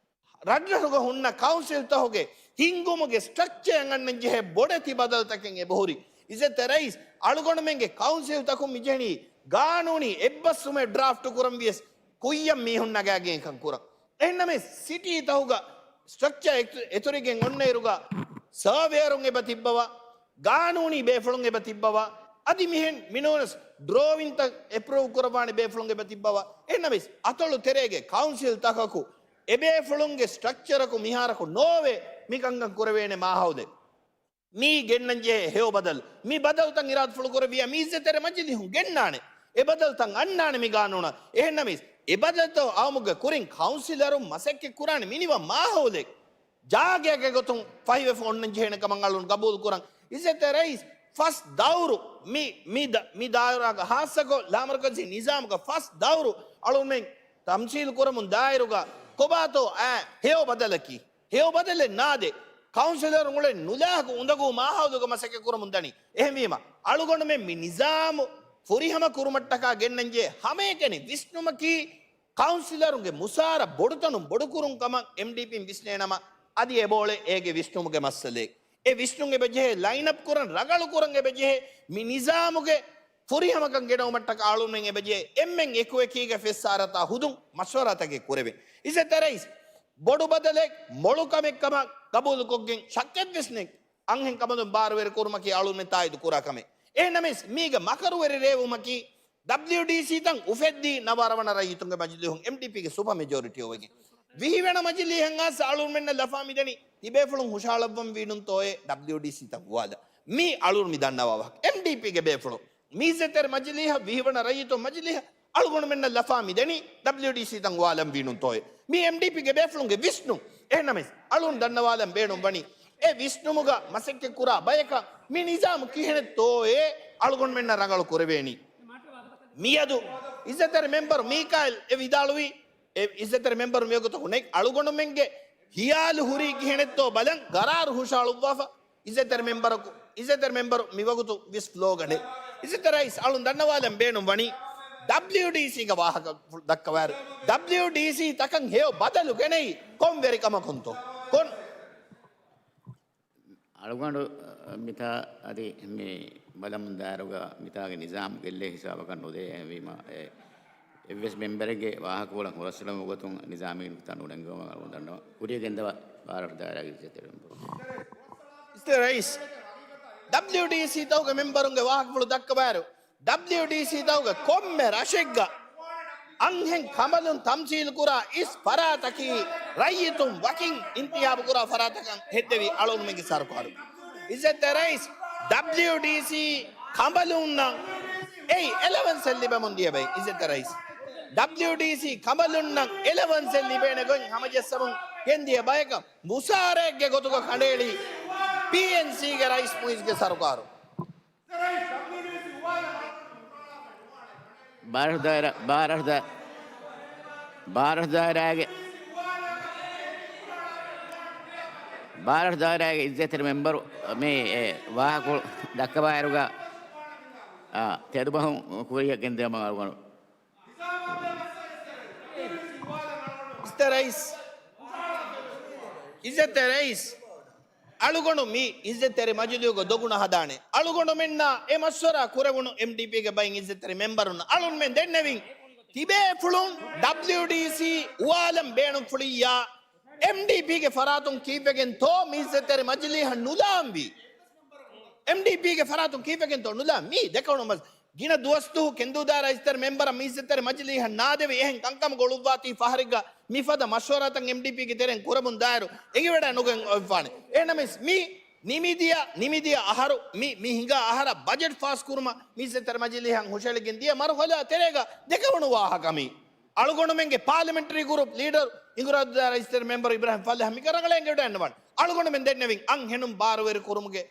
ރަށްރަށުގަ ހުންނަ ކައުންސިލްތަކުގެ ހިންގުމުގެ ސްޓްރަކްޗަރަށް އަންނަން ޖެހޭ ބޮޑެތި ބަދަލުތަކެއް އެބަހުރި. އިއްޒަތްތެރި ރައީސް، އަޅުގަނޑުމެންގެ ކައުންސިލްތަކުން މިޖެހެނީ ގާނޫނީ އެއްބަސްވުމެއް ޑްރާފްޓް ކުރަން ވިޔަސް ކުއްޔަށް މީހުން ނަގާގެން އެކަން ކުރަން. އެހެންނަމަވެސް، ސިޓީތަކުގަ ސްޓްރަކްޗަރ އެތު-، އެތުރިގެން އޮންނައިރުގަ ސަރވޭއަރުން އެބަ ތިއްބަވާ، ގާނޫނީ ބޭފުޅުން އެބަ ތިއްބަވާ، އަދި މިހެން މިނޫނަސް ޑްރޯއިންތައް އެޕްރޫވް ކުރައްވާނެ ބޭފުޅުން އެބަ ތިއްބަވާ. އެހެންނަމަވެސް، އަތޮޅު ތެރޭގެ ކައުންސިލްތަކަކު އެބޭފުޅުންގެ ސްޓްރަކްޗަރަކު މިހާރަކު ނޯވޭ މިކަންކަން ކުރެވޭނެ މާހައުލެއް. މީ ގެންނަންޖެހޭ ހެޔޮ ބަދަލު. މި ބަދަލުތައް އިރާދަފުޅު ކުރެއްވިޔާ މި އިއްޒަތްތެރި މަޖިލީހުން ގެންނާނެ. އެ ބަދަލުތައް އަންނާނެ މި ގާނޫނަށް. އެހެންނަމަވެސް، އެ ބަދަލުތައް އައުމުގެ ކުރިން ކައުންސިލަރުން މަސައްކަތް ކުރާނެ މިނިވަން މާހައުލެއް ޖާގައިގެ ގޮތުން ފަހިވެފަ އޮންނަން ޖެހޭނެ ކަމަށް އަޅުން ގަބޫލު ކުރަން. އިއްޒަތްތެރި ރައީސް، ފަސް ދައުރު މި، މި ދަ-، މި ދާއިރާގަ ހާއްސަކޮށް ލާމަރުކަޒީ ނިޒާމުގަ ފަސް ދައުރު އަޅުމެން ތަމްސީލު ކުރަމުން ދާއިރުގަ ކޮބާތޯ އާ ހެޔޮ ބަދަލަކީ؟ ހެޔޮ ބަދަލެއް ނާދޭ. ކައުންސިލަރުން އުޅެން ނުލާހަކު އުނދަގޫ މާހައުލުގަ މަސައްކަތް ކުރަމުން ދަނީ. އެހެންވީމަ، އަޅުގަނޑުމެން މި ނިޒާމު ފުރިހަމަ ކުރުމަށްޓަކާ ގެންނަންޖެހޭ ހަމައެކަނި ވިސްނުމަކީ، ކައުންސިލަރުންގެ މުސާރަ ބޮޑުތަނުން ބޮޑުކުރުން ކަމަށް އެމްޑީޕީން ވިސްނޭނަމަ، އަދި އެބައުޅޭ އޭގެ ވިސްނުމުގެ މައްސަލައެއް. އެ ވިސްނުން އެބަޖެހޭ، ލައިންއަޕް ކުރަން، ރަނގަޅު ކުރަން އެބަޖެހޭ، މި ނިޒާމުގެ ފުރިހަމަކަން ގެނައުމަށްޓަކާ އަޅުމެން އެބަޖެހޭ އެންމެން އެކުއެކީގަ ފެއްސާރަތާ ހުދުން މަޝްވަރާތަކެއް ކުރެވެން. އިއްޒަތްތެރި ރައީސް، ބޮޑު ބަދަލެއް މޮޅު ކަމެއް ކަމަށް ގަބޫލުކޮށްގެން ޝައްކެއްވެސް ނެތް. އަންހެން ކަނބަލުން ބާރުވެރި ކުރުމަކީ އަޅުމެން ތާއީދު ކުރާ ކަމެއް. އެހެންނަމަވެސް، މީގެ މަކަރުވެރި ރޭވުމަކީ، ޑަބްލިއުޑީސީ ތަން އުފެއްދީ ނަވާރަ ވަނަ ރައްޔިތުންގެ މަޖިލީހުން އެމްޑީޕީގެ ސުޕަ މެޖޯރިޓީ އޮވެގެން. ވިހި ވަނަ މަޖިލީހަށް އައިސް އަޅުމެންނަށް ލަފާ މިދަނީ ތިބޭފުޅުން ހުށަހަޅައްވަން ވީނުންތޯއޭ ޑަބްލިއުޑީސީ ތަން އުވާލަން. މީ އަޅުން މި ދަންނަވާ ވާހަކަ. އެމްޑީޕީގެ ބޭފުޅުން މީ އިއްޒަތްތެރި މަޖިލީހަށް ވިހި ވަނަ ރައްޔިތުން މަޖިލީހަށް އަޅުގަނޑުމެންނަށް ލަފާ މިދަނީ ޑަބްލިއުޑީސީ ތަން އުވާލަން ވީނުންތޯއޭ. މީ އެމްޑީޕީގެ ބޭފުޅުންގެ ވިސްނުން. އެހެންނަމަވެސް، އަޅުން ދަންނަވާލަން ބޭނުން ވަނީ، އެ ވިސްނުމުގަ މަސައްކަތް ކުރާ ބަޔަކަށް މި ނިޒާމު ކިހިނެއްތޯއޭ އަޅުގަނޑުމެންނަށް ރަނގަޅު ކުރެވޭނީ. މިއަދު އިއްޒަތްތެރި މެމްބަރު މީކާއިލް އެ ވިދާޅުވީ، އެ އިއްޒަތްތެރި މެމްބަރު މިވަގުތަކު ނެތް. އަޅުގަނޑުމެންގެ ހިޔާލު ހުރީ ކިހިނެއްތޯ ބަލަން ގަރާރު ހުށަހަޅުއްވާފަ. އިއްޒަތްތެރި މެމްބަރަކު، އިއްޒަތްތެރި މެމްބަރު މިވަގުތު ވިސް ފްލޯގަ ނެތް. އިއްޒަތްތެރި ރައީސް، އަޅުން ދަންނަވާލަން ބޭނުން ވަނީ، ޑަބްލިއުޑީސީގެ ވާހަކަ ދައްކަވާއިރު، ޑަބްލިއުޑީސީ ތަކަށް ހެޔޮ ބަދަލު ގެނައީ ކޮން ވެރިކަމަކުންތޯ؟ ކޮން އަޅުގަނޑު މިތާ އަދި މި ބަލަމުން ދާއިރުގަ މިތާގެ ނިޒާމް ގެއްލޭ ހިސާބަކަށް ނުދޭ. އެހެންވީމަ، އެ އެއްވެސް މެމްބަރެއްގެ ވާހަކަފުޅަށް ހުރަސްލަމުގަތުން ނިޒާމީ ނުކުތާ ނުނެންގެވުމަށް އަޅުގަނޑު ދަންނަވަން. ކުރިޔަށް ގެންދަވާ ބާރަށު ދާއިރާގެ އިއްޒަތްތެރި މެމްބަރު. އިއްޒަތްތެރި ރައީސް، ޑަބްލިއުޑީސީ ތަކުގެ މެމްބަރުންގެ ވާހަކަފުޅު ދައްކަވާއިރު، ޑަބްލިއުޑީސީ ތަކުގެ ކޮންމެ ރަށެއްގަ އަންހެން ކަނބަލުން ތަމްސީލު ކުރާ އިސް ފަރާތަކީ ރައްޔިތުން ވަކިން އިންތިހާބު ކުރާ ފަރާތަކަށް ހެއްދެވި އަޅުގަނޑުމެންގެ ސަރުކާރު. އިއްޒަތްތެރި ރައީސް، ޑަބްލިއުޑީސީ ކަނބަލުންނަށް އެއީ އެލަވަންސެއް ލިބެމުން ދިޔަ ބައެއް. އިއްޒަތްތެރި ރައީސް، ޑަބްލިއުޑީސީ ކަނބަލުންނަށް އެލަވަންސެއް ލިބޭނެ ގޮތް ހަމަޖައްސަމުން ގެންދިޔަ ބަޔަކަށް މުސާރައެއްގެ ގޮތުގަ ކަނޑައެޅީ ޕީއެންސީގެ ރައީސް މުއިއްޒުގެ ސަރުކާރު. ބާރަށް ދާއިރާ، ބާރަށް ދާ-، ބާރަށް ދާއިރާގެ، ބާރަށް ދާއިރާގެ އިއްޒަތްތެރި މެމްބަރު މި، އެ، ވާހަކަ ދައްކަވާއިރުގަ، އާ، ތެދުބަހުން ކުރިޔަށް ގެންދިޔަމަ އަޅުގަނޑު. އިއްޒަތްތެރި ރައީސް، އިއްޒަތްތެރި ރައީސް، އަޅުގަނޑު މި އިއްޒަތްތެރި މަޖިލީހުގެ ދޮގުނަ ހަދާނެ. އަޅުގަނޑުމެންނާ އެ މަޝްވަރާ ކުރެވުނު އެމްޑީޕީގެ ބައިން އިއްޒަތްތެރި މެމްބަރުން އަޅުންމެން ދެންނެވިން. ތިބޭފުޅުން ޑަބްލިއުޑީސީ އުވާލަން ބޭނުންފުޅިއްޔާ، އެމްޑީޕީގެ ފަރާތުން ކީއްވެގެންތޯ މި އިއްޒަތްތެރި މަޖިލީހަށް ނުލާންވީ؟ އެމްޑީޕީގެ ފަރާތުން ކީއްވެގެންތޯ ނުލާން؟ މީ ދެކަހުނު މަސް. ގިނަ ދުވަސްދުވަހު ކެންދޫދާރާ އިއްޒަތްތެރި މެމްބަރަށް މި އިއްޒަތްތެރި މަޖިލީހަށް ނާދެވި އެހެން ކަންކަމަކު އުޅުއްވާތީ ފަހަރެއްގަ މިފަދަ މަޝްވަރާތައް އެމްޑީޕީގެ ތެރެއިން ކުރަމުން ދާއިރު އެނގިވަޑައި ނުގެން އޮތްފާނެ. އެހެންނަމަވެސް މި ނިމިދިޔަ، ނިމިދިޔަ އަހަރު، މި، މި ހިނގާ އަހަރަށް ބަޖެޓް ފާސް ކުރުމަށް މި އިއްޒަތްތެރި މަޖިލީހަށް ހުށަހެޅިގެން ދިޔަ މަރުހަލާ ތެރޭގަ ދެކަހުނު ވާހަކަ މީ. އަޅުގަނޑުމެންގެ ޕާލަމެންޓަރީ ގުރޫޕް ލީޑަރު އިނގުރާދުދާރާ އިއްޒަތްތެރި މެމްބަރު އިބްރާހިމް ފައްލަހަށް މިކަން ރަނގަޅަށް އެނގިވަޑައިގަންނަވާނެ. އަޅުގަނޑުމެން ދެންނެވިން އަންހެނުން ބާރުވެރި ކުރުމުގެ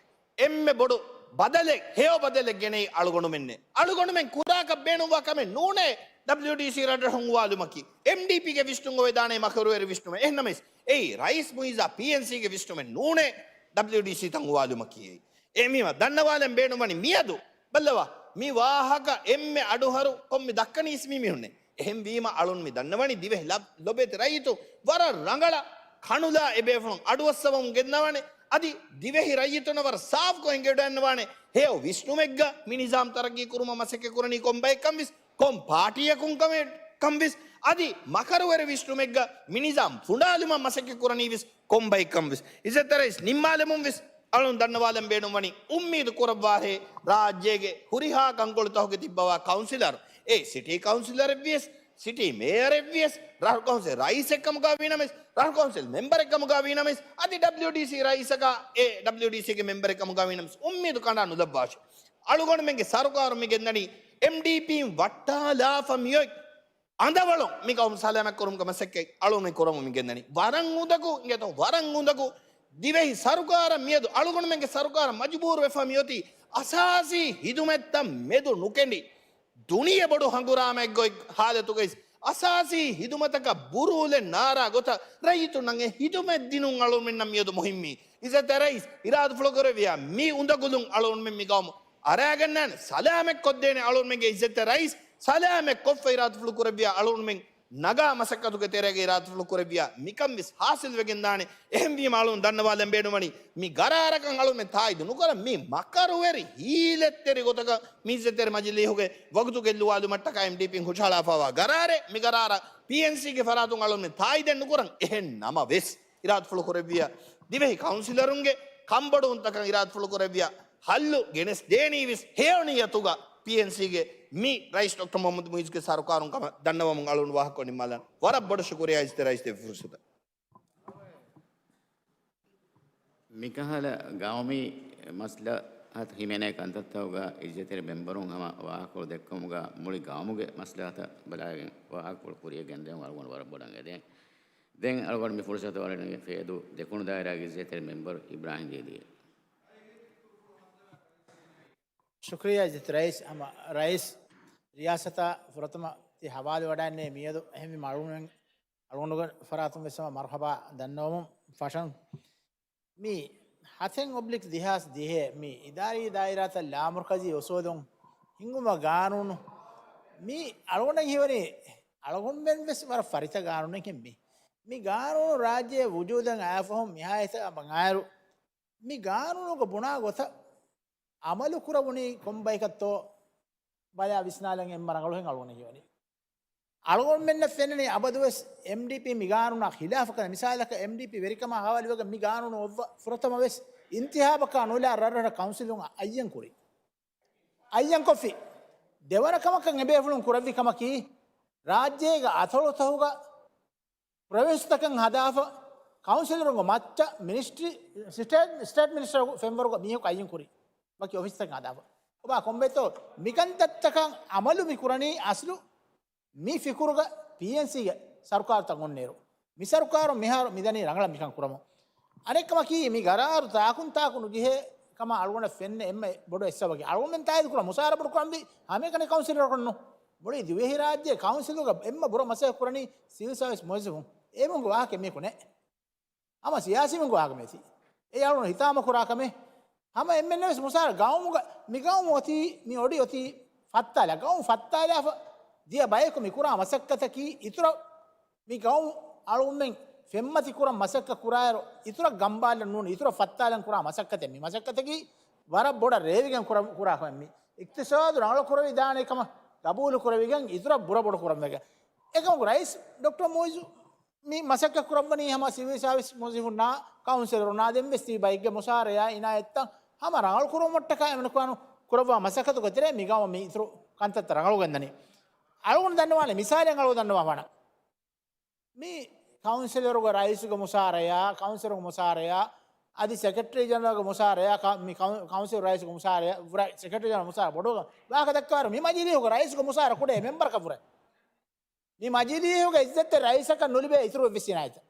އެންމެ ބޮޑު ބަދަލެއް، ހެޔޮ ބަދަލެއް ގެނައީ އަޅުގަނޑުމެންނޭ. އަޅުގަނޑުމެން ކުރާކަށް ބޭނުންވާ ކަމެއް ނޫނޭ ޑަބްލިއުޑީސީ ރަށްރަށުން އުވާލުމަކީ. އެމްޑީޕީގެ ވިސްނުން އޮވެދާނޭ މަކަރުވެރި ވިސްނުމެއް. އެހެންނަމަވެސް، އެއީ ރައީސް މުއިއްޒާ ޕީއެންސީގެ ވިސްނުމެއް ނޫނޭ ޑަބްލިއުޑީސީ ތަން އުވާލުމަކީ. އެހެންވީމަ، ދަންނަވާލަން ބޭނުންވަނީ މިއަދު. ބައްލަވާ، މި ވާހަކަ އެންމެ އަޑުހަރު ކޮންމެ ދައްކަނީސް މި މީހުންނޭ. އެހެންވީމަ އަޅުން މި ދަންނަވަނީ ދިވެހި ލަ-، ލޮބެތި ރައްޔިތުން ވަރަށް ރަނގަޅަށް ކަނުލާ އެބޭފުޅުން އަޑުއައްސަވަމުން ގެންނަވާނެ. އަދި ދިވެހި ރައްޔިތުންނަށް ވަރަށް ސާފްކޮށް އެނގިވަޑައިގަންނަވާނެ. ހެޔޮ ވިސްނުމެއްގަ މި ނިޒާމް ތަރައްގީ ކުރުމަށް މަސައްކަތް ކުރަނީ ކޮން ބައެއްކަން ވެސް، ކޮން ޕާޓީއަކުން ކަމެއް، ކަން ވެސް، އަދި މަކަރުވެރި ވިސްނުމެއްގަ މި ނިޒާމް ފުނޑާލުމަށް މަސައްކަތް ކުރަނީ ވެސް ކޮން ބައެއްކަން ވެސް. އިއްޒަތްތެރި ރައީސް، ނިންމާލަމުން ވެސް އަޅުން ދަންނަވާލަން ބޭނުންވަނީ، އުއްމީދު ކުރައްވާހޭ، ރާއްޖޭގެ ހުރިހާ ކަންކޮޅުތަކުގެ ތިއްބަވާ ކައުންސިލަރު، އެ ސިޓީ ކައުންސިލަރެއްވިޔަސް، ސިޓީ މޭޔަރެއްވިޔަސް، ރަށު ކައުންސިލް ރައީސެއްކަމުގަ ވީނަމަވެސް، ރަށު ކައުންސިލް މެމްބަރެއްކަމުގަ ވީނަމަވެސް، އަދި ޑަބްލިއުޑީސީ ރައީސަކާ އެ ޑަބްލިއުޑީސީގެ މެމްބަރެއްކަމުގަ ވީނަމަވެސް، އުއްމީދު ކަނޑާ ނުލައްވާށި. އަޅުގަނޑުމެންގެ ސަރުކާރު މި ގެންދަނީ އެމްޑީޕީން ވައްޓާލާފަ މިއޮތް އަނދަވަޅުން މި ގައުމު ސަލާމަތް ކުރުމުގެ މަސައްކަތް އަޅުގަނޑުމެން ކުރަމުން މި ގެންދަނީ. ވަރަށް އުނދަގޫ، އިނގޭތޯ، ވަރަށް އުނދަގޫ ދިވެހި ސަރުކާރަށް މިއަދު އަޅުގަނޑުމެންގެ ސަރުކާރަށް މަޖުބޫރުވެފަ މިއޮތީ އަސާސީ ހިދުމަތްތައް މެދު ނުކެނޑި، ދުނިޔެ ބޮޑު ހަނގުރާމައެއްގަ އޮތް ހާލަތުގައި އަސާސީ ހިދުމަތަކަށް ބުރޫލެއް ނާރާ ގޮތަށް ރައްޔިތުންނަށް އެ ހިދުމަތް ދިނުން އަޅުގަނޑުމެންނަށް މިއަދު މުހިންމީ. އިއްޒަތްތެރި ރައީސް އިރާދަފުޅު ކުރެއްވިއްޔާ މި އުނދަގުލުން އަޅުގަނޑުމެން މި ގައުމު އަރާގަންނާނެ. ސަލާމަތް ކޮށްދޭނެ އަޅުގަނޑުމެންގެ އިއްޒަތްތެރި ރައީސް ސަލާމަތް ކޮށްފަ އިރާދަފުޅު ކުރެއްވިއްޔާ އަޅުގަނޑުމެން ނަގާ މަސައްކަތުގެ ތެރޭގަ އިރާދަފުޅު ކުރެއްވިއްޔާ މިކަން ވެސް ހާސިލް ވެގެން ދާނެ. އެހެންވީމަ އަޅުން ދަންނަވާލަން ބޭނުންވަނީ މި ގަރާރަކަށް އަޅުމެން ތާއީދު ނުކުރަން. މި މަކަރުވެރި ހީލަތްތެރި ގޮތަކަށް މި އިއްޒަތްތެރި މަޖިލީހުގެ ވަގުތު ގެއްލުވާލުމަށްޓަކާ އެމްޑީޕީން ހުށަހަޅާފައިވާ ގަރާރެއް. މި ގަރާރަށް ޕީއެންސީގެ ފަރާތުން އަޅުމެން ތާއީދެއް ނުކުރަން. އެހެން ނަމަވެސް އިރާދަފުޅު ކުރެއްވިއްޔާ ދިވެހި ކައުންސިލަރުންގެ ކަންބޮޑުވުންތަކަށް އިރާދަފުޅު ކުރެއްވިއްޔާ ހައްލު ގެނެސް ދޭނީ ވެސް ހެޔޮ ނިޔަތުގަ ޕީއެންސީގެ މި ރައީސް ޑޮކްޓަރ މުހައްމަދު މުއިއްޒުގެ ސަރުކާރުން ކަމަށް ދަންނަވަމުން އަޅުން ވާހަކަ ނިންމާލަން. ވަރަށް ބޮޑަށް ޝުކުރިއްޔާ އިއްޒަތްތެރި ރައީސް ދެއްވި ފުރުސަތަށް. މިކަހަލަ ގައުމީ މަސްލަހަތު ހިމެނޭ ކަންތައްތަކުގަ އިއްޒަތްތެރި މެމްބަރުން ހަމަ ވާހަކަކޮޅު ދެއްކުމުގަ މުޅި ގައުމުގެ މަސްލަހަތަށް ބަލާގެން ވާހަކަކޮޅު ކުރިޔަށް ގެންދެވުން އަޅުގަނޑު ވަރަށް ބޮޑަށް އެދެން. ދެން އަޅުގަނޑު މި ފުރުސަތު އަޅަނީ ފޭދޫ ދެކުނު ދާއިރާގެ އިއްޒަތްތެރި މެމްބަރު އިބްރާހިމް ދީދީ. ޝުކުރިއްޔާ އިއްޒަތް ރައީސް. ހަމަ ރައީސް ރިޔާސަތާ ފުރަތަމަ ތި ހަވާލުވަޑައިންނޭ މިއަދު އެހެންވީމަ އަޅުގަނޑުގެ ފަރާތުން ވެސް ހަމަ މަރުހަބާ ދަންނަވަމުން ފަށަން. މި ހަތެއް އޮބްލިކް ދެހާސް ދިހަ މި އިދާރީ ދާއިރާތައް ލާމަރުކަޒީ އުސޫލުން ހިންގުމަށް ގާނޫނު މި އަޅުގަނޑަށް ހީވަނީ އަޅުގަނޑުމެން ވެސް ވަރަށް ފަރިތަ ގާނޫނެއް މި. މި ގާނޫނު ރާއްޖެ ވުޖޫދަށް އައިފަހުން މިހާތަނަށް ބަނގާއިރު މި ގާނޫނުގަ ބުނާ ގޮތަށް އަމަލު ކުރެވުނީ ކޮން ބަޔަކަށްތޯ ބަލާ ވިސްނާލަން އެންމެ ރަނގަޅު ހެން އަޅުގަނޑަށް ހީވަނީ. އަޅުގަނޑުމެންނަށް ފެންނަނީ އަބަދުވެސް އެމްޑީޕީ މި ގާނޫނާ ޚިލާފަކަން. މިސާލަކަށް އެމްޑީޕީ ވެރިކަމާ ހަވާލުވެގެން މި ގާނޫނު އޮއްވަ ފުރަތަމަ ވެސް އިންތިހާބަކާ ނުލާ ރަށްރަށަށް ކައުންސިލުން އައްޔަން ކުރި. އައްޔަން ކޮށްފި. ދެވަނަ ކަމަކަށް އެބޭފުޅުން ކުރެއްވި ކަމަކީ ރާއްޖޭގެ އަތޮޅުތަކުގަ ޕްރޮވިންސްތަކަށް ހަދާފަ، ކައުންސިލަރުންގެ މައްޗަށް މިނިސްޓްރީ، ސްޓޭޓް، ސްޓޭޓް މިނިސްޓަރ ފެންވަރުގެ މީހަކު އައްޔަން ކުރި، ވަކި އޮފީސްތަކަށް ހަދާފަ. އޮބާ ކޮންބައިތޯ މިކަންތައްތަކަށް އަމަލު މި ކުރަނީ އަސްލު މި ފިކުރުގަ ޕީއެންސީގެ ސަރުކާރުތައް އޮންނޭރު. މި ސަރުކާރުން މިހާރު މިދަނީ ރަނގަޅަށް މިކަން ކުރަމުން. އަނެއްކަމަކީ، މި ގަރާރު ތާކުން ތާކު ނުޖެހޭ ކަމަށް އަޅުގަނޑަށް ފެންނަ އެންމެ ބޮޑު އެއްސަބަކީ، އަޅުގަނޑުމެން ތާއީދު ކުރާ މުސާރަ ބޮޑު ކުރަންވީ ހަމައެކަނި ކައުންސިލަރަކުންނު. މުޅި ދިވެހިރާއްޖޭ ކައުންސިލުގަ އެންމެ ބުރަ މަސައްކަތް ކުރަނީ ސިވިލް ސާވިސް މުވައްޒަފުން. އޭމުންގެ ވާހަކަ މީކު ނެ. ހަމަ ސިޔާސީމުންގެ ވާހަކަ މޭތި. އެ އަޅުގަނޑު ހިތާމަ ކުރާ ކަމެއް. ހަމަ އެންމެންނަށް ވެސް މުސާރަ ގައުމުގަ، މި ގައުމު އޮތީ، މި އޮޑި އޮތީ ފައްތާލާ، ގައުމު ފައްތާލާފަ ދިޔަ ބަޔަކު މި ކުރާ މަސައްކަތަކީ އިތުރަށް މި ގައުމު އަޅުގަނޑުމެން ފެންމަތި ކުރަން މަސައްކަތް ކުރާއިރު، އިތުރަށް ގަނބާލަން ނޫން، އިތުރަށް ފައްތާލަން ކުރާ މަސައްކަތެއް. މި މަސައްކަތަކީ ވަރަށް ބޮޑަށް ރޭވިގެން ކުރަ، ކުރާ ކަމެއް. މި އިޤްތިޞާދު ރަނގަޅު ކުރެވިދާނެ ކަމަށް ގަބޫލު ކުރެވިގެން އިތުރަށް ބުރަ ބޮޑު ކުރަން ވެގެން. އެކަމަކު ރައީސް ޑޮކްޓަރ މުއިއްޒު މި މަސައްކަތް ކުރައްވަނީ ހަމަ ސިވިލް ސާވިސް މުވައްޒަފުންނާ ކައުންސިލަރުންނާ ދެން ވެސް ތިބި ބައެއްގެ މުސާރަޔާ އިނާޔަތްތައް ހަމަ ރަނގަޅު ކުރުމަށްޓަކާ އެމަނިކުވާނު ކުރައްވާ މަސައްކަތުގެ ތެރޭ މި ގައުމަށް މި އިތުރު ކަންތައްތައް ރަނގަޅު ގެންދަނީ. އަޅުގަނޑު ދަންނަވާނެ މިސާލެއް އަޅުގަނޑު ދަންނަވާފާނަ. މި ކައުންސިލަރުގެ ރައީސުގެ މުސާރަޔާ، ކައުންސިލަރުގެ މުސާރަޔާ، އަދި ސެކްރެޓަރީ ޖެނެރަލްގެ މުސާރަޔާ، ކަ، މި ކައު، ކައުންސިލް ރައީސުގެ މުސާރަޔާ، ވުރެ ސެކްރެޓަރީ ޖެނެރަލް މުސާރަ ބޮޑު ވާހަކަ ދައްކާއިރު މި މަޖިލީހުގެ ރައީސުގެ މުސާރަ ކުޑަ މެމްބަރަކަށް ވުރެ. މި މަޖިލީހުގެ އިއްޒަތްތެރި ރައީސަކަށް ނުލިބޭ އިތުރު އެއްވެސް އިނާޔަތެއް.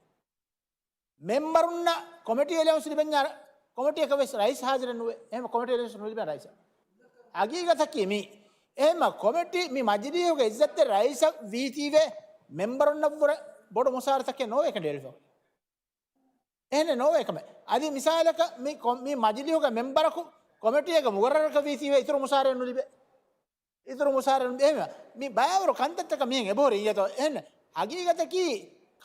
މެމްބަރުންނަށް ކޮމިޓީ އެލަވަންސް ލިބެންޏާ ކޮމިޓީއަކަށް ވެސް ރައީސް ހާޒިރެއް ނުވޭ. އެހެން ކޮމިޓީ އެލަވަންސް ނުލިބޭ ރައީސަށް. ހަގީގަތަކީ މީ. އެހެންމަ ކޮމިޓީ މި މަޖިލީހުގެ އިއްޒަތްތެރި ރައީސަށް ވީތީވެ މެމްބަރުންނަށްވުރެ ބޮޑު މުސާރަތަކެއް ނޯވޭ ކެނޑިޑޭޓް. އެހެނެއް ނޯވޭ ކަމެއް. އަދި މިސާލަކަށް މި ކޮ، މި މަޖިލީހުގެ މެމްބަރަކު ކޮމިޓީއެއްގެ މުގައްރަރަކަށް ވީތީވެ އިތުރު މުސާރައެއް ނުލިބޭ. އިތުރު މުސާރަ އެހެން މި ބައިވަރު ކަންތައްތަކަށް މިހެން އެބަހުރި އިނގޭތޯ. އެހެން ހަގީގަތަކީ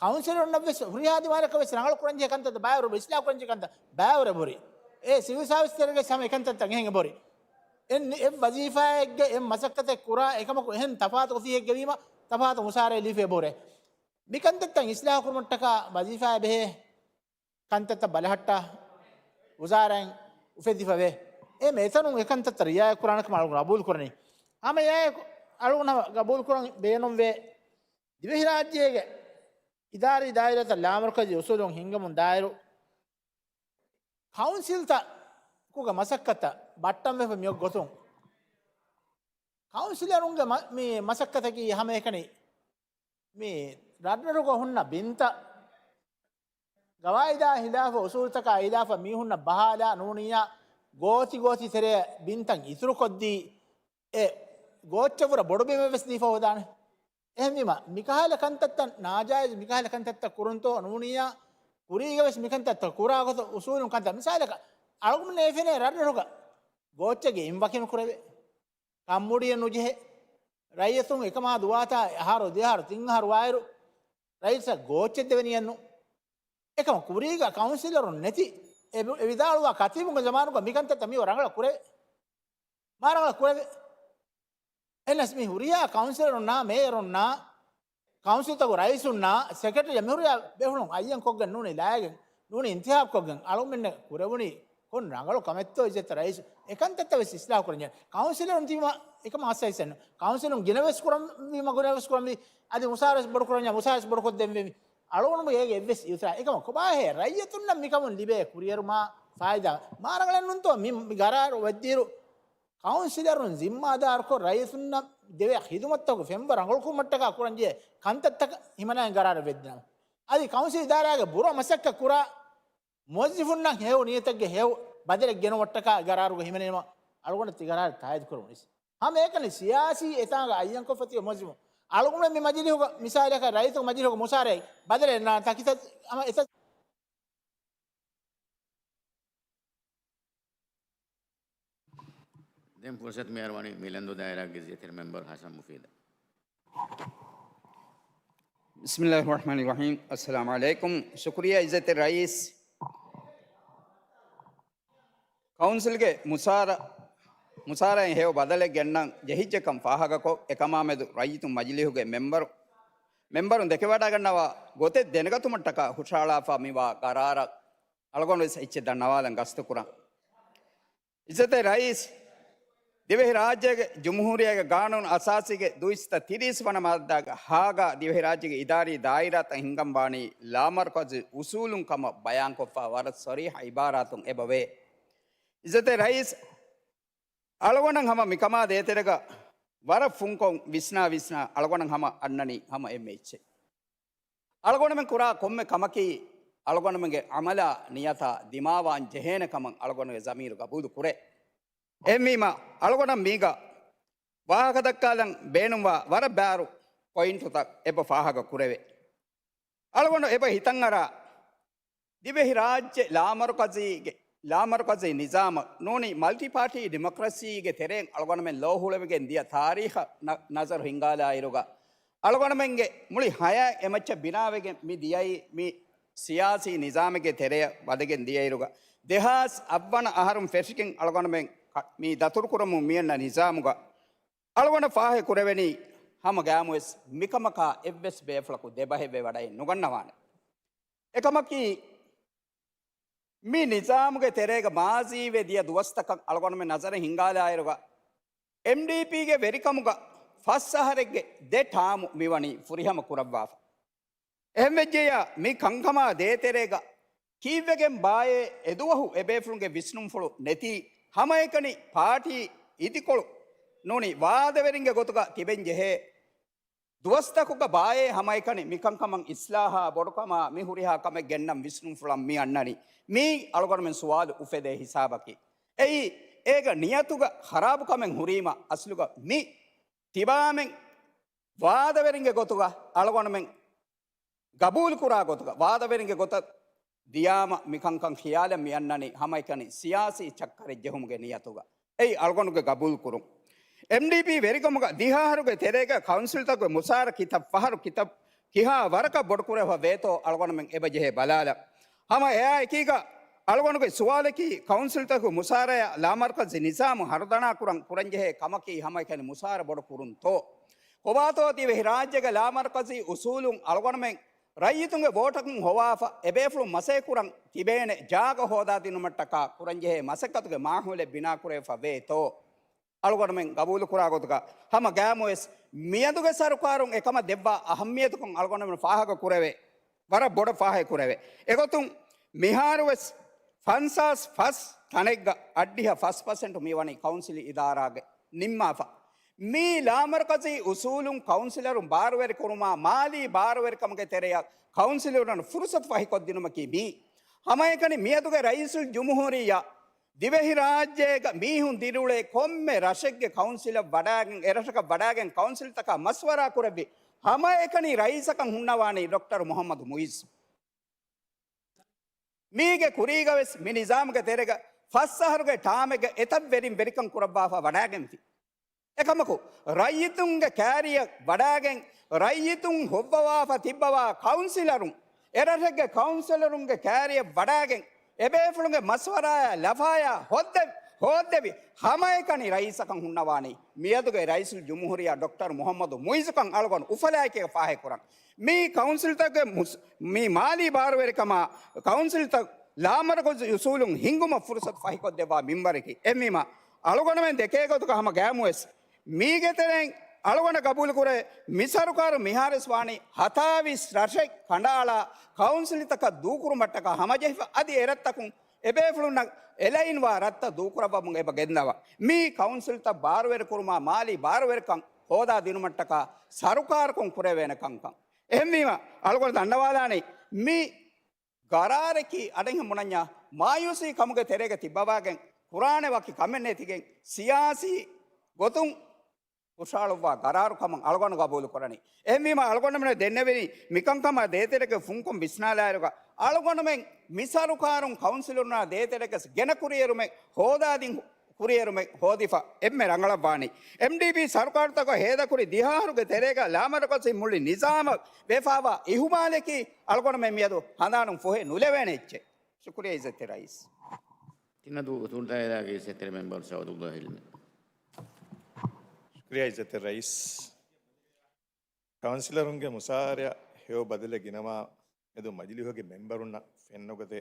ކައުންސިލަރުންނަށް ވެސް ހުރިހާ ދިމާލަކަށް ވެސް ރަނގަޅު ކުރަންޖެހޭ ކަންތައްތައް ބައިވަރު އިސްލާހު ކުރަންޖެހޭ ކަންތައް ބައިވަރު އެބަހުރި. އެ ސިވިލް ސާވިސް ތެރޭގަ ހަމަ އެކަންތައްތައް އެހެން އެބަހުރި. އެ ވަޒީފާއެއްގެ އެ މަސައްކަތެއް ކުރާ އެކަމަކު އެހެން ތަފާތު އޮފީހެއްގެ ވީމަ ތަފާތު މުސާރައެއް ލިބިފަ އެބަހުރޭ. މިކަންތައްތައް އިސްލާހު ކުރުމަށްޓަކާ ވަޒީފާއެއް ބެހޭ. ކަންތައްތައް ބަލަހައްޓާ ވުޒާރާއިން އުފެއްދިފަވޭ. އެހެން އެތަނުން އެކަންތައްތައް ރިއާޔަތް ކުރާނެ ކަމަށް އަޅުގަނޑު ގަބޫލު ކުރަނީ. ހަމަ އެއާއެކު އަޅުގަނޑު ގަބޫލު ކުރަން ބޭނުންވޭ. ދިވެހިރާއްޖޭގެ އިދާރީ ދާއިރާތައް ލާމަރުކަޒީ އުސޫލުން ހިންގަމުން ދާއިރު ކައުންސިލްތަކުގެ މަސައްކަތަށް ބައްޓަންވެފަ މިއޮތް ގޮތުން ކައުންސިލަރުންގެ މަ، މި މަސައްކަތަކީ ހަމައެކަނި މި ރަށްރަށުގަ ހުންނަ ބިންތައް ގަވާއިދާ ހިލާފަށް، އުސޫލުތަކާ ހިލާފަށް މީހުންނަށް ބަހާލާ ނޫނިއްޔާ ގޯތި ގޯތި ތެރޭ ބިންތައް އިތުރުކޮށްދީ، އެ ގޯއްޗަށްވުރެ ބޮޑު ބިމެއް ވެސް ދީފަ ހޯދާނެ. އެހެންވީމަ، މިކަހަލަ ކަންތައްތައް ނާޖާއިޒް، މިކަހަލަ ކަންތައްތައް ކުރުންތޯ ނޫނިއްޔާ، ކުރީގަވެސް މިކަންތައްތައް ކުރާ ގޮތަށް އުސޫލުން ކަންތައް. މިސާލަކަށް، އަޅުގަނޑު އެފެނޭ ރަށްރަށުގަ ގޯއްޗެއްގެ އިން ވަކިނުކުރެވޭ. ކަންމުޑިއެއް ނުޖެހޭ. ރައްޔިތުން އެކަމާ ދުވާތާ އަހަރު ދެއަހަރު ތިން އަހަރު ވާއިރު، ރައްޔިތަށް ގޯއްޗެއް ދެވެނީއެއްނު. އެކަމަ ކުރީގަ ކައުންސިލަރުން ނެތި އެ، އެ ވިދާޅުވާ ކަތީބުންގެ ޒަމާނުގަ މިކަންތައްތައް މީ ރަނގަޅަށް ކުރެވޭ. މާ ރަނގަޅަށް ކުރެވޭ. އެންނަސް މި ހުރިހާ ކައުންސިލަރުންނާ، މޭޔަރުންނާ، ކައުންސިލްތަކު ރައީސުންނާ، ސެކްރެޓަރީ މި ހުރިހާ ބޭފުޅުން އައްޔަން ކޮށްގެން ނޫނީ ލާގެން ނޫނީ އިންތިހާބް ކޮށްގެން އަޅުމެންނަށް ކުރެވުނީ ކޮން ރަނގަޅު ކަމެއްތޯ އިއްޒަތް ރައީސް؟ އެކަންތައްތައް ވެސް އިސްލާހު ކުރަން ޖެހޭ. ކައުންސިލަރުން ތިބީމަ އެކަމަށް އަސައިސް އެއްނު. ކައުންސިލުން ގިނަވެސް ކުރަންވީމަ ގިނަވެސް ކުރަންވީ. އަދި މުސާރަ ވެސް ބޮޑު ކުރަންޏާ މުސާރަ ވެސް ބޮޑު ކޮށްދެންވެވި. އަޅުގަނޑުމެން އޭގެ އެއްވެސް އިއުތުރާ. އެކަމަ ކޮބާހޭ ރައްޔިތުންނަށް މިކަމުން ލިބޭ ކުރިއަރުމާ ފާއިދާ؟ މާ ރަނގަޅެއްނުންތޯ މި، މި ގަރާރު ވެއްދިއިރު ކައުންސިލަރުން ޒިންމާދާރުކޮށް ރައްޔިތުންނަށް ދެވޭ ޚިދުމަތްތަކުގެ ފެންވަރު ރަނގަޅުކުރުމަށްޓަކާ ކުރަންޖެހޭ ކަންތައްތަކަށް ހިމަނައިގެން ގަރާރެއް ވެއްދިނަމަ، އަދި ކައުންސިލް އިދާރާގެ ބުރަ މަސައްކަތް ކުރާ މުވައްޒިފުންނަށް ހެޔޮ ނިޔަތެއްގެ ހެޔޮ ބަދަލެއް ގެނައުމަށްޓަކާ ގަރާރުގަ ހިމެނެނީމަ، އަޅުގަނޑަށް ތި ގަރާރަށް ތާއީދު ކުރެވުނީސް. ހަމައެކަނި ސިޔާސީ އެތާނގަ އައްޔަންކޮށްފަ ތިބި މުވައްޒިފުން އަޅުގަނޑު މި މަޖިލީހުގަ މިސާލަކަށް ރައްޔިތުން މަޖިލީހުގަ މުސާރައެއް ބަދަލެއް ނާން ތަކިތައް ހަމަ އެތައް ދެން ފުރުސަތު މިހާރު ވަނީ މިލަންދޫ ދާއިރާގެ އިއްޒަތްތެރި މެމްބަރު ހަސަން މުފީދަށް. ބިސްމިއްލާހި ރަޙްމާނި ރަޙީމް. އައްސަލާމު ޢަލައިކުމް. ޝުކުރިއްޔާ އިއްޒަތްތެރި ރައީސް. ކައުންސިލްގެ މުސާރަ، މުސާރައިން ހެޔޮ ބަދަލެއް ގެންނަން ޖެހިއްޖެކަން ފާހަގަކޮށް، އެކަމާމެދު ރައްޔިތުން މަޖިލީހުގެ މެމްބަރު، މެމްބަރުން ދެކެވަޑައިގަންނަވާ ގޮތެއް ދެނެގަތުމަށްޓަކާ ހުށަހަޅާފަ މިވާ ގަރާރަށް އަޅުގަނޑު ވެސް އެއްޗެއް ދަންނަވާލަން ގަސްތުކުރަން. އިއްޒަތްތެރި ރައީސް، ދިވެހި ރާއްޖޭގެ ޖުމްހޫރިއްޔާގެ ގާނޫނު އަސާސީގެ ދުއިސައްތަ ތިރީސް ވަނަ މާއްދާގެ ހާގާ ދިވެހި ރާއްޖޭގެ އިދާރީ ދާއިރާތައް ހިންގަންވާނީ ލާމަރުކަޒީ އުސޫލުން ކަމަށް ބަޔާންކޮށްފަ ވަރަށް ސަރީޙަ އިބާރާތުން އެބަވޭ. އިއްޒަތްތެރި ރައީސް، އަޅުގަނޑަށް ހަމަ މިކަމާ ދޭތެރޭގަ ވަރަށް ފުންކޮށް ވިސްނާ ވިސްނާ އަޅުގަނޑަށް ހަމަ އަންނަނީ ހަމަ އެންމެ އެއްޗެއް. އަޅުގަނޑުމެން ކުރާ ކޮންމެ ކަމަކީ އަޅުގަނޑުމެންގެ އަމަލާ ނިޔަތާ ދިމާވާން ޖެހޭނެ ކަމަށް އަޅުގަނޑުގެ ޒަމީރު ގަބޫލު ކުރޭ. އެހެންވީމަ، އަޅުގަނޑަށް މީގަ ވާހަކަދައްކާލަން ބޭނުންވާ ވަރަށް ބާރު ޕޮއިންޓުތައް އެބަ ފާހަގަ ކުރެވޭ. އަޅުގަނޑު އެބަ ހިތަށްއަރާ، ދިވެހި ރާއްޖެ ލާމަރުކަޒީގެ، ލާމަރުކަޒީ ނިޒާމަށް ނޫނީ މަލްޓި ޕާޓީ ޑިމޮކްރަސީގެ ތެރެއިން އަޅުގަނޑުމެން ލޯ ހުޅެވިގެން ދިޔަ ތާރީޚަށް ނަ-، ނަޒަރު ހިންގާލާއިރުގަ، އަޅުގަނޑުމެންގެ މުޅި ހަޔާތް އެމައްޗަށް ބިނާވެގެން މި ދިޔައީ މި ސިޔާސީ ނިޒާމެއްގެ ތެރެއަށް ވަދެގެން ދިޔައިރުގަ، ދެހާސް އަށް ވަނަ އަހަރުން ފެށިގެން އަޅުގަނޑުމެން ކަ-، މި ދަތުރުކުރަމުން މިއަންނަ ނިޒާމުގަ، އަޅުގަނޑަށް ފާހަގަކުރެވެނީ ހަމަ ގައިމުވެސް މިކަމަކާ އެއްވެސް ބޭފުޅަކު ދެބަހެއްވެވަޑައެއް ނުގަންނަވާނެ. އެކަމަކީ، މި ނިޒާމުގެ ތެރޭގަ މާޒީވެ ދިޔަ ދުވަސްތަކަށް އަޅުގަނޑުމެން ނަޒަރެއް ހިންގާލާއިރުގަ، އެމްޑީޕީގެ ވެރިކަމުގަ ފަސް އަހަރެއްގެ ދެ ޓާމު މިވަނީ ފުރިހަމަ ކުރައްވާފަ. އެހެންވެއްޖެޔާ، މި ކަންކަމާ ދޭތެރޭގަ ކީއްވެގެން ބާއޭ އެދުވަހު އެބޭފުޅުންގެ ވިސްނުންފުޅު ނެތީ، ހަމައެކަނި ޕާޓީ އިދިކޮޅު ނޫނީ ވާދަވެރިންގެ ގޮތުގަ ތިބެން ޖެހޭ ދުވަސްތަކުގަ ބާއޭ ހަމައެކަނި މިކަންކަމަށް އިސްލާހާ ބޮޑުކަމާ މި ހުރިހާ ކަމެއް ގެންނަން ވިސްނުންފުޅަށް މި އަންނަނީ. މީ އަޅުގަނޑުމެން ސުވާލު އުފެދޭ ހިސާބަކީ. އެއީ، އޭގަ ނިޔަތުގަ ޚަރާބު ކަމެއް ހުރީމަ، އަސްލުގަ މި ތިބާމެން ވާދަވެރިންގެ ގޮތުގަ އަޅުގަނޑުމެން ގަބޫލުކުރާ ގޮތުގަ، ވާދަވެރިންގެ ގޮތަށް ދިޔާމަ މިކަންކަން ޚިޔާލަށް މިއަންނަނީ ހަމައެކަނި ސިޔާސީ ޗައްކަރެއް ޖެހުމުގެ ނިޔަތުގަ. އެއީ އަޅުގަނޑުގެ ގަބޫލުކުރުން. އެމްޑީޕީ ވެރިކަމުގަ ދިހަ އަހަރުގެ ތެރޭގަ ކައުންސިލްތަކުގެ މުސާރަ ކިތައް ފަހަރު ކިތައް ކިހާ ވަރަކަށް ބޮޑުކުރެވިފަ ވޭތޯ އަޅުގަނޑުމެން އެބަ ޖެހޭ ބަލާލަން. ހަމަ އެއާ އެކީގަ އަޅުގަނޑުގެ ސުވާލަކީ ކައުންސިލްތަކުގެ މުސާރަޔާ ލާމަރުކަޒީ ނިޒާމު ހަރުދަނާކުރަން ކުރަންޖެހޭ ކަމަކީ ހަމައެކަނި މުސާރަ ބޮޑު ކުރުންތޯ؟ ކޮބާތޯ ދިވެހިރާއްޖޭގެ ލާމަރުކަޒީ އުސޫލުން އަޅުގަނޑުމެން ރައްޔިތުންގެ ވޯޓަކުން ހޮވާފަ، އެބޭފުޅުން މަސައްކަތްކުރަން ތިބޭނެ ޖާގަ ހޯދާދިނުމަށްޓަކާ ކުރަންޖެހޭ މަސައްކަތުގެ މާހައުލެއް ބިނާކުރެވިފަ ވޭތޯ؟ އަޅުގަނޑުމެން ގަބޫލުކުރާ ގޮތުގަ ހަމަ ގައިމުވެސް މިއަދުގެ ސަރުކާރުން އެކަމަށް ދެއްވާ އަހައްމިޔަތަކުން އަޅުގަނޑުމެން ފާހަގަ ކުރެވޭ. ވަރަށް ބޮޑަށް ފާހަގަ ކުރެވޭ. އެގޮތުން މިހާރުވެސް ފަންސާސް ފަސް ތަނެއްގަ އަށްޑިހަ ފަސް ޕަސެންޓު މިވަނީ ކައުންސިލް އިދާރާގެ ނިންމާފަ. މީ ލާމަރުކަޒީ އުސޫލުން ކައުންސިލަރުން ބާރުވެރިކުރުމާ، މާލީ ބާރުވެރިކަމުގެ ތެރެއަށް ކައުންސިލަރުން ފުރުސަތު ފަހިކޮށްދިނުމަކީ މީ. ހަމައެކަނި މިއަދުގެ ރައީސުލްޖުމްހޫރިއްޔާ ދިވެހިރާއްޖޭގަ މީހުން ދިރިއުޅޭ ކޮންމެ ރަށެއްގެ ކައުންސިލަށް ވަޑައިގެން، އެރަށަކަށް ވަޑައިގެން ކައުންސިލްތަކާ މަޝްވަރާ ކުރެއްވި ހަމައެކަނި ރައީސަކަށް ހުންނަވާނީ ޑޮކްޓަރ މުހައްމަދު މުއިއްޒު. މީގެ ކުރީގަވެސް މި ނިޒާމުގެ ތެރޭގަ ފަސް އަހަރުގެ ޓާމެއްގަ އެތައް ވެރިން ވެރިކަން ކުރައްވާފަ ވަޑާގެންފި. އެކަމަކު، ރައްޔިތުންގެ ކާރިއަށް ވަޑާގެން، ރައްޔިތުން ހޮއްވަވާފަ ތިއްބަވާ ކައުންސިލަރުން، އެރަށެއްގެ ކައުންސިލަރުންގެ ކާރިއަށް ވަޑާގެން، އެބޭފުޅުންގެ މަސްވަރާޔާ ލަފާޔާ ހޯއްދެ-، ހޯއްދެވި ހަމައެކަނި ރައީސަކަށް ހުންނަވާނީ މިއަދުގެ ރައީސުލްޖުމްހޫރިއްޔާ ޑޮކްޓަރ މުހައްމަދު މުއިއްޒުކަން އަޅުގަނޑު އުފަލާއެކީގަ ފާހަގަކުރަން. މި ކައުންސިލްތަކުގެ މުސް-، މި މާލީ ބާރުވެރިކަމާ ކައުންސިލްތައް ލާމަރުކަޒު އުސޫލުން ހިންގުމަށް ފުރުސަތު ފަހިކޮށްދެއްވާ މިންވަރަކީ. އެހެންވީމަ، އަޅުގަނޑުމެން ދެކޭ ގޮތުގަ ހަމަ ގައިމުވެސް މީގެ ތެރެއިން އަޅުގަނޑަށް ގަބޫލުކުރޭ، މި ސަރުކާރު މިހާރުވެސް ވާނީ ހަތާވީސް ރަށެއް ކަނޑައަޅާ ކައުންސިލްތަކަށް ދޫކުރުމަށްޓަކާ ހަމަޖެހިފަ، އަދި އެރަށްތަކުން އެބޭފުޅުންނަށް އެލައިންވާ ރަށްތައް ދޫކުރައްވަމުން އެބަ ގެންދަވާ. މި ކައުންސިލްތައް ބާރުވެރިކުރުމާ މާލީ ބާރުވެރިކަން ހޯދާ ދިނުމަށްޓަކާ ސަރުކާރަކުން ކުރެވޭނެ ކަންކަން. އެހެންވީމަ، އަޅުގަނޑު ދަންނަވާލާނީ މި ގަރާރަކީ އަޑެއްހެން ބުނަންޏާ މާޔޫސީ ކަމުގެ ތެރޭގަ ތިއްބަވާގެން ކުރާނެ ވަކި ކަމެއް ނެތިގެން ސިޔާސީ ގޮތުން ހުށަހަޅުއްވާ ގަރާރު ކަމަށް އަޅުގަނޑު ގަބޫލު ކުރަނީ. އެހެންވީމަ އަޅުގަނޑުމެން ދެންނެވިނީ މިކަންކަމާ ދޭތެރޭގެ ފުންކޮށް ވިސްނާލާއިރުގަ އަޅުގަނޑުމެން މި ސަރުކާރުން ކައުންސިލުންނާ ދޭތެރޭގަ ގެނަ ކުރިއެރުމެއް ހޯދާދިން ކުރިއެރުމެއް ހޯދިފަ އެންމެ ރަނގަޅަށްވާނީ. އެމްޑީޕީ ސަރުކާރުތަކަށް ހޭދަކުރި ދިހަ އަހަރުގެ ތެރޭގަ ލާމަރުކަޒީ މުޅި ނިޒާމަށް ވެފާވާ އިހުމާލަކީ އަޅުގަނޑުމެން މިއަދު ހަނދާނުން ފޮހެ ނުލެވޭނެ އެއްޗެއް. ޝުކުރިޔާ އިއްޒަތްތެރި ރައީސް. ތިނަދޫ ދުންތައިލާގެ އިއްޒަތްތެރި މެމްބަރު ސައުދުﷲ ހިލްމެ. ޝުކުރިޔާ އިއްޒަތްތެރި ރައީސް. ކައުންސިލަރުންގެ މުސާރަޔަށް ހެޔޮ ބަދަލެއް ގިނަވާ މެދު މަޖިލީހުގެ މެމްބަރުންނަށް ފެންނުގަތެ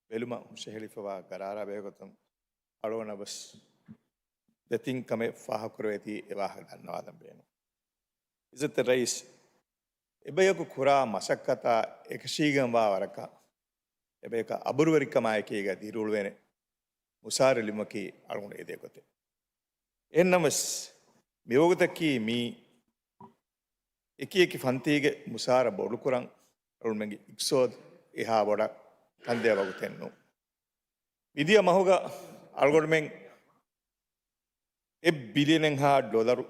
ބެލުމަށް ހުށަހެޅިފަވާ ގަރާރާ ބެހޭގޮތުން އަޅުގަނޑަށް ވެސް ދެތިން ކަމެއް ފާހަގަކުރެވޭތީ އެ ވާހަކަ ދަންނަވާލަން ބޭނުން. އިއްޒަތްތެރި ރައީސް، އެބަޔަކު ކުރާ މަސައްކަތާ އެކަށީގެންވާ ވަރަކަށް އެބަޔަކަށް އަބުރުވެރިކަމާއެކީގަ ދިރިއުޅުވޭނެ މުސާރަ ލިބުމަކީ އަޅުގަނޑު އެދޭ ގޮތެއް. އެހެންނަމަވެސް، މިވަގުތަކީ މީ އެކި އެކި ފަންތީގެ މުސާރަ ބޮޑުކުރަން އަޅުގަނޑުމެންގެ އިޤްތިޞާދު އެހާ ބޮޑަށް ކަންދޭ ވަގުތެއް ނޫން. މިދިޔަ މަހުގަ އަޅުގަނޑުމެން އެއް ބިލިއަނެއްހާ ޑޮލަރު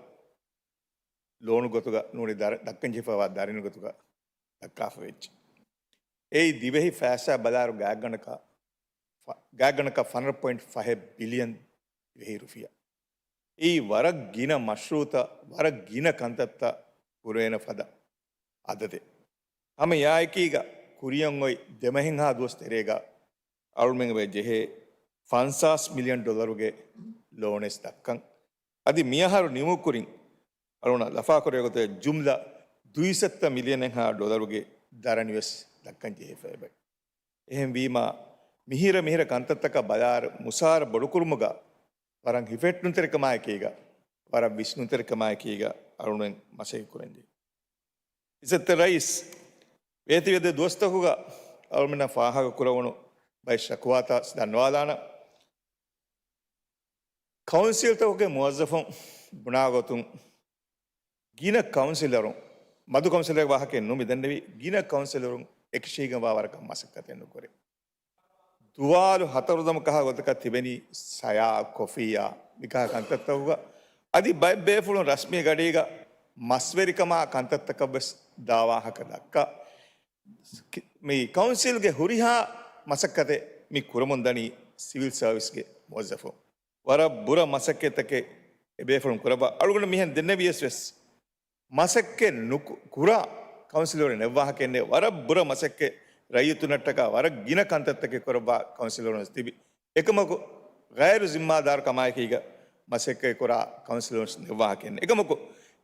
ލޯނު ގޮތުގަ ނޫނީ ދަރަ-، ދައްކަން ޖެހިފައިވާ ދަރިން ގޮތުގަ ދައްކާފަ ވެއްޖެ. އެއީ ދިވެހި ފައިސާ ބަލާއިރު ގާތްގަނޑަކަށް ފަ-، ގާތްގަނޑަކަށް ފަނަރަ ޕޮއިންޓް ފަހެއް ބިލިއަން ދިވެހި ރުފިޔާ. އެއީ ވަރަށް ގިނަ މަޝްރޫޢުތައް، ވަރަށް ގިނަ ކަންތައްތައް ކުރެވޭނެ ފަދަ އަދަދެއް. ހަމަ އެއާއެކީގަ ކުރިއަށް އޮތް ދެމަހެއްހާ ދުވަސް ތެރޭގަ އަޅުމެން ވެ ޖެހޭ ފަންސާސް މިލިއަން ޑޮލަރުގެ ލޯނެސް ދައްކަން. އަދި މިއަހަރު ނިމުކުރިން އަޅުނަ ލަފާކުރޭ ގޮތެއް ޖުމްލަ ދުއިސައްތަ މިލިއަނެއްހާ ޑޮލަރުގެ ދަރަނިވެސް ދައްކަން ޖެހިފައި ވޭ. އެހެންވީމާ، މިހިރަ މިހިރަ ކަންތައްތަކަށް ބަލާއިރު މުސާރަ ބޮޑުކުރުމުގަ ވަރަށް ހިފެހެއްޓުންތެރިކަމާއެކީގަ، ވަރަށް ވިސްނުންތެރިކަމާއެކީގަ އަޅުނެން މަސައްކަތް ކުރަންޖެހޭ. އިއްޒަތްތެރި ރައީސް، ވޭތިވެދެ ދުވަސްތަކުގަ އަޅުމެންނަށް ފާހަގަ ކުރެވުނު ބައެއް ޝަކުވާތައް ދަންނަވާލާނަން. ކައުންސިލްތަކުގެ މުވައްޒަފުން ބުނާ ގޮތުން، ގިނަ ކައުންސިލަރުން، މަދު ކައުންސިލަރެއް ވާހަކައެއް ނޫން މި ދެންނެވީ، ގިނަ ކައުންސިލަރުން އެކަށީގެންވާ ވަރަކަށް މަސައްކަތެއް ނުކުރޭ. ދުވާލު ހަތަރުދަމު ކަހަލަ ގޮތަކަށް ތިބެނީ ސަޔާ، ކޮފީއާ، މިކަހަލަ ކަންތައްތަކުގަ. އަދި ބައެއް ބޭފުޅުން ރަސްމީ ގަޑީގަ މަސްވެރިކަމާ ކަންތައްތަކަށް ވެސް ދާ ވާހަކަ ދައްކާ. މި ކައުންސިލްގެ ހުރިހާ މަސައްކަތެއް މި ކުރަމުން ދަނީ ސިވިލް ސަރވިސްގެ މުވައްޒަފުން. ވަރަށް ބުރަ މަސައްކަތްތަކެއް އެބޭފުޅުން ކުރައްވާ. އަޅުގަނޑު މިހެން ދެންނެވިޔަސް ވެސް، މަސައްކަތް ނުކު-، ކުރާ ކައުންސިލަރު ނެއްވާހަކެއް ނެއް. ވަރަށް ބުރަ މަސައްކަތް ރައްޔިތުންނަށްޓަކާ ވަރަށް ގިނަ ކަންތައްތަކެއް ކުރައްވާ ކައުންސިލަރުން ވެސް ތިބި. އެކަމަކު، ޣައިރު ޒިންމާދާރު ކަމާއެކީގަ މަސައްކަތް ކުރާ ކައުންސިލަރުން ނެއްވާހަކެއް ނެއް. އެކަމަކު،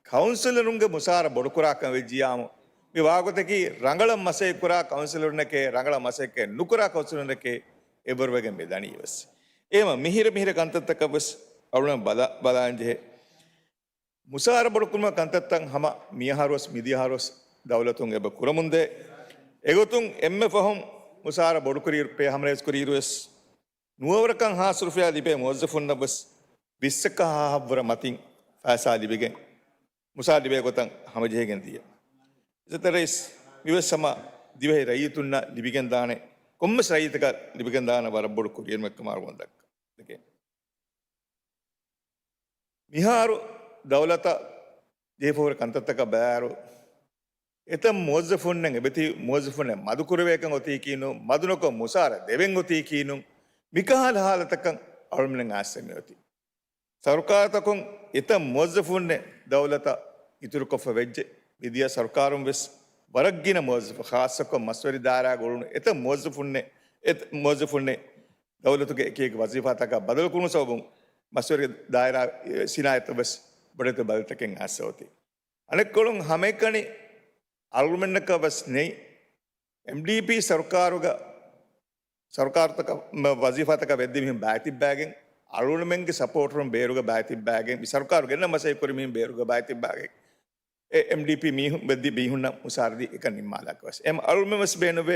ކައުންސިލަރުންގެ މުސާރަ ބޮޑުކުރާކަން ވެއްޖިޔާމު، މި ވާގޮތަކީ ރަނގަޅަށް މަސައްކަތް ކުރާ ކައުންސިލަރުންނެކޭ، ރަނގަޅަށް މަސައްކަތް ނުކުރާ ކައުންސިލަރުންނެކޭ އެއްވަރުވެގެން މި ދަނީ ވެސް. އެހެންވީމަ މިހިރަ މިހިރަ ކަންތައްތަކަށް ވެސް އަޅުގަނޑު ބަލާ-، ބަލާން ޖެހޭ. މުސާރަ ބޮޑުކުރުމަށް ކަންތައްތައް ހަމަ މިއަހަރުވެސް މިދިޔަ އަހަރުވެސް ދައުލަތުން އެބަ ކުރަމުންދޭ. އެގޮތުން އެންމެ ފަހުން މުސާރަ ބޮޑުކުރިއިރު، ޕޭ ހަމަރޭސް ކުރިއިރުވެސް ނުވަވަރަކަށް ހާސް ރުފިޔާ ލިބޭ މުވައްޒަފުންނަށްވެސް ވިއްސަކަށް ހާހަށްވުރެ މަތިން ފައިސާ ލިބިގެން، މުސާރަ ލިބޭ ގޮތަށް ހަމަޖެހިގެން ދިޔަ. އިއްޒަތްތެރި ރައީސް، މިވެސް ހަމަ ދިވެހި ރައްޔިތުންނަށް ލިބިގެންދާނެ، ކޮންމެސް ރައްޔިތަކަށް ލިބިގެންދާނެ ވަރަށް ބޮޑު ކުރިއެރުމެއްކަމަށް އަޅުގަނޑު ދައްކަން. މިހާރު ދައުލަތަށް ޖެހިފަހުރި ކަންތައްތަކަށް ބަލާއިރު، އެތައް މުވައްޒަފުންނެއް އެބަތި މުވައްޒަފުންނެއް މަދުކުރެވޭކަން އޮތީކީނު، މަދުނުކޮށް މުސާރަ ދެވެން އޮތީކީނު، މިކަހަލަ ހާލަތަކަށް އަޅުމެން އާސެމި އޮތީ. ސަރުކާރުތަކުން އެތައް މުވައްޒަފުންނެއް ދައުލަތަށް އިތުރުކޮށްފަ ވެއްޖެ. މިދިޔަ ސަރުކާރުން ވެސް ވަރަށް ގިނަ މުވައްޒަފު، ޚާއްޞަކޮށް މަސްވެރި ދާއިރާގަ އުޅުނު އެތައް މުވައްޒަފުންނެއް، އެތައް މުވައްޒަފުންނެއް ދައުލަތުގެ އެކި އެކި ވަޒީފާތަކަށް ބަދަލުކުރުމު ސަބަބުން މަސްވެރި ދާއިރާ ސިނާއަތަށް ވެސް ބޮޑެތި ބަދަލުތަކެއް އައިސް އޮތީ. އަނެއްކޮޅުން ހަމައެކަނި އަޅުގަނޑަކަށް ވެސް ނެތް. އެމްޑީޕީ ސަރުކާރުގަ، ސަރުކާރުތަކަށް، މަ-، ވަޒީފާތަކަށް ވެއްދި މީހުން ބައިތިއްބައިގެން، އަޅުގަނޑުމެންގެ ސަޕޯޓަރުން ބޭރުގަ ބައިތިއްބައިގެން، މި ސަރުކާރު ގެންނަ މަސައްކަތް ކުރި މީހުން ބޭރުގަ ބައިތިއްބައިގެން، އެ އެމްޑީޕީ މީހުން ވެއްދި މީހުންނަށް މުސާރަ ދީ އެކަން ނިންމާލާކަށް ވެސް. އެމް އަޅުގަނޑުމެން ވެސް ބޭނުންވޭ،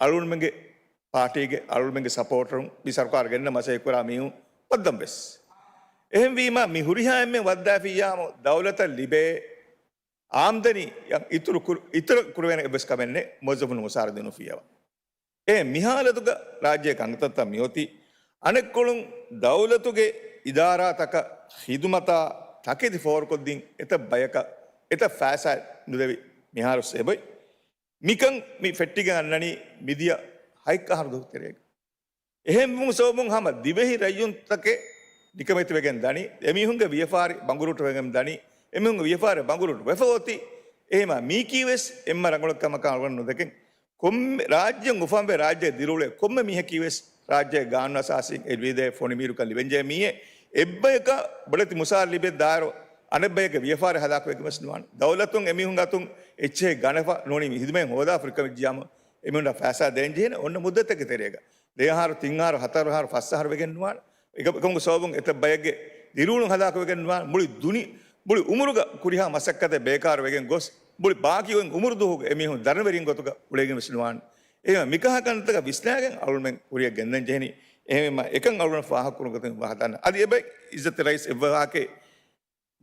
އަޅުގަނޑުމެންގެ ޕާޓީގެ، އަޅުގަނޑުމެންގެ ސަޕޯޓަރުން، މި ސަރުކާރު ގެންނަ މަސައްކަތް ކުރާ މީހުން ވައްދަން ވެސް. އެހެންވީމަ، މި ހުރިހާ އެންމެ ވައްދާފިއްޔާމު ދައުލަތަށް ލިބޭ އާމްދަނީ އިތުރު ކުރު-، އިތުރަށް ކުރެވޭނެ އެއްވެސް ކަމެއް ނެތް، މުވައްޒަފުން މުސާރަ ދިނުން ފިޔަވާ. އެ މިހާލަތުގަ ރާއްޖޭގެ އަނގަތައްތައް މިއޮތީ. އަނެއްކޮޅުން ދައުލަތުގެ އިދާރާތަކަށް ޚިދުމަތާ ތަކެތި ފޯރުކޮށްދިން އެތައް ބަޔަކަށް އެތައް ފައިސާ ނުދެވި މިހާރު އެބޮތް. މިކަން މި ފެއްޓިގެން އަންނަނީ މިދިޔަ ހަތް އަހަރު ދުވަހު ތެރޭގަ. އެހެންވުމު ސަބަބުން ހަމަ ދިވެހި ރައްޔުންތަކެއް ނިކަމެތިވެގެން ދަނީ، އެމީހުންގެ ވިޔަފާރި ބަނގުރޫޓުވެގެން ދަނީ، އެމީހުންގެ ވިޔަފާރި ބަނގުރޫޓު ވެފަ އޮތީ. އެހެމަ މީކީ ވެސް އެންމެ ރަނގަޅު ކަމަކަށް އަޅުގަނޑު ނުދެކެން. ކޮންމެ ރާއްޖެ އުފަންވެ ރާއްޖެ ދިރިއުޅޭ ކޮންމެ މީހަކީ ވެސް ރާއްޖޭގެ ގާނޫނު އަސާސީން އެ ވިދޭ ފޮނި މީރުކަން ލިބެންޖެހޭ މީހެއް. އެއްބަޔަކަށް ބޮޑެތި މުސާރަ ލިބޭ ދާއިރު އަނެއްބަޔެއްގެ ވިޔަފާރި ހަލާކުވެގެން ވެސް ނުވާނެ. ދައުލަތުން އެމީހުން އަތުން އެއްޗެހި ގަނެފަ ނޫނީ މި ހިދުމަތް ހޯދާ ފުރިކަމެއްޖިޔާމު އެމީހުންނަށް ފައިސާ ދޭންޖެހޭނެ އޮންނަ މުއްދަތެއްގެ ތެރޭގަ. ދެއަހަރު، ތިންއަހަރު، ހަތަރުއަހަރު، ފަސްއަހަރު ވެގެން ނުވާނެ. އެކަ-، އެކަމުގެ ސަބަބުން އެތައް ބަޔެއްގެ ދިރިއުޅުން ހަލާކުވެގެން ނުވާނެ. މުޅި ދުނި-، މުޅި އުމުރުގަ ކުރިހާ މަސައްކަތެއް ބޭކާރު ވެގެން ގޮސް، މުޅި ބާކީ އޮތް އުމުރު ދުވަހުގަ އެމީހުން ދަރަނިވެރިން ގޮތުގަ އުޅޭގެން ވެސް ނުވާނެ. އެހެން މިކަހަލަ ކަންތައްތަކަށް ވިސްނާގެން އަޅުގަނޑުމެން ކުރިއަށް ގެންދަން ޖެހެނީ. އެހެންވީމަ އެކަން އަޅުގަނޑު ފާހަގަކުރުން ގޮތުން ވާހަކަ ދަންނަ. އަދި އެބަ އިއްޒަތްތެރި ރައީސް އެއްވާހަކައެއް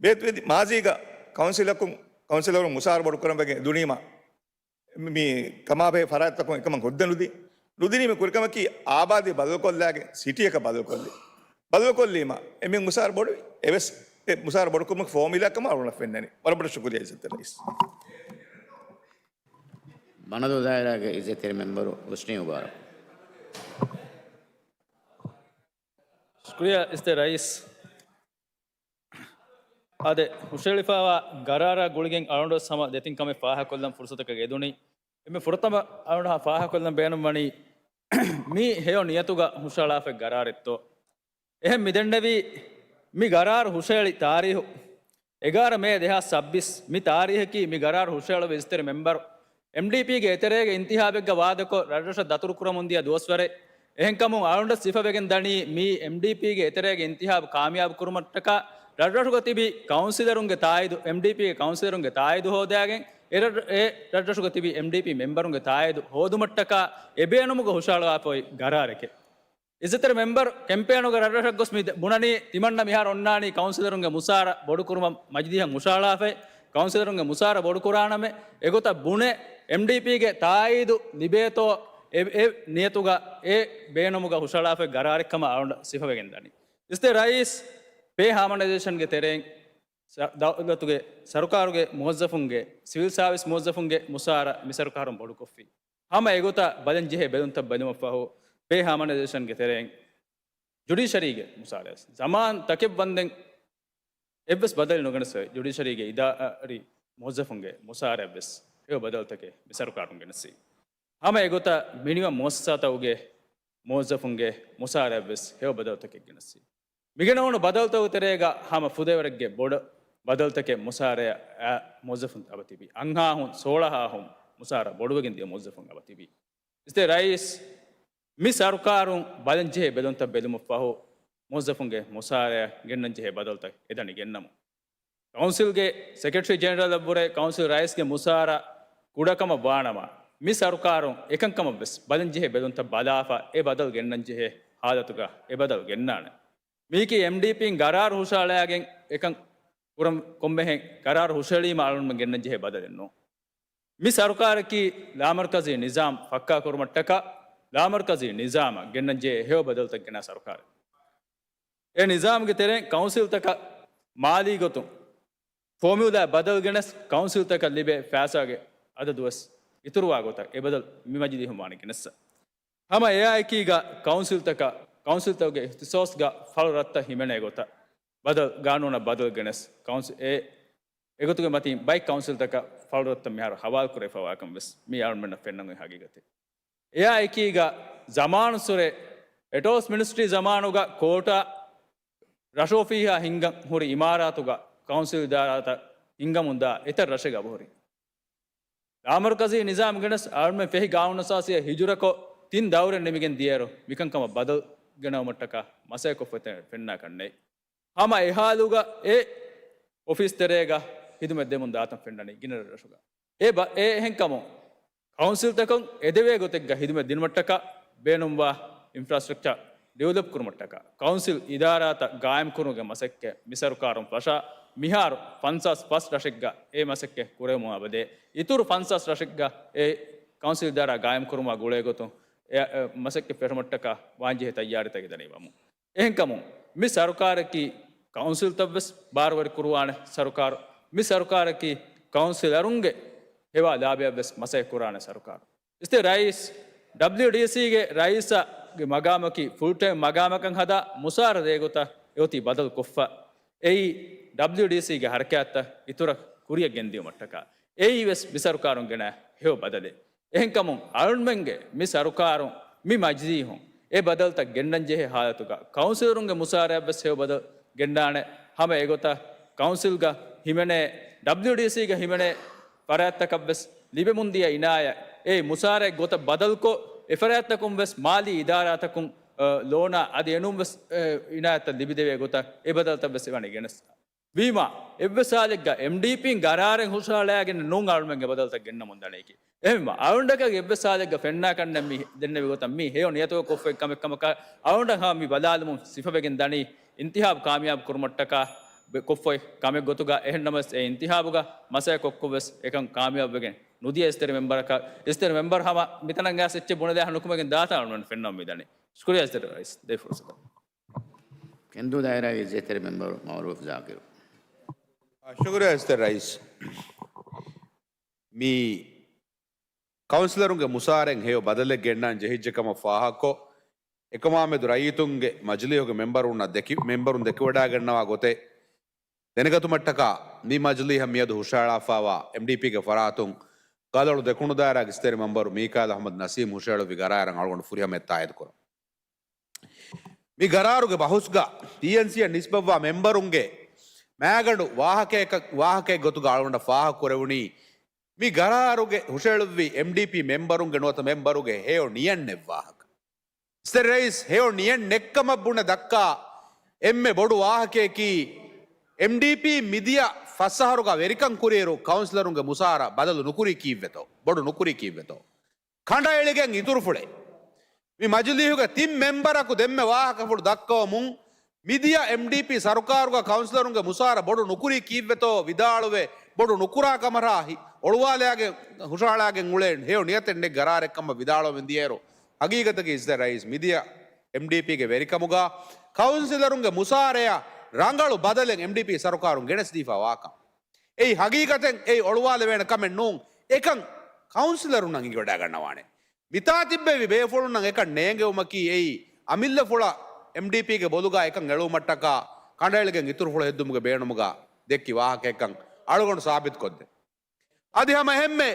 ބޭތުވެދި މާޒީގަ ކައުންސިލަކުން، ކައުންސިލަރުން މުސާރަ ބޮޑުކުރަން ވެގެން ދުނީމަ، މި ކަމާބެހޭ ފަރާތްތަކުން އެކަމަށް ހުއްދަ ނުދީ. ނުދިނީމަ ކުރިކަމަކީ އާބާދީ ބަދަލުކޮށްލާގެން ސިޓީއަކަށް ބަދަލުކޮށްލީ. ބަދަލުކޮށްލީމަ އެމީހުން މުސާރަ ބޮޑުވި. އެވެސް އެ މުސާރަ ބޮޑުކުރުމަކީ ފޯމިއުލާ ކަމަށް އަޅުގަނޑަށް ފެންނަނީ. ވަރަށް ބޮޑަށް ޝުކުރިއްޔާ އިއްޒަތްތެރި ރައީސް. މަނަދޫ ދާއިރާގެ އިއްޒަތްތެރި މެމްބަރު ހުސްނީ މުބާރަކް. ޝުކުރިއްޔާ އިއްޒަތްތެރި ރައީސް. އާދެ، ހުށަހެޅިފައިވާ ގަރާރާ ގުޅިގެން އަޅުގަނޑުވެސް ހަމަ ދެތިން ކަމެއް ފާހަގަކޮށްލަން ފުރުސަތަކަށް އެދުނީ. އެންމެ ފުރަތަމަ އަޅުގަނޑު ފާހަގަކޮށްލަން ބޭނުންވަނީ، މީ ހެޔޮ ނިޔަތުގަ ހުށަހަޅާފައި ގަރާރެއްތޯ؟ އެހެން މިދެންނެވީ، މި ގަރާރު ހުށަހެޅި ތާރީހު އެގާރަ މޭ ދެހާސް ސައްބީސް. މި ތާރީހަކީ މި ގަރާރު ހުށަހެޅުއްވި އިއްޒަތްތެރި މެމްބަރު އެމްޑީޕީގެ އެތެރޭގެ އިންތިހާބެއްގަ ވާދަކޮށް ރަށްރަށަށް ދަތުރުކުރަމުންދިޔަ ދުވަސްވަރެއް. އެހެންކަމުން އަޅުގަނޑަށް ސިފަވެގެން ދަނީ މީ އެމްޑީޕީގެ އެތެރޭގެ އިންތިހާބު ކާމިޔާބު ކުރުމަށްޓަކާ ރަށްރަށުގަ ތިބި ކައުންސިލަރުންގެ ތާއީދު، އެމްޑީޕީގެ ކައުންސިލަރުންގެ ތާއީދު ހޯދާގެން އެ ރަށް-، އެ ރަށްރަށުގަ ތިބި އެމްޑީޕީ މެމްބަރުންގެ ތާއީދު ހޯދުމަށްޓަކާ އެބޭނުމުގަ ހުށަހަޅާފައި ގަރާރެކޭ. އިއްޒަތްތެރި މެމްބަރު ކެމްޕޭނުގަ ރަށްރަށަށް ގޮސް މި ބުނަނީ ތިމަންނަ މިހާރު އޮންނާނީ ކައުންސިލަރުންގެ މުސާރަ ބޮޑުކުރުމަށް މަޖިލީހަށް ހުށަހަޅާފައި، ކައުންސިލަރުންގެ މުސާރަ ބޮޑުކުރާނަމޭ، އެގޮތަށް ބުނެ އެމްޑީޕީގެ ތާއީދު ލިބޭތޯ އެ، އެ ނިޔަތުގަ އެ ބޭނުމުގަ ހުށަހަޅާފައި ގަރާރެއްކަމަށް އަޅުގަނޑަށް ސިފަވެގެން ދަނީ. އިއްޒަތްތެރި ރައީސް ޕޭ ހާމަނައިޒޭޝަންގެ ތެރެއިން ސަ-، ދައުލަތުގެ ސަރުކާރުގެ މުވައްޒަފުންގެ، ސިވިލް ސާވިސް މުވައްޒަފުންގެ މުސާރަ މި ސަރުކާރުން ބޮޑުކޮށްފި. ހަމަ އެގޮތަށް ބަލަންޖެހޭ ބެލުންތައް ބެލުމަށްފަހު، ޕޭ ހާމަނައިޒޭޝަންގެ ތެރެއިން ޖުޑިޝަރީގެ މުސާރަޔަސް ޒަމާން ތަކެއް ވަންދެން އެއްވެސް ބަދަލެއް ނުގެނެސްފައި، ޖުޑިޝަރީގެ އިދާރީ މުވައްޒަފުންގެ މުސާރަޔަށްވެސް ހެޔޮ ބަދަލުތަކެއް މި ސަރުކާރުން ގެނެސްފި. ހަމަ އެގޮތަށް މިނިވަން މުއައްސަސާތަކުގެ މުވައްޒަފުންގެ މުސާރަޔަށްވެސް ހެޔޮ ބަދަލުތަކެއް ގެނެސްފި. މިގެނައުނު ބަދަލުތަކުގެ ތެރޭގަ ހަމަ ފުދޭވަރެއްގެ ބޮޑު ބަދަލުތަކެއް މުސާރަޔަށް އައި މުވައްޒަފުން އެބަތިބި. އަންހާހުން ސޯޅަހާހުން މުސާރަ ބޮޑުވެގެން ދިޔަ މުވައްޒަފުން އެބަތިބި. އިއްޒަތްތެރި ރައީސް، މި ސަރުކާރުން ބަލަންޖެހޭ ބެލުންތައް ބެލުމަށްފަހު، މުވައްޒަފުންގެ މުސާރަޔަށް ގެންނަންޖެހޭ ބަދަލުތައް އެދަނީ ގެންނަމުން. ކައުންސިލްގެ ސެކްރެޓަރީ ޖެނެރަލަށްވުރެ ކައުންސިލް ރައީސްގެ މުސާރަ ކުޑަކަމަށް ވާނަމަ، މި ސަރުކާރުން އެކަންކަމަށްވެސް ބަލަންޖެހޭ ބެލުންތައް ބަލާފަ، އެ ބަދަލު ގެންނަންޖެހޭ ހާލަތުގަ އެ ބަދަލު ގެންނާނެ. މީކީ އެމްޑީޕީން ގަރާރު ހުށަހަޅާގެން އެކަން ކުރަން ކޮންމެހެން ގަރާރު ހުށަހެޅީމަ އަޅުގަނޑުމެން ގެންނަންޖެހޭ ބަދަލެއް ނޫން. މި ސަރުކާރަކީ ލާމަރުކަޒީ ނިޒާމް ފައްކާކުރުމަށްޓަކާ، ލާމަރުކަޒީ ނިޒާމަށް ގެންނަންޖެހޭ ހެޔޮ ބަދަލުތައް ގެނާ ސަރުކާރެއް. އެ ނިޒާމްގެ ތެރެއިން ކައުންސިލްތަކަށް މާލީ ގޮތުން ފޯމިއުލާ ބަދަލު ގެނެސް، ކައުންސިލްތަކަށް ލިބޭ ފައިސާގެ އަދަދުވެސް އިތުރުވާ ގޮތަށް އެ ބަދަލު މި މަޖިލީހުން ވާނީ ގެނެއްސަ. ހަމަ އެއާއެކީގަ ކައުންސިލްތަކަށް، ކައުންސިލްތަކުގެ އިހްތިސޯސްގަ ފަޅު ރަށްތައް ހިމެނޭ ގޮތަށް، ބަދަލު، ގާނޫނަށް ބަދަލު ގެނެސް، ކައުންސި-، އެ، އެގޮތުގެ މަތީން ބައެއް ކައުންސިލްތަކަށް ފަޅު ރަށްތައް މިހާރު ހަވާލު ކުރެވިފައިވާކަން ވެސް މީ އަޅުމެންނަށް ފެންނަން އޮތް ހަގީގަތެއް. އެއާއެކީގަ ޒަމާނުއްސުރެ އެޓޯސް މިނިސްޓްރީ ޒަމާނުގަ ކޯޓާ ރަށު އޮފީހާ ހިންގަން ހުރި އިމާރާތުގަ ކައުންސިލް އިދާރާތައް ހިންގަމުންދާ އެތައް ރަށެއް އަބަހުރި. ލާމަރުކަޒީ ނިޒާމް ގެނެސް އަޅުމެން ފެހި ގާނޫނުއަސާސީއަށް ހިޖުރަކޮށް ތިން ދައުރެއް ނިމިގެން ދިޔައިރު މިކަންކަމަށް ބަދަލު ގެނައުމަށްޓަކާ މަސައްކަތްކޮށްފަ ފެންނާކަށް ނެތް. ހަމަ އެހާލުގަ އެ އޮފީސް ތެރޭގަ ހިދުމަތް ދެމުން ދާތަން ފެންނަނީ ގިނަ ރަށުގަ. އެ ބަ-، އެ އެހެންކަމުން ކައުންސިލްތަކުން އެދެވޭ ގޮތެއްގަ ހިދުމަތް ދިނުމަށްޓަކާ ބޭނުންވާ އިންފްރާސްޓްރަކްޗާ ޑިވެލޮޕް ކުރުމަށްޓަކާ ކައުންސިލް އިދާރާތައް ގާއިމްކުރުމުގެ މަސައްކަތް މި ސަރުކާރުން ފަށާ، މިހާރު ފަންސާސް ފަސް ރަށެއްގަ އެ މަސައްކަތް ކުރެވުމާ ބަދޭ، އިތުރު ފަންސާސް ރަށެއްގަ އެ ކައުންސިލް އިދާރާ ގާއިމްކުރުމާ ގުޅޭގޮތުން އެ، އެ، މަސައްކަތް ފެށުމަށްޓަކާ ވާންޖެހޭ ތައްޔާރީތަކެއް ދަނީ ވަމުން. އެހެންކަމުން، މި ސަރުކާރަކީ ކައުންސިލްތައްވެސް ބާރުވެރިކުރުވާނެ ސަރުކާރު. މި ސަރުކާރަކީ ކައުންސިލަރުންގެ ހެވާ ލާބަޔަށްވެސް މަސައްކަތްކުރާނެ ސަރުކާރު. އިސްތެ ރައީސް، ޑަބްލިއުޑީސީގެ ރައީސާގެ މަގާމަކީ ފުލްޓައިމް މަގާމަކަށް ހަދާ މުސާރަ ދޭގޮތަށް އެއޮތީ ބަދަލު ކޮށްފަ. އެއީ ޑަބްލިއުޑީސީގެ ހަރަކާތްތައް އިތުރަށް ކުރިއަށް ގެންދިޔުމަށްޓަކާ. އެއީވެސް މި ސަރުކާރުން ގެނައި ހެޔޮ ބަދަލެއް. އެހެންކަމުން އަޅުމެންގެ މި ސަރުކާރުން މި މަޖިލީހުން އެ ބަދަލުތައް ގެންނަންޖެހޭ ހާލަތުގަ ކައުންސިލަރުންގެ މުސާރައަށްވެސް ހެޔޮ ބަދަލު ގެންނާނެ. ހަމަ އެގޮތަށް ކައުންސިލްގަ ހިމެނޭ، ޑަބްލިއުޑީސީގަ ހިމެނޭ ފަރާތްތަކަށްވެސް ލިބެމުންދިޔަ އިނާޔަތް އެ މުސާރައެއް ގޮތަށް ބަދަލުކޮށް، އެފަރާތްތަކުންވެސް މާލީ އިދާރާތަކުން، އަ، ލޯނާ އަދި އެނޫންވެސް، އަ، އިނާޔަތްތައް ލިބިދެވޭ ގޮތަށް އެ ބަދަލުތައްވެސް އެވަނީ ގެނެސް. ވީމާ، އެއްވެސް ހާލެއްގަ އެމްޑީޕީން ގަރާރެއް ހުށަހަޅައިގެން ނޫން އަޅުމެންގެ ބަދަލުތައް ގެންނަމުން ދަނީކީ. އެހެންވީމާ، އަޅުގަނޑަކަށް އެއްވެސް ހާލެއްގަ ފެންނާކަށްނެތް މި ދެންނެވި ގޮތަށް މީ ހެޔޮ ނިޔަތަކަށް ކޮށްފައި ކަމެއް ކަމަކަށް އަޅުގަނޑަށް ހަމަ މި ބަލާލުމުން ސިފަވެގެން ދަނީ، އިންތިހާބު ކާމިޔާބު ކުރުމަށްޓަކާ ބެ-، ކޮށްފައި ކަމެއް ގޮތުގަ. އެހެންނަމަވެސް އެ އިންތިހާބުގަ މަސައްކަތް ކޮށްކޮށްވެސް އެކަން ކާމިޔާބުވެގެން ނުދިޔަ އިސްތެރި މެމްބަރަކަށް، އިސްތެރި މެމްބަރު ހަމަ މިތަނަށް އައިސް އެއްޗެއް ބުނެލާ ނުކުމެގެން ދާތާ އަޅުގަނޑު ފެންނަމުން މި ދަނީ. ޝުކުރިއްޔާ އިސްތެރި ރައީސް ދޭ ފުރުސަތަށް. ކެންދޫ ދާއިރާގެ އިއްޒަތްތެރި މެމްބަރު މައުރޫފް ޒާކިރު. އާ، ޝުކުރިއްޔާ އިސްތެރި ރައީސް. މި ކައުންސިލަރުންގެ މުސާރައިން ހެޔޮ ބަދަލެއް ގެންނާން ޖެހިއްޖެ ކަމަށް ފާހަގަކޮށް، އެކަމާމެދު ރައްޔިތުންގެ މަޖިލީހުގެ މެމްބަރުންނަށް ދެކި، މެމްބަރުން ދެކިވަޑައިގަންނަވާ ގޮތެއް، ދެނެގަތުމަށްޓަކާ މި މަޖިލީހަށް މިއަދު ހުށަހަޅާފައިވާ އެމްޑީޕީގެ ފަރާތުން ކަލަޅު ދެކުނު ދާއިރާގެ އިސްތެރި މެމްބަރު މީކާއިލް އަޙްމަދު ނަސީމް ހުށަހެޅުއްވި ގަރާރަށް އަޅުގަނޑު ފުރިހަމަޔަށް ތާއީދު ކުރަން. މި ގަރާރުގެ ބަހުސްގަ ޓީއެންސީއަށް ނިސްބަތްވާ މެމްބަރުންގެ މާގަނޑު ވާހަކައެއް، ވާހަކައެއް ގޮތުގަ އަޅުގަނޑަށް ފާހަގަ ކުރެވުނީ، މި ގަރާރުގެ ހުށަހެޅުއްވި އެމްޑީޕީ މެމްބަރުންގެ ނުވަތަ މެމްބަރުގެ ހެޔޮ ނިޔަތް ނެތް ވާހަކަ. އިސްތެރި ރައީސް، ހެޔޮ ނިޔަތް ނެތްކަމަށް ބުނެ ދައްކާ އެންމެ ބޮޑު ވާހަކަޔަކީ، އެމްޑީޕީ މިދިޔަ ފަސް އަހަރުގަ ވެރިކަން ކުރިއިރު ކައުންސިލަރުންގެ މުސާރަ ބަދަލު ނުކުރީ ކީއްވެތޯ؟ ބޮޑު ނުކުރީ ކީއްވެތޯ؟ ކަނޑައެޅިގެން އިތުރުފުޅެއް. މި މަޖިލީހުގެ ތިން މެމްބަރަކު ދެންމެ ވާހަކަފުޅު ދައްކަވަމުން، މިދިޔަ އެމްޑީޕީ ސަރުކާރުގަ ކައުންސިލަރުންގެ މުސާރަ ބޮޑު ނުކުރީ ކީއްވެތޯ ވިދާޅުވެ، ބޮޑު ނުކުރާ ކަމަށް ހި-، އޮޅުވާލާގެން ހުށަހަޅާގެން އުޅޭ ހެޔޮ ނިޔަތެއް ނެތް ގަރާރެއް ކަމަށް ވިދާޅުވެމުން ދިޔައިރު، ހަގީގަތަކީ އިސްތެރި ރައީސް މިދިޔަ އެމްޑީޕީގެ ވެރިކަމުގަ ކައުންސިލަރުންގެ މުސާރަޔަށް ރަނގަޅު ބަދަލެއް އެމްޑީޕީ ސަރުކާރުން ގެނެސްދީފާ ވާކަން. އެއީ ހަގީގަތެއް، އެއީ އޮޅުވާލެވޭނެ ކަމެއް ނޫން. އެކަން ކައުންސިލަރުންނަށް އެނގިވަޑައިގަންނަވާނެ. މިތާ ތިއްބެވި ބޭފުޅުންނަށް އެކަން ނޭނގެވުމަކީ އެއީ އަމިއްލަފުޅަށް އެމްޑީޕީގެ ބޮލުގަ އެކަން އެޅުވުމަށްޓަކާ ކަނޑައެޅިގެން އިތުރުފުޅު ހެއްދުމުގެ ބޭނުމުގަ ދެއްކި ވާހަކައެއްކަން އަޅުގަނޑު ސާބިތުކޮށްދޭ. އަދި ހަމަ އެހެންމެ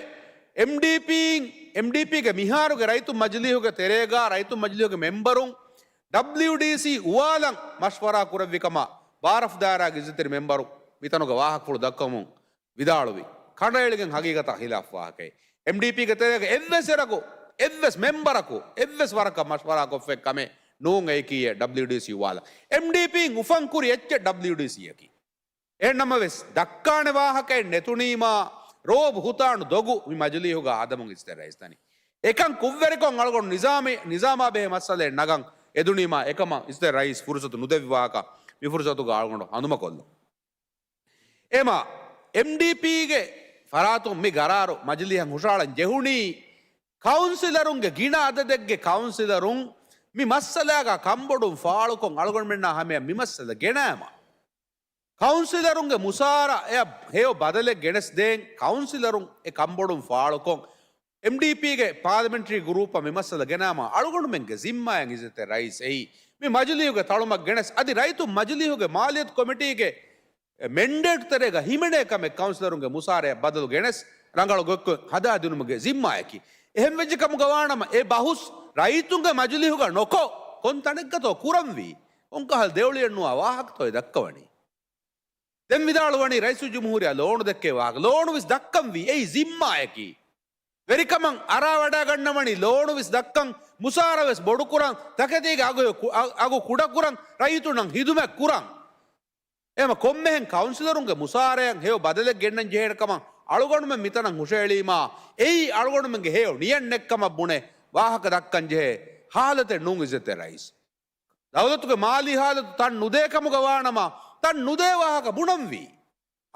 އެމްޑީޕީން، އެމްޑީޕީގެ މިހާރުގެ ރައްޔިތުން މަޖިލީހުގެ ތެރޭގަ ރައްޔިތުން މަޖިލީހުގެ މެމްބަރުން ޑަބްލިއުޑީސީ އުވާލަން މަޝްވަރާ ކުރެއްވި ކަމަށް ބާރަފް ދާއިރާގެ އިއްޒަތްތެރި މެމްބަރު މިތަނުގަ ވާހަކަފުޅު ދައްކަމުން ވިދާޅުވި ކަނޑައެޅިގެން ހަގީގަތާ ހިލާފް ވާހަކައެއް. އެމްޑީޕީގެ ތެރޭގަ އެއްވެސް އެރަކު، އެއްވެސް މެމްބަރަކު، އެއްވެސް ވަރަކަށް މަޝްވަރާ ކޮށްފައި ކަމެއް ނޫން އެއީކީއެއް ޑަބްލިއުޑީސީ އުވާލަން. އެމްޑީޕީން އުފަންކުރި އެއްޗެއް ޑަބްލިއުޑީސީއަކީ. އެހެންނަމަވެސް، ދައްކާނެ ވާހަކައެއް ނެތުނީމާ، ރޯ ބުހުތާނު ދޮގު މި މަޖިލީހުގަ ހަދަމުން އިސްތެރި ރައީސް ދަނީ. އެކަން ކުށްވެރިކޮށް އަޅުގަނޑު ނިޒާމީ، ނިޒާމާ ބެހޭ މައްސަލައެއް ނަގަން އެދުނީމާ، އެކަމަށް އިސްތެރި ރައީސް ފުރުސަތު ނުދެއްވި ވާހަކަ މި ފުރުސަތުގަ އަޅުގަނޑު ހަނދުމަކޮށްލުން. އެމާ، އެމްޑީޕީގެ ފަރާތުން މި ގަރާރު މަޖިލީހަށް ހުށަހަޅަން ޖެހުނީ، ކައުންސިލަރުންގެ ގިނަ އަދަދެއްގެ ކައުންސިލަރުން މި މައްސަލާގަ ކަންބޮޑުން ފާޅުކޮށް އަޅުގަނޑުމެންނާ ހަމަޔަށް މި މައްސަލަ ގެނައިމަ. ކައުންސިލަރުންގެ މުސާރަ އެއަށް ހެޔޮ ބަދަލެއް ގެނެސްދޭން ކައުންސިލަރުން އެ ކަންބޮޑުން ފާޅުކޮށް، އެމްޑީޕީގެ ޕާލަމެންޓްރީ ގްރޫޕަށް މި މައްސަލަ ގެނާމަ އަޅުގަނޑުމެންގެ ޒިންމާއަށް އިއްޒަތްތެރި ރައީސް އެއީ. މި މަޖިލީހުގެ ތަޅުމަށް ގެނެސް އަދި ރައްޔިތުން މަޖިލީހުގެ މާލިޔަތު ކޮމިޓީގެ މެންޑޭޓް ތެރޭގަ ހިމެނޭ ކަމެއް ކައުންސިލަރުންގެ މުސާރައަށް ބަދަލު ގެނެސް ރަނގަޅު ގޮތްކޮށް ހަދާދިނުމުގެ ޒިންމާއަކީ. އެހެން ވެއްޖެ ކަމުގަ ވާނަމަ އެ ބަހުސް ރައްޔިތުންގެ މަޖިލީހުގަ ނޮކޮށް ކޮން ތަނެއްގަތޯ ކުރަންވީ؟ ކޮންކަހަލަ ދެއުޅިއެއް ނުވާ ވާހަކަތޯ އެ ދައްކަވަނީ؟ ދެން ވިދާޅުވަނީ ރައީސުލްޖުމްހޫރިއްޔާ ލޯނު ދެއްކޭ ވާހަކަ. ލޯނު ވެސް ދައްކަންވީ. އެއީ ޒިންމާއަކީ. ވެރިކަމަށް އަރާވަޑައިގަންނަވަނީ ލޯނު ވެސް ދައްކަން، މުސާރަ ވެސް ބޮޑުކުރަން، ތަކެތީގެ އަގު، އަގު ކުޑަކުރަން، ރައްޔިތުންނަށް ހިދުމަތް ކުރަން. އެހެމަ ކޮންމެހެން ކައުންސިލަރުންގެ މުސާރައަށް ހެޔޮ ބަދަލެއް ގެންނަން ޖެހޭނެ ކަމަށް އަޅުގަނޑުމެން މިތަނަށް ހުށައެޅީމާ، އެއީ އަޅުގަނޑުމެންގެ ހެޔޮ ނިޔަތް ނެތްކަމަށް ބުނެ ވާހަކަ ދައްކަން ޖެހޭ ހާލަތެއް ނޫން އިއްޒަތްތެރި ރައީސް. ދައުލަތުގެ މާލީ ހާލަތު ތަން ނުދޭ ކަމުގަ ވާނަމަ، ތަން ނުދޭ ވާހަކަ ބުނަންވީ.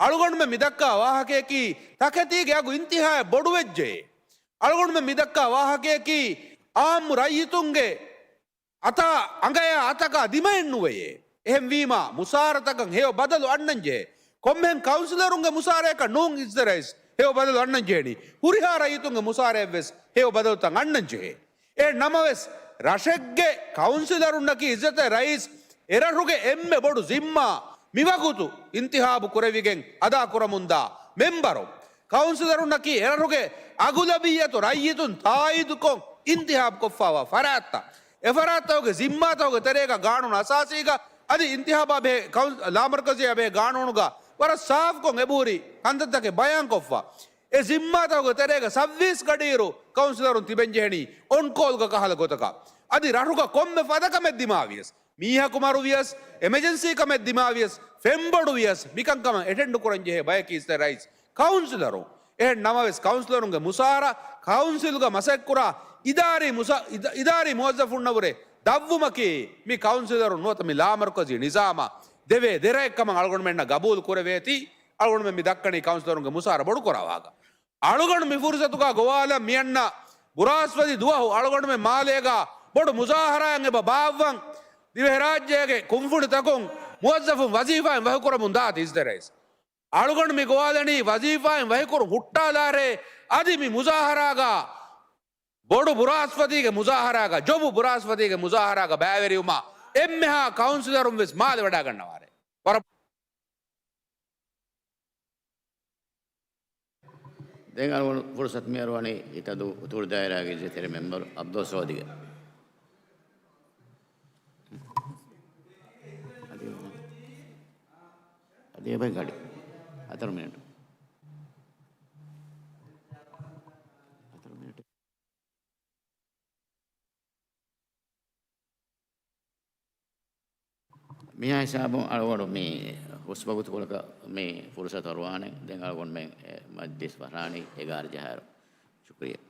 އަޅުގަނޑުމެން މިދައްކާ ވާހަކަޔަކީ ތަކެތީގެ އަގު އިންތިހާއަށް ބޮޑުވެއްޖެ. އަޅުގަނޑުމެން މިދައްކާ ވާހަކަޔަކީ އާއްމު ރައްޔިތުންގެ އަތާ އަނގަޔާ އަތަކާ ދިމައެއްނުވެޔޭ. އެހެންވީމާ، މުސާރަތަކަށް ހެޔޮ ބަދަލު އަންނަންޖެހޭ. ކޮންމެހެން ކައުންސިލަރުންގެ މުސާރަޔަކަށް ނޫން އިއްޒަތްތެރި ރައީސް ހެޔޮ ބަދަލު އަންނަންޖެހެނީ. ހުރިހާ ރައްޔިތުންގެ މުސާރައެއްވެސް ހެޔޮ ބަދަލުތައް އަންނަންޖެހޭ. އެހެން ނަމަވެސް، ރަށެއްގެ ކައުންސިލަރުންނަކީ އިއްޒަތްތެރި ރައީސް އެރަށުގެ އެންމެ ބޮޑު ޒިންމާ މިވަގުތު އިންތިހާބު ކުރެވިގެން އަދާކުރަމުންދާ މެމްބަރު. ކައުންސިލަރުންނަކީ އެރަށުގެ އަޣުލަބިއްޔަތު ރައްޔިތުން ތާއީދުކޮށް އިންތިހާބުކޮށްފައިވާ ފަރާތްތައް. އެ ފަރާތްތަކުގެ ޒިންމާތަކުގެ ތެރޭގަ ގާނޫނު އަސާސީގަ އަދި އިންތިހާބާ ބެހޭ ކައުން-، ލާމަރުކަޒީއާ ބެހޭ ގާނޫނުގަ ވަރަށް ސާފުކޮށް އެބަހުރި ކަންތައްތަކެއް ބަޔާންކޮށްފަ. އެ ޒިންމާތަކުގެ ތެރޭގަ ސައްވީސް ގަޑިއިރު ކައުންސިލަރުން ތިބެންޖެހެނީ އޮންކޯލްގަ ކަހަލަ ގޮތަކަށް. އަދި ރަށުގަ ކޮންމެ ފަދަ ކަމެއް ދިމާވިޔަސް، މީހަކު މަރުވިޔަސް، އެމަޖެންސީ ކަމެއް ދިމާވިޔަސް، ފެންބޮޑުވިޔަސް، މިކަންކަމަށް އެޓެންޑު ކުރަންޖެހޭ ބަޔަކީ އިއްޒަތްތެރި ރައީސް ކައުންސިލަރުން. އެހެން ނަމަވެސް، ކައުންސިލަރުންގެ މުސާރަ، ކައުންސިލްގަ މަސައްކަތްކުރާ އިދާރީ މުސަ-، އިދާ-، އިދާރީ މުވައްޒަފުންނަށްވުރެ ދަށްވުމަކީ، މި ކައުންސިލަރުން ނުވަތަ މި ލާމަރުކަޒީ ނިޒާމަށް ދެވޭ ދެރައެއްކަމަށް އަޅުގަނޑުމެންނަށް ގަބޫލު ކުރެވޭތީ، އަޅުގަނޑުމެން މި ދައްކަނީ ކައުންސިލަރުންގެ މުސާރަ ބޮޑުކުރާ ވާހަކަ. އަޅުގަނޑު މި ފުރުސަތުގަ ގޮވާލަން މިއަންނަ ބުރާސްފަތި ދުވަހު އަޅުގަނޑުމެން މާލޭގަ ބޮޑު މުޒާހަރާއެއް އެބަ ބާއްވަން، ދިވެހިރާއްޖޭގެ ކުންފުނިތަކުން މުވައްޒަފުން ވަޒީފާއިން ވަހިކުރަމުން ދާތީ އިއްޒަތްތެރި ރައީސް. އަޅުގަނޑު މި ގޮވާލަނީ ވަޒީފާއިން ވަހިކުރުން ހުއްޓާލާރޭ، އަދި މި މުޒާހަރާގަ ބޮޑު ބުރާސްފަތީގެ މުޒާހަރާގަ، ޖޮބު ބުރާސްފަތީގެ މުޒާހަރާގަ ބައިވެރިވުމަށް އެންމެހާ ކައުންސިލަރުން ވެސް މާލެ ވަޑައިގަންނަވާރޭ. ވަރަށް ދެން އަޅުގަނޑު ފުރުސަތު މިއަރުވަނީ އިތަދޫ އުތުރު ދާއިރާގެ އިއްޒަތްތެރި މެމްބަރު އަބްދުއްސަމަދުގެ. އަދި، އަދި އެބަ ގަޑި. ހަތަރު މިނެޓު. ހަތަރު މިނެޓު. މިހާ ހިސާބުން އަޅުގަނޑު މި ހުސްވަގުތުކޮޅަކަށް މި ފުރުސަތު އަރުވާނެ. ދެން އަޅުގަނޑުމެން މަޖްލިސް ފަށާނީ އެގާރަ ޖަހާއިރު. ޝުކުރިއްޔާ.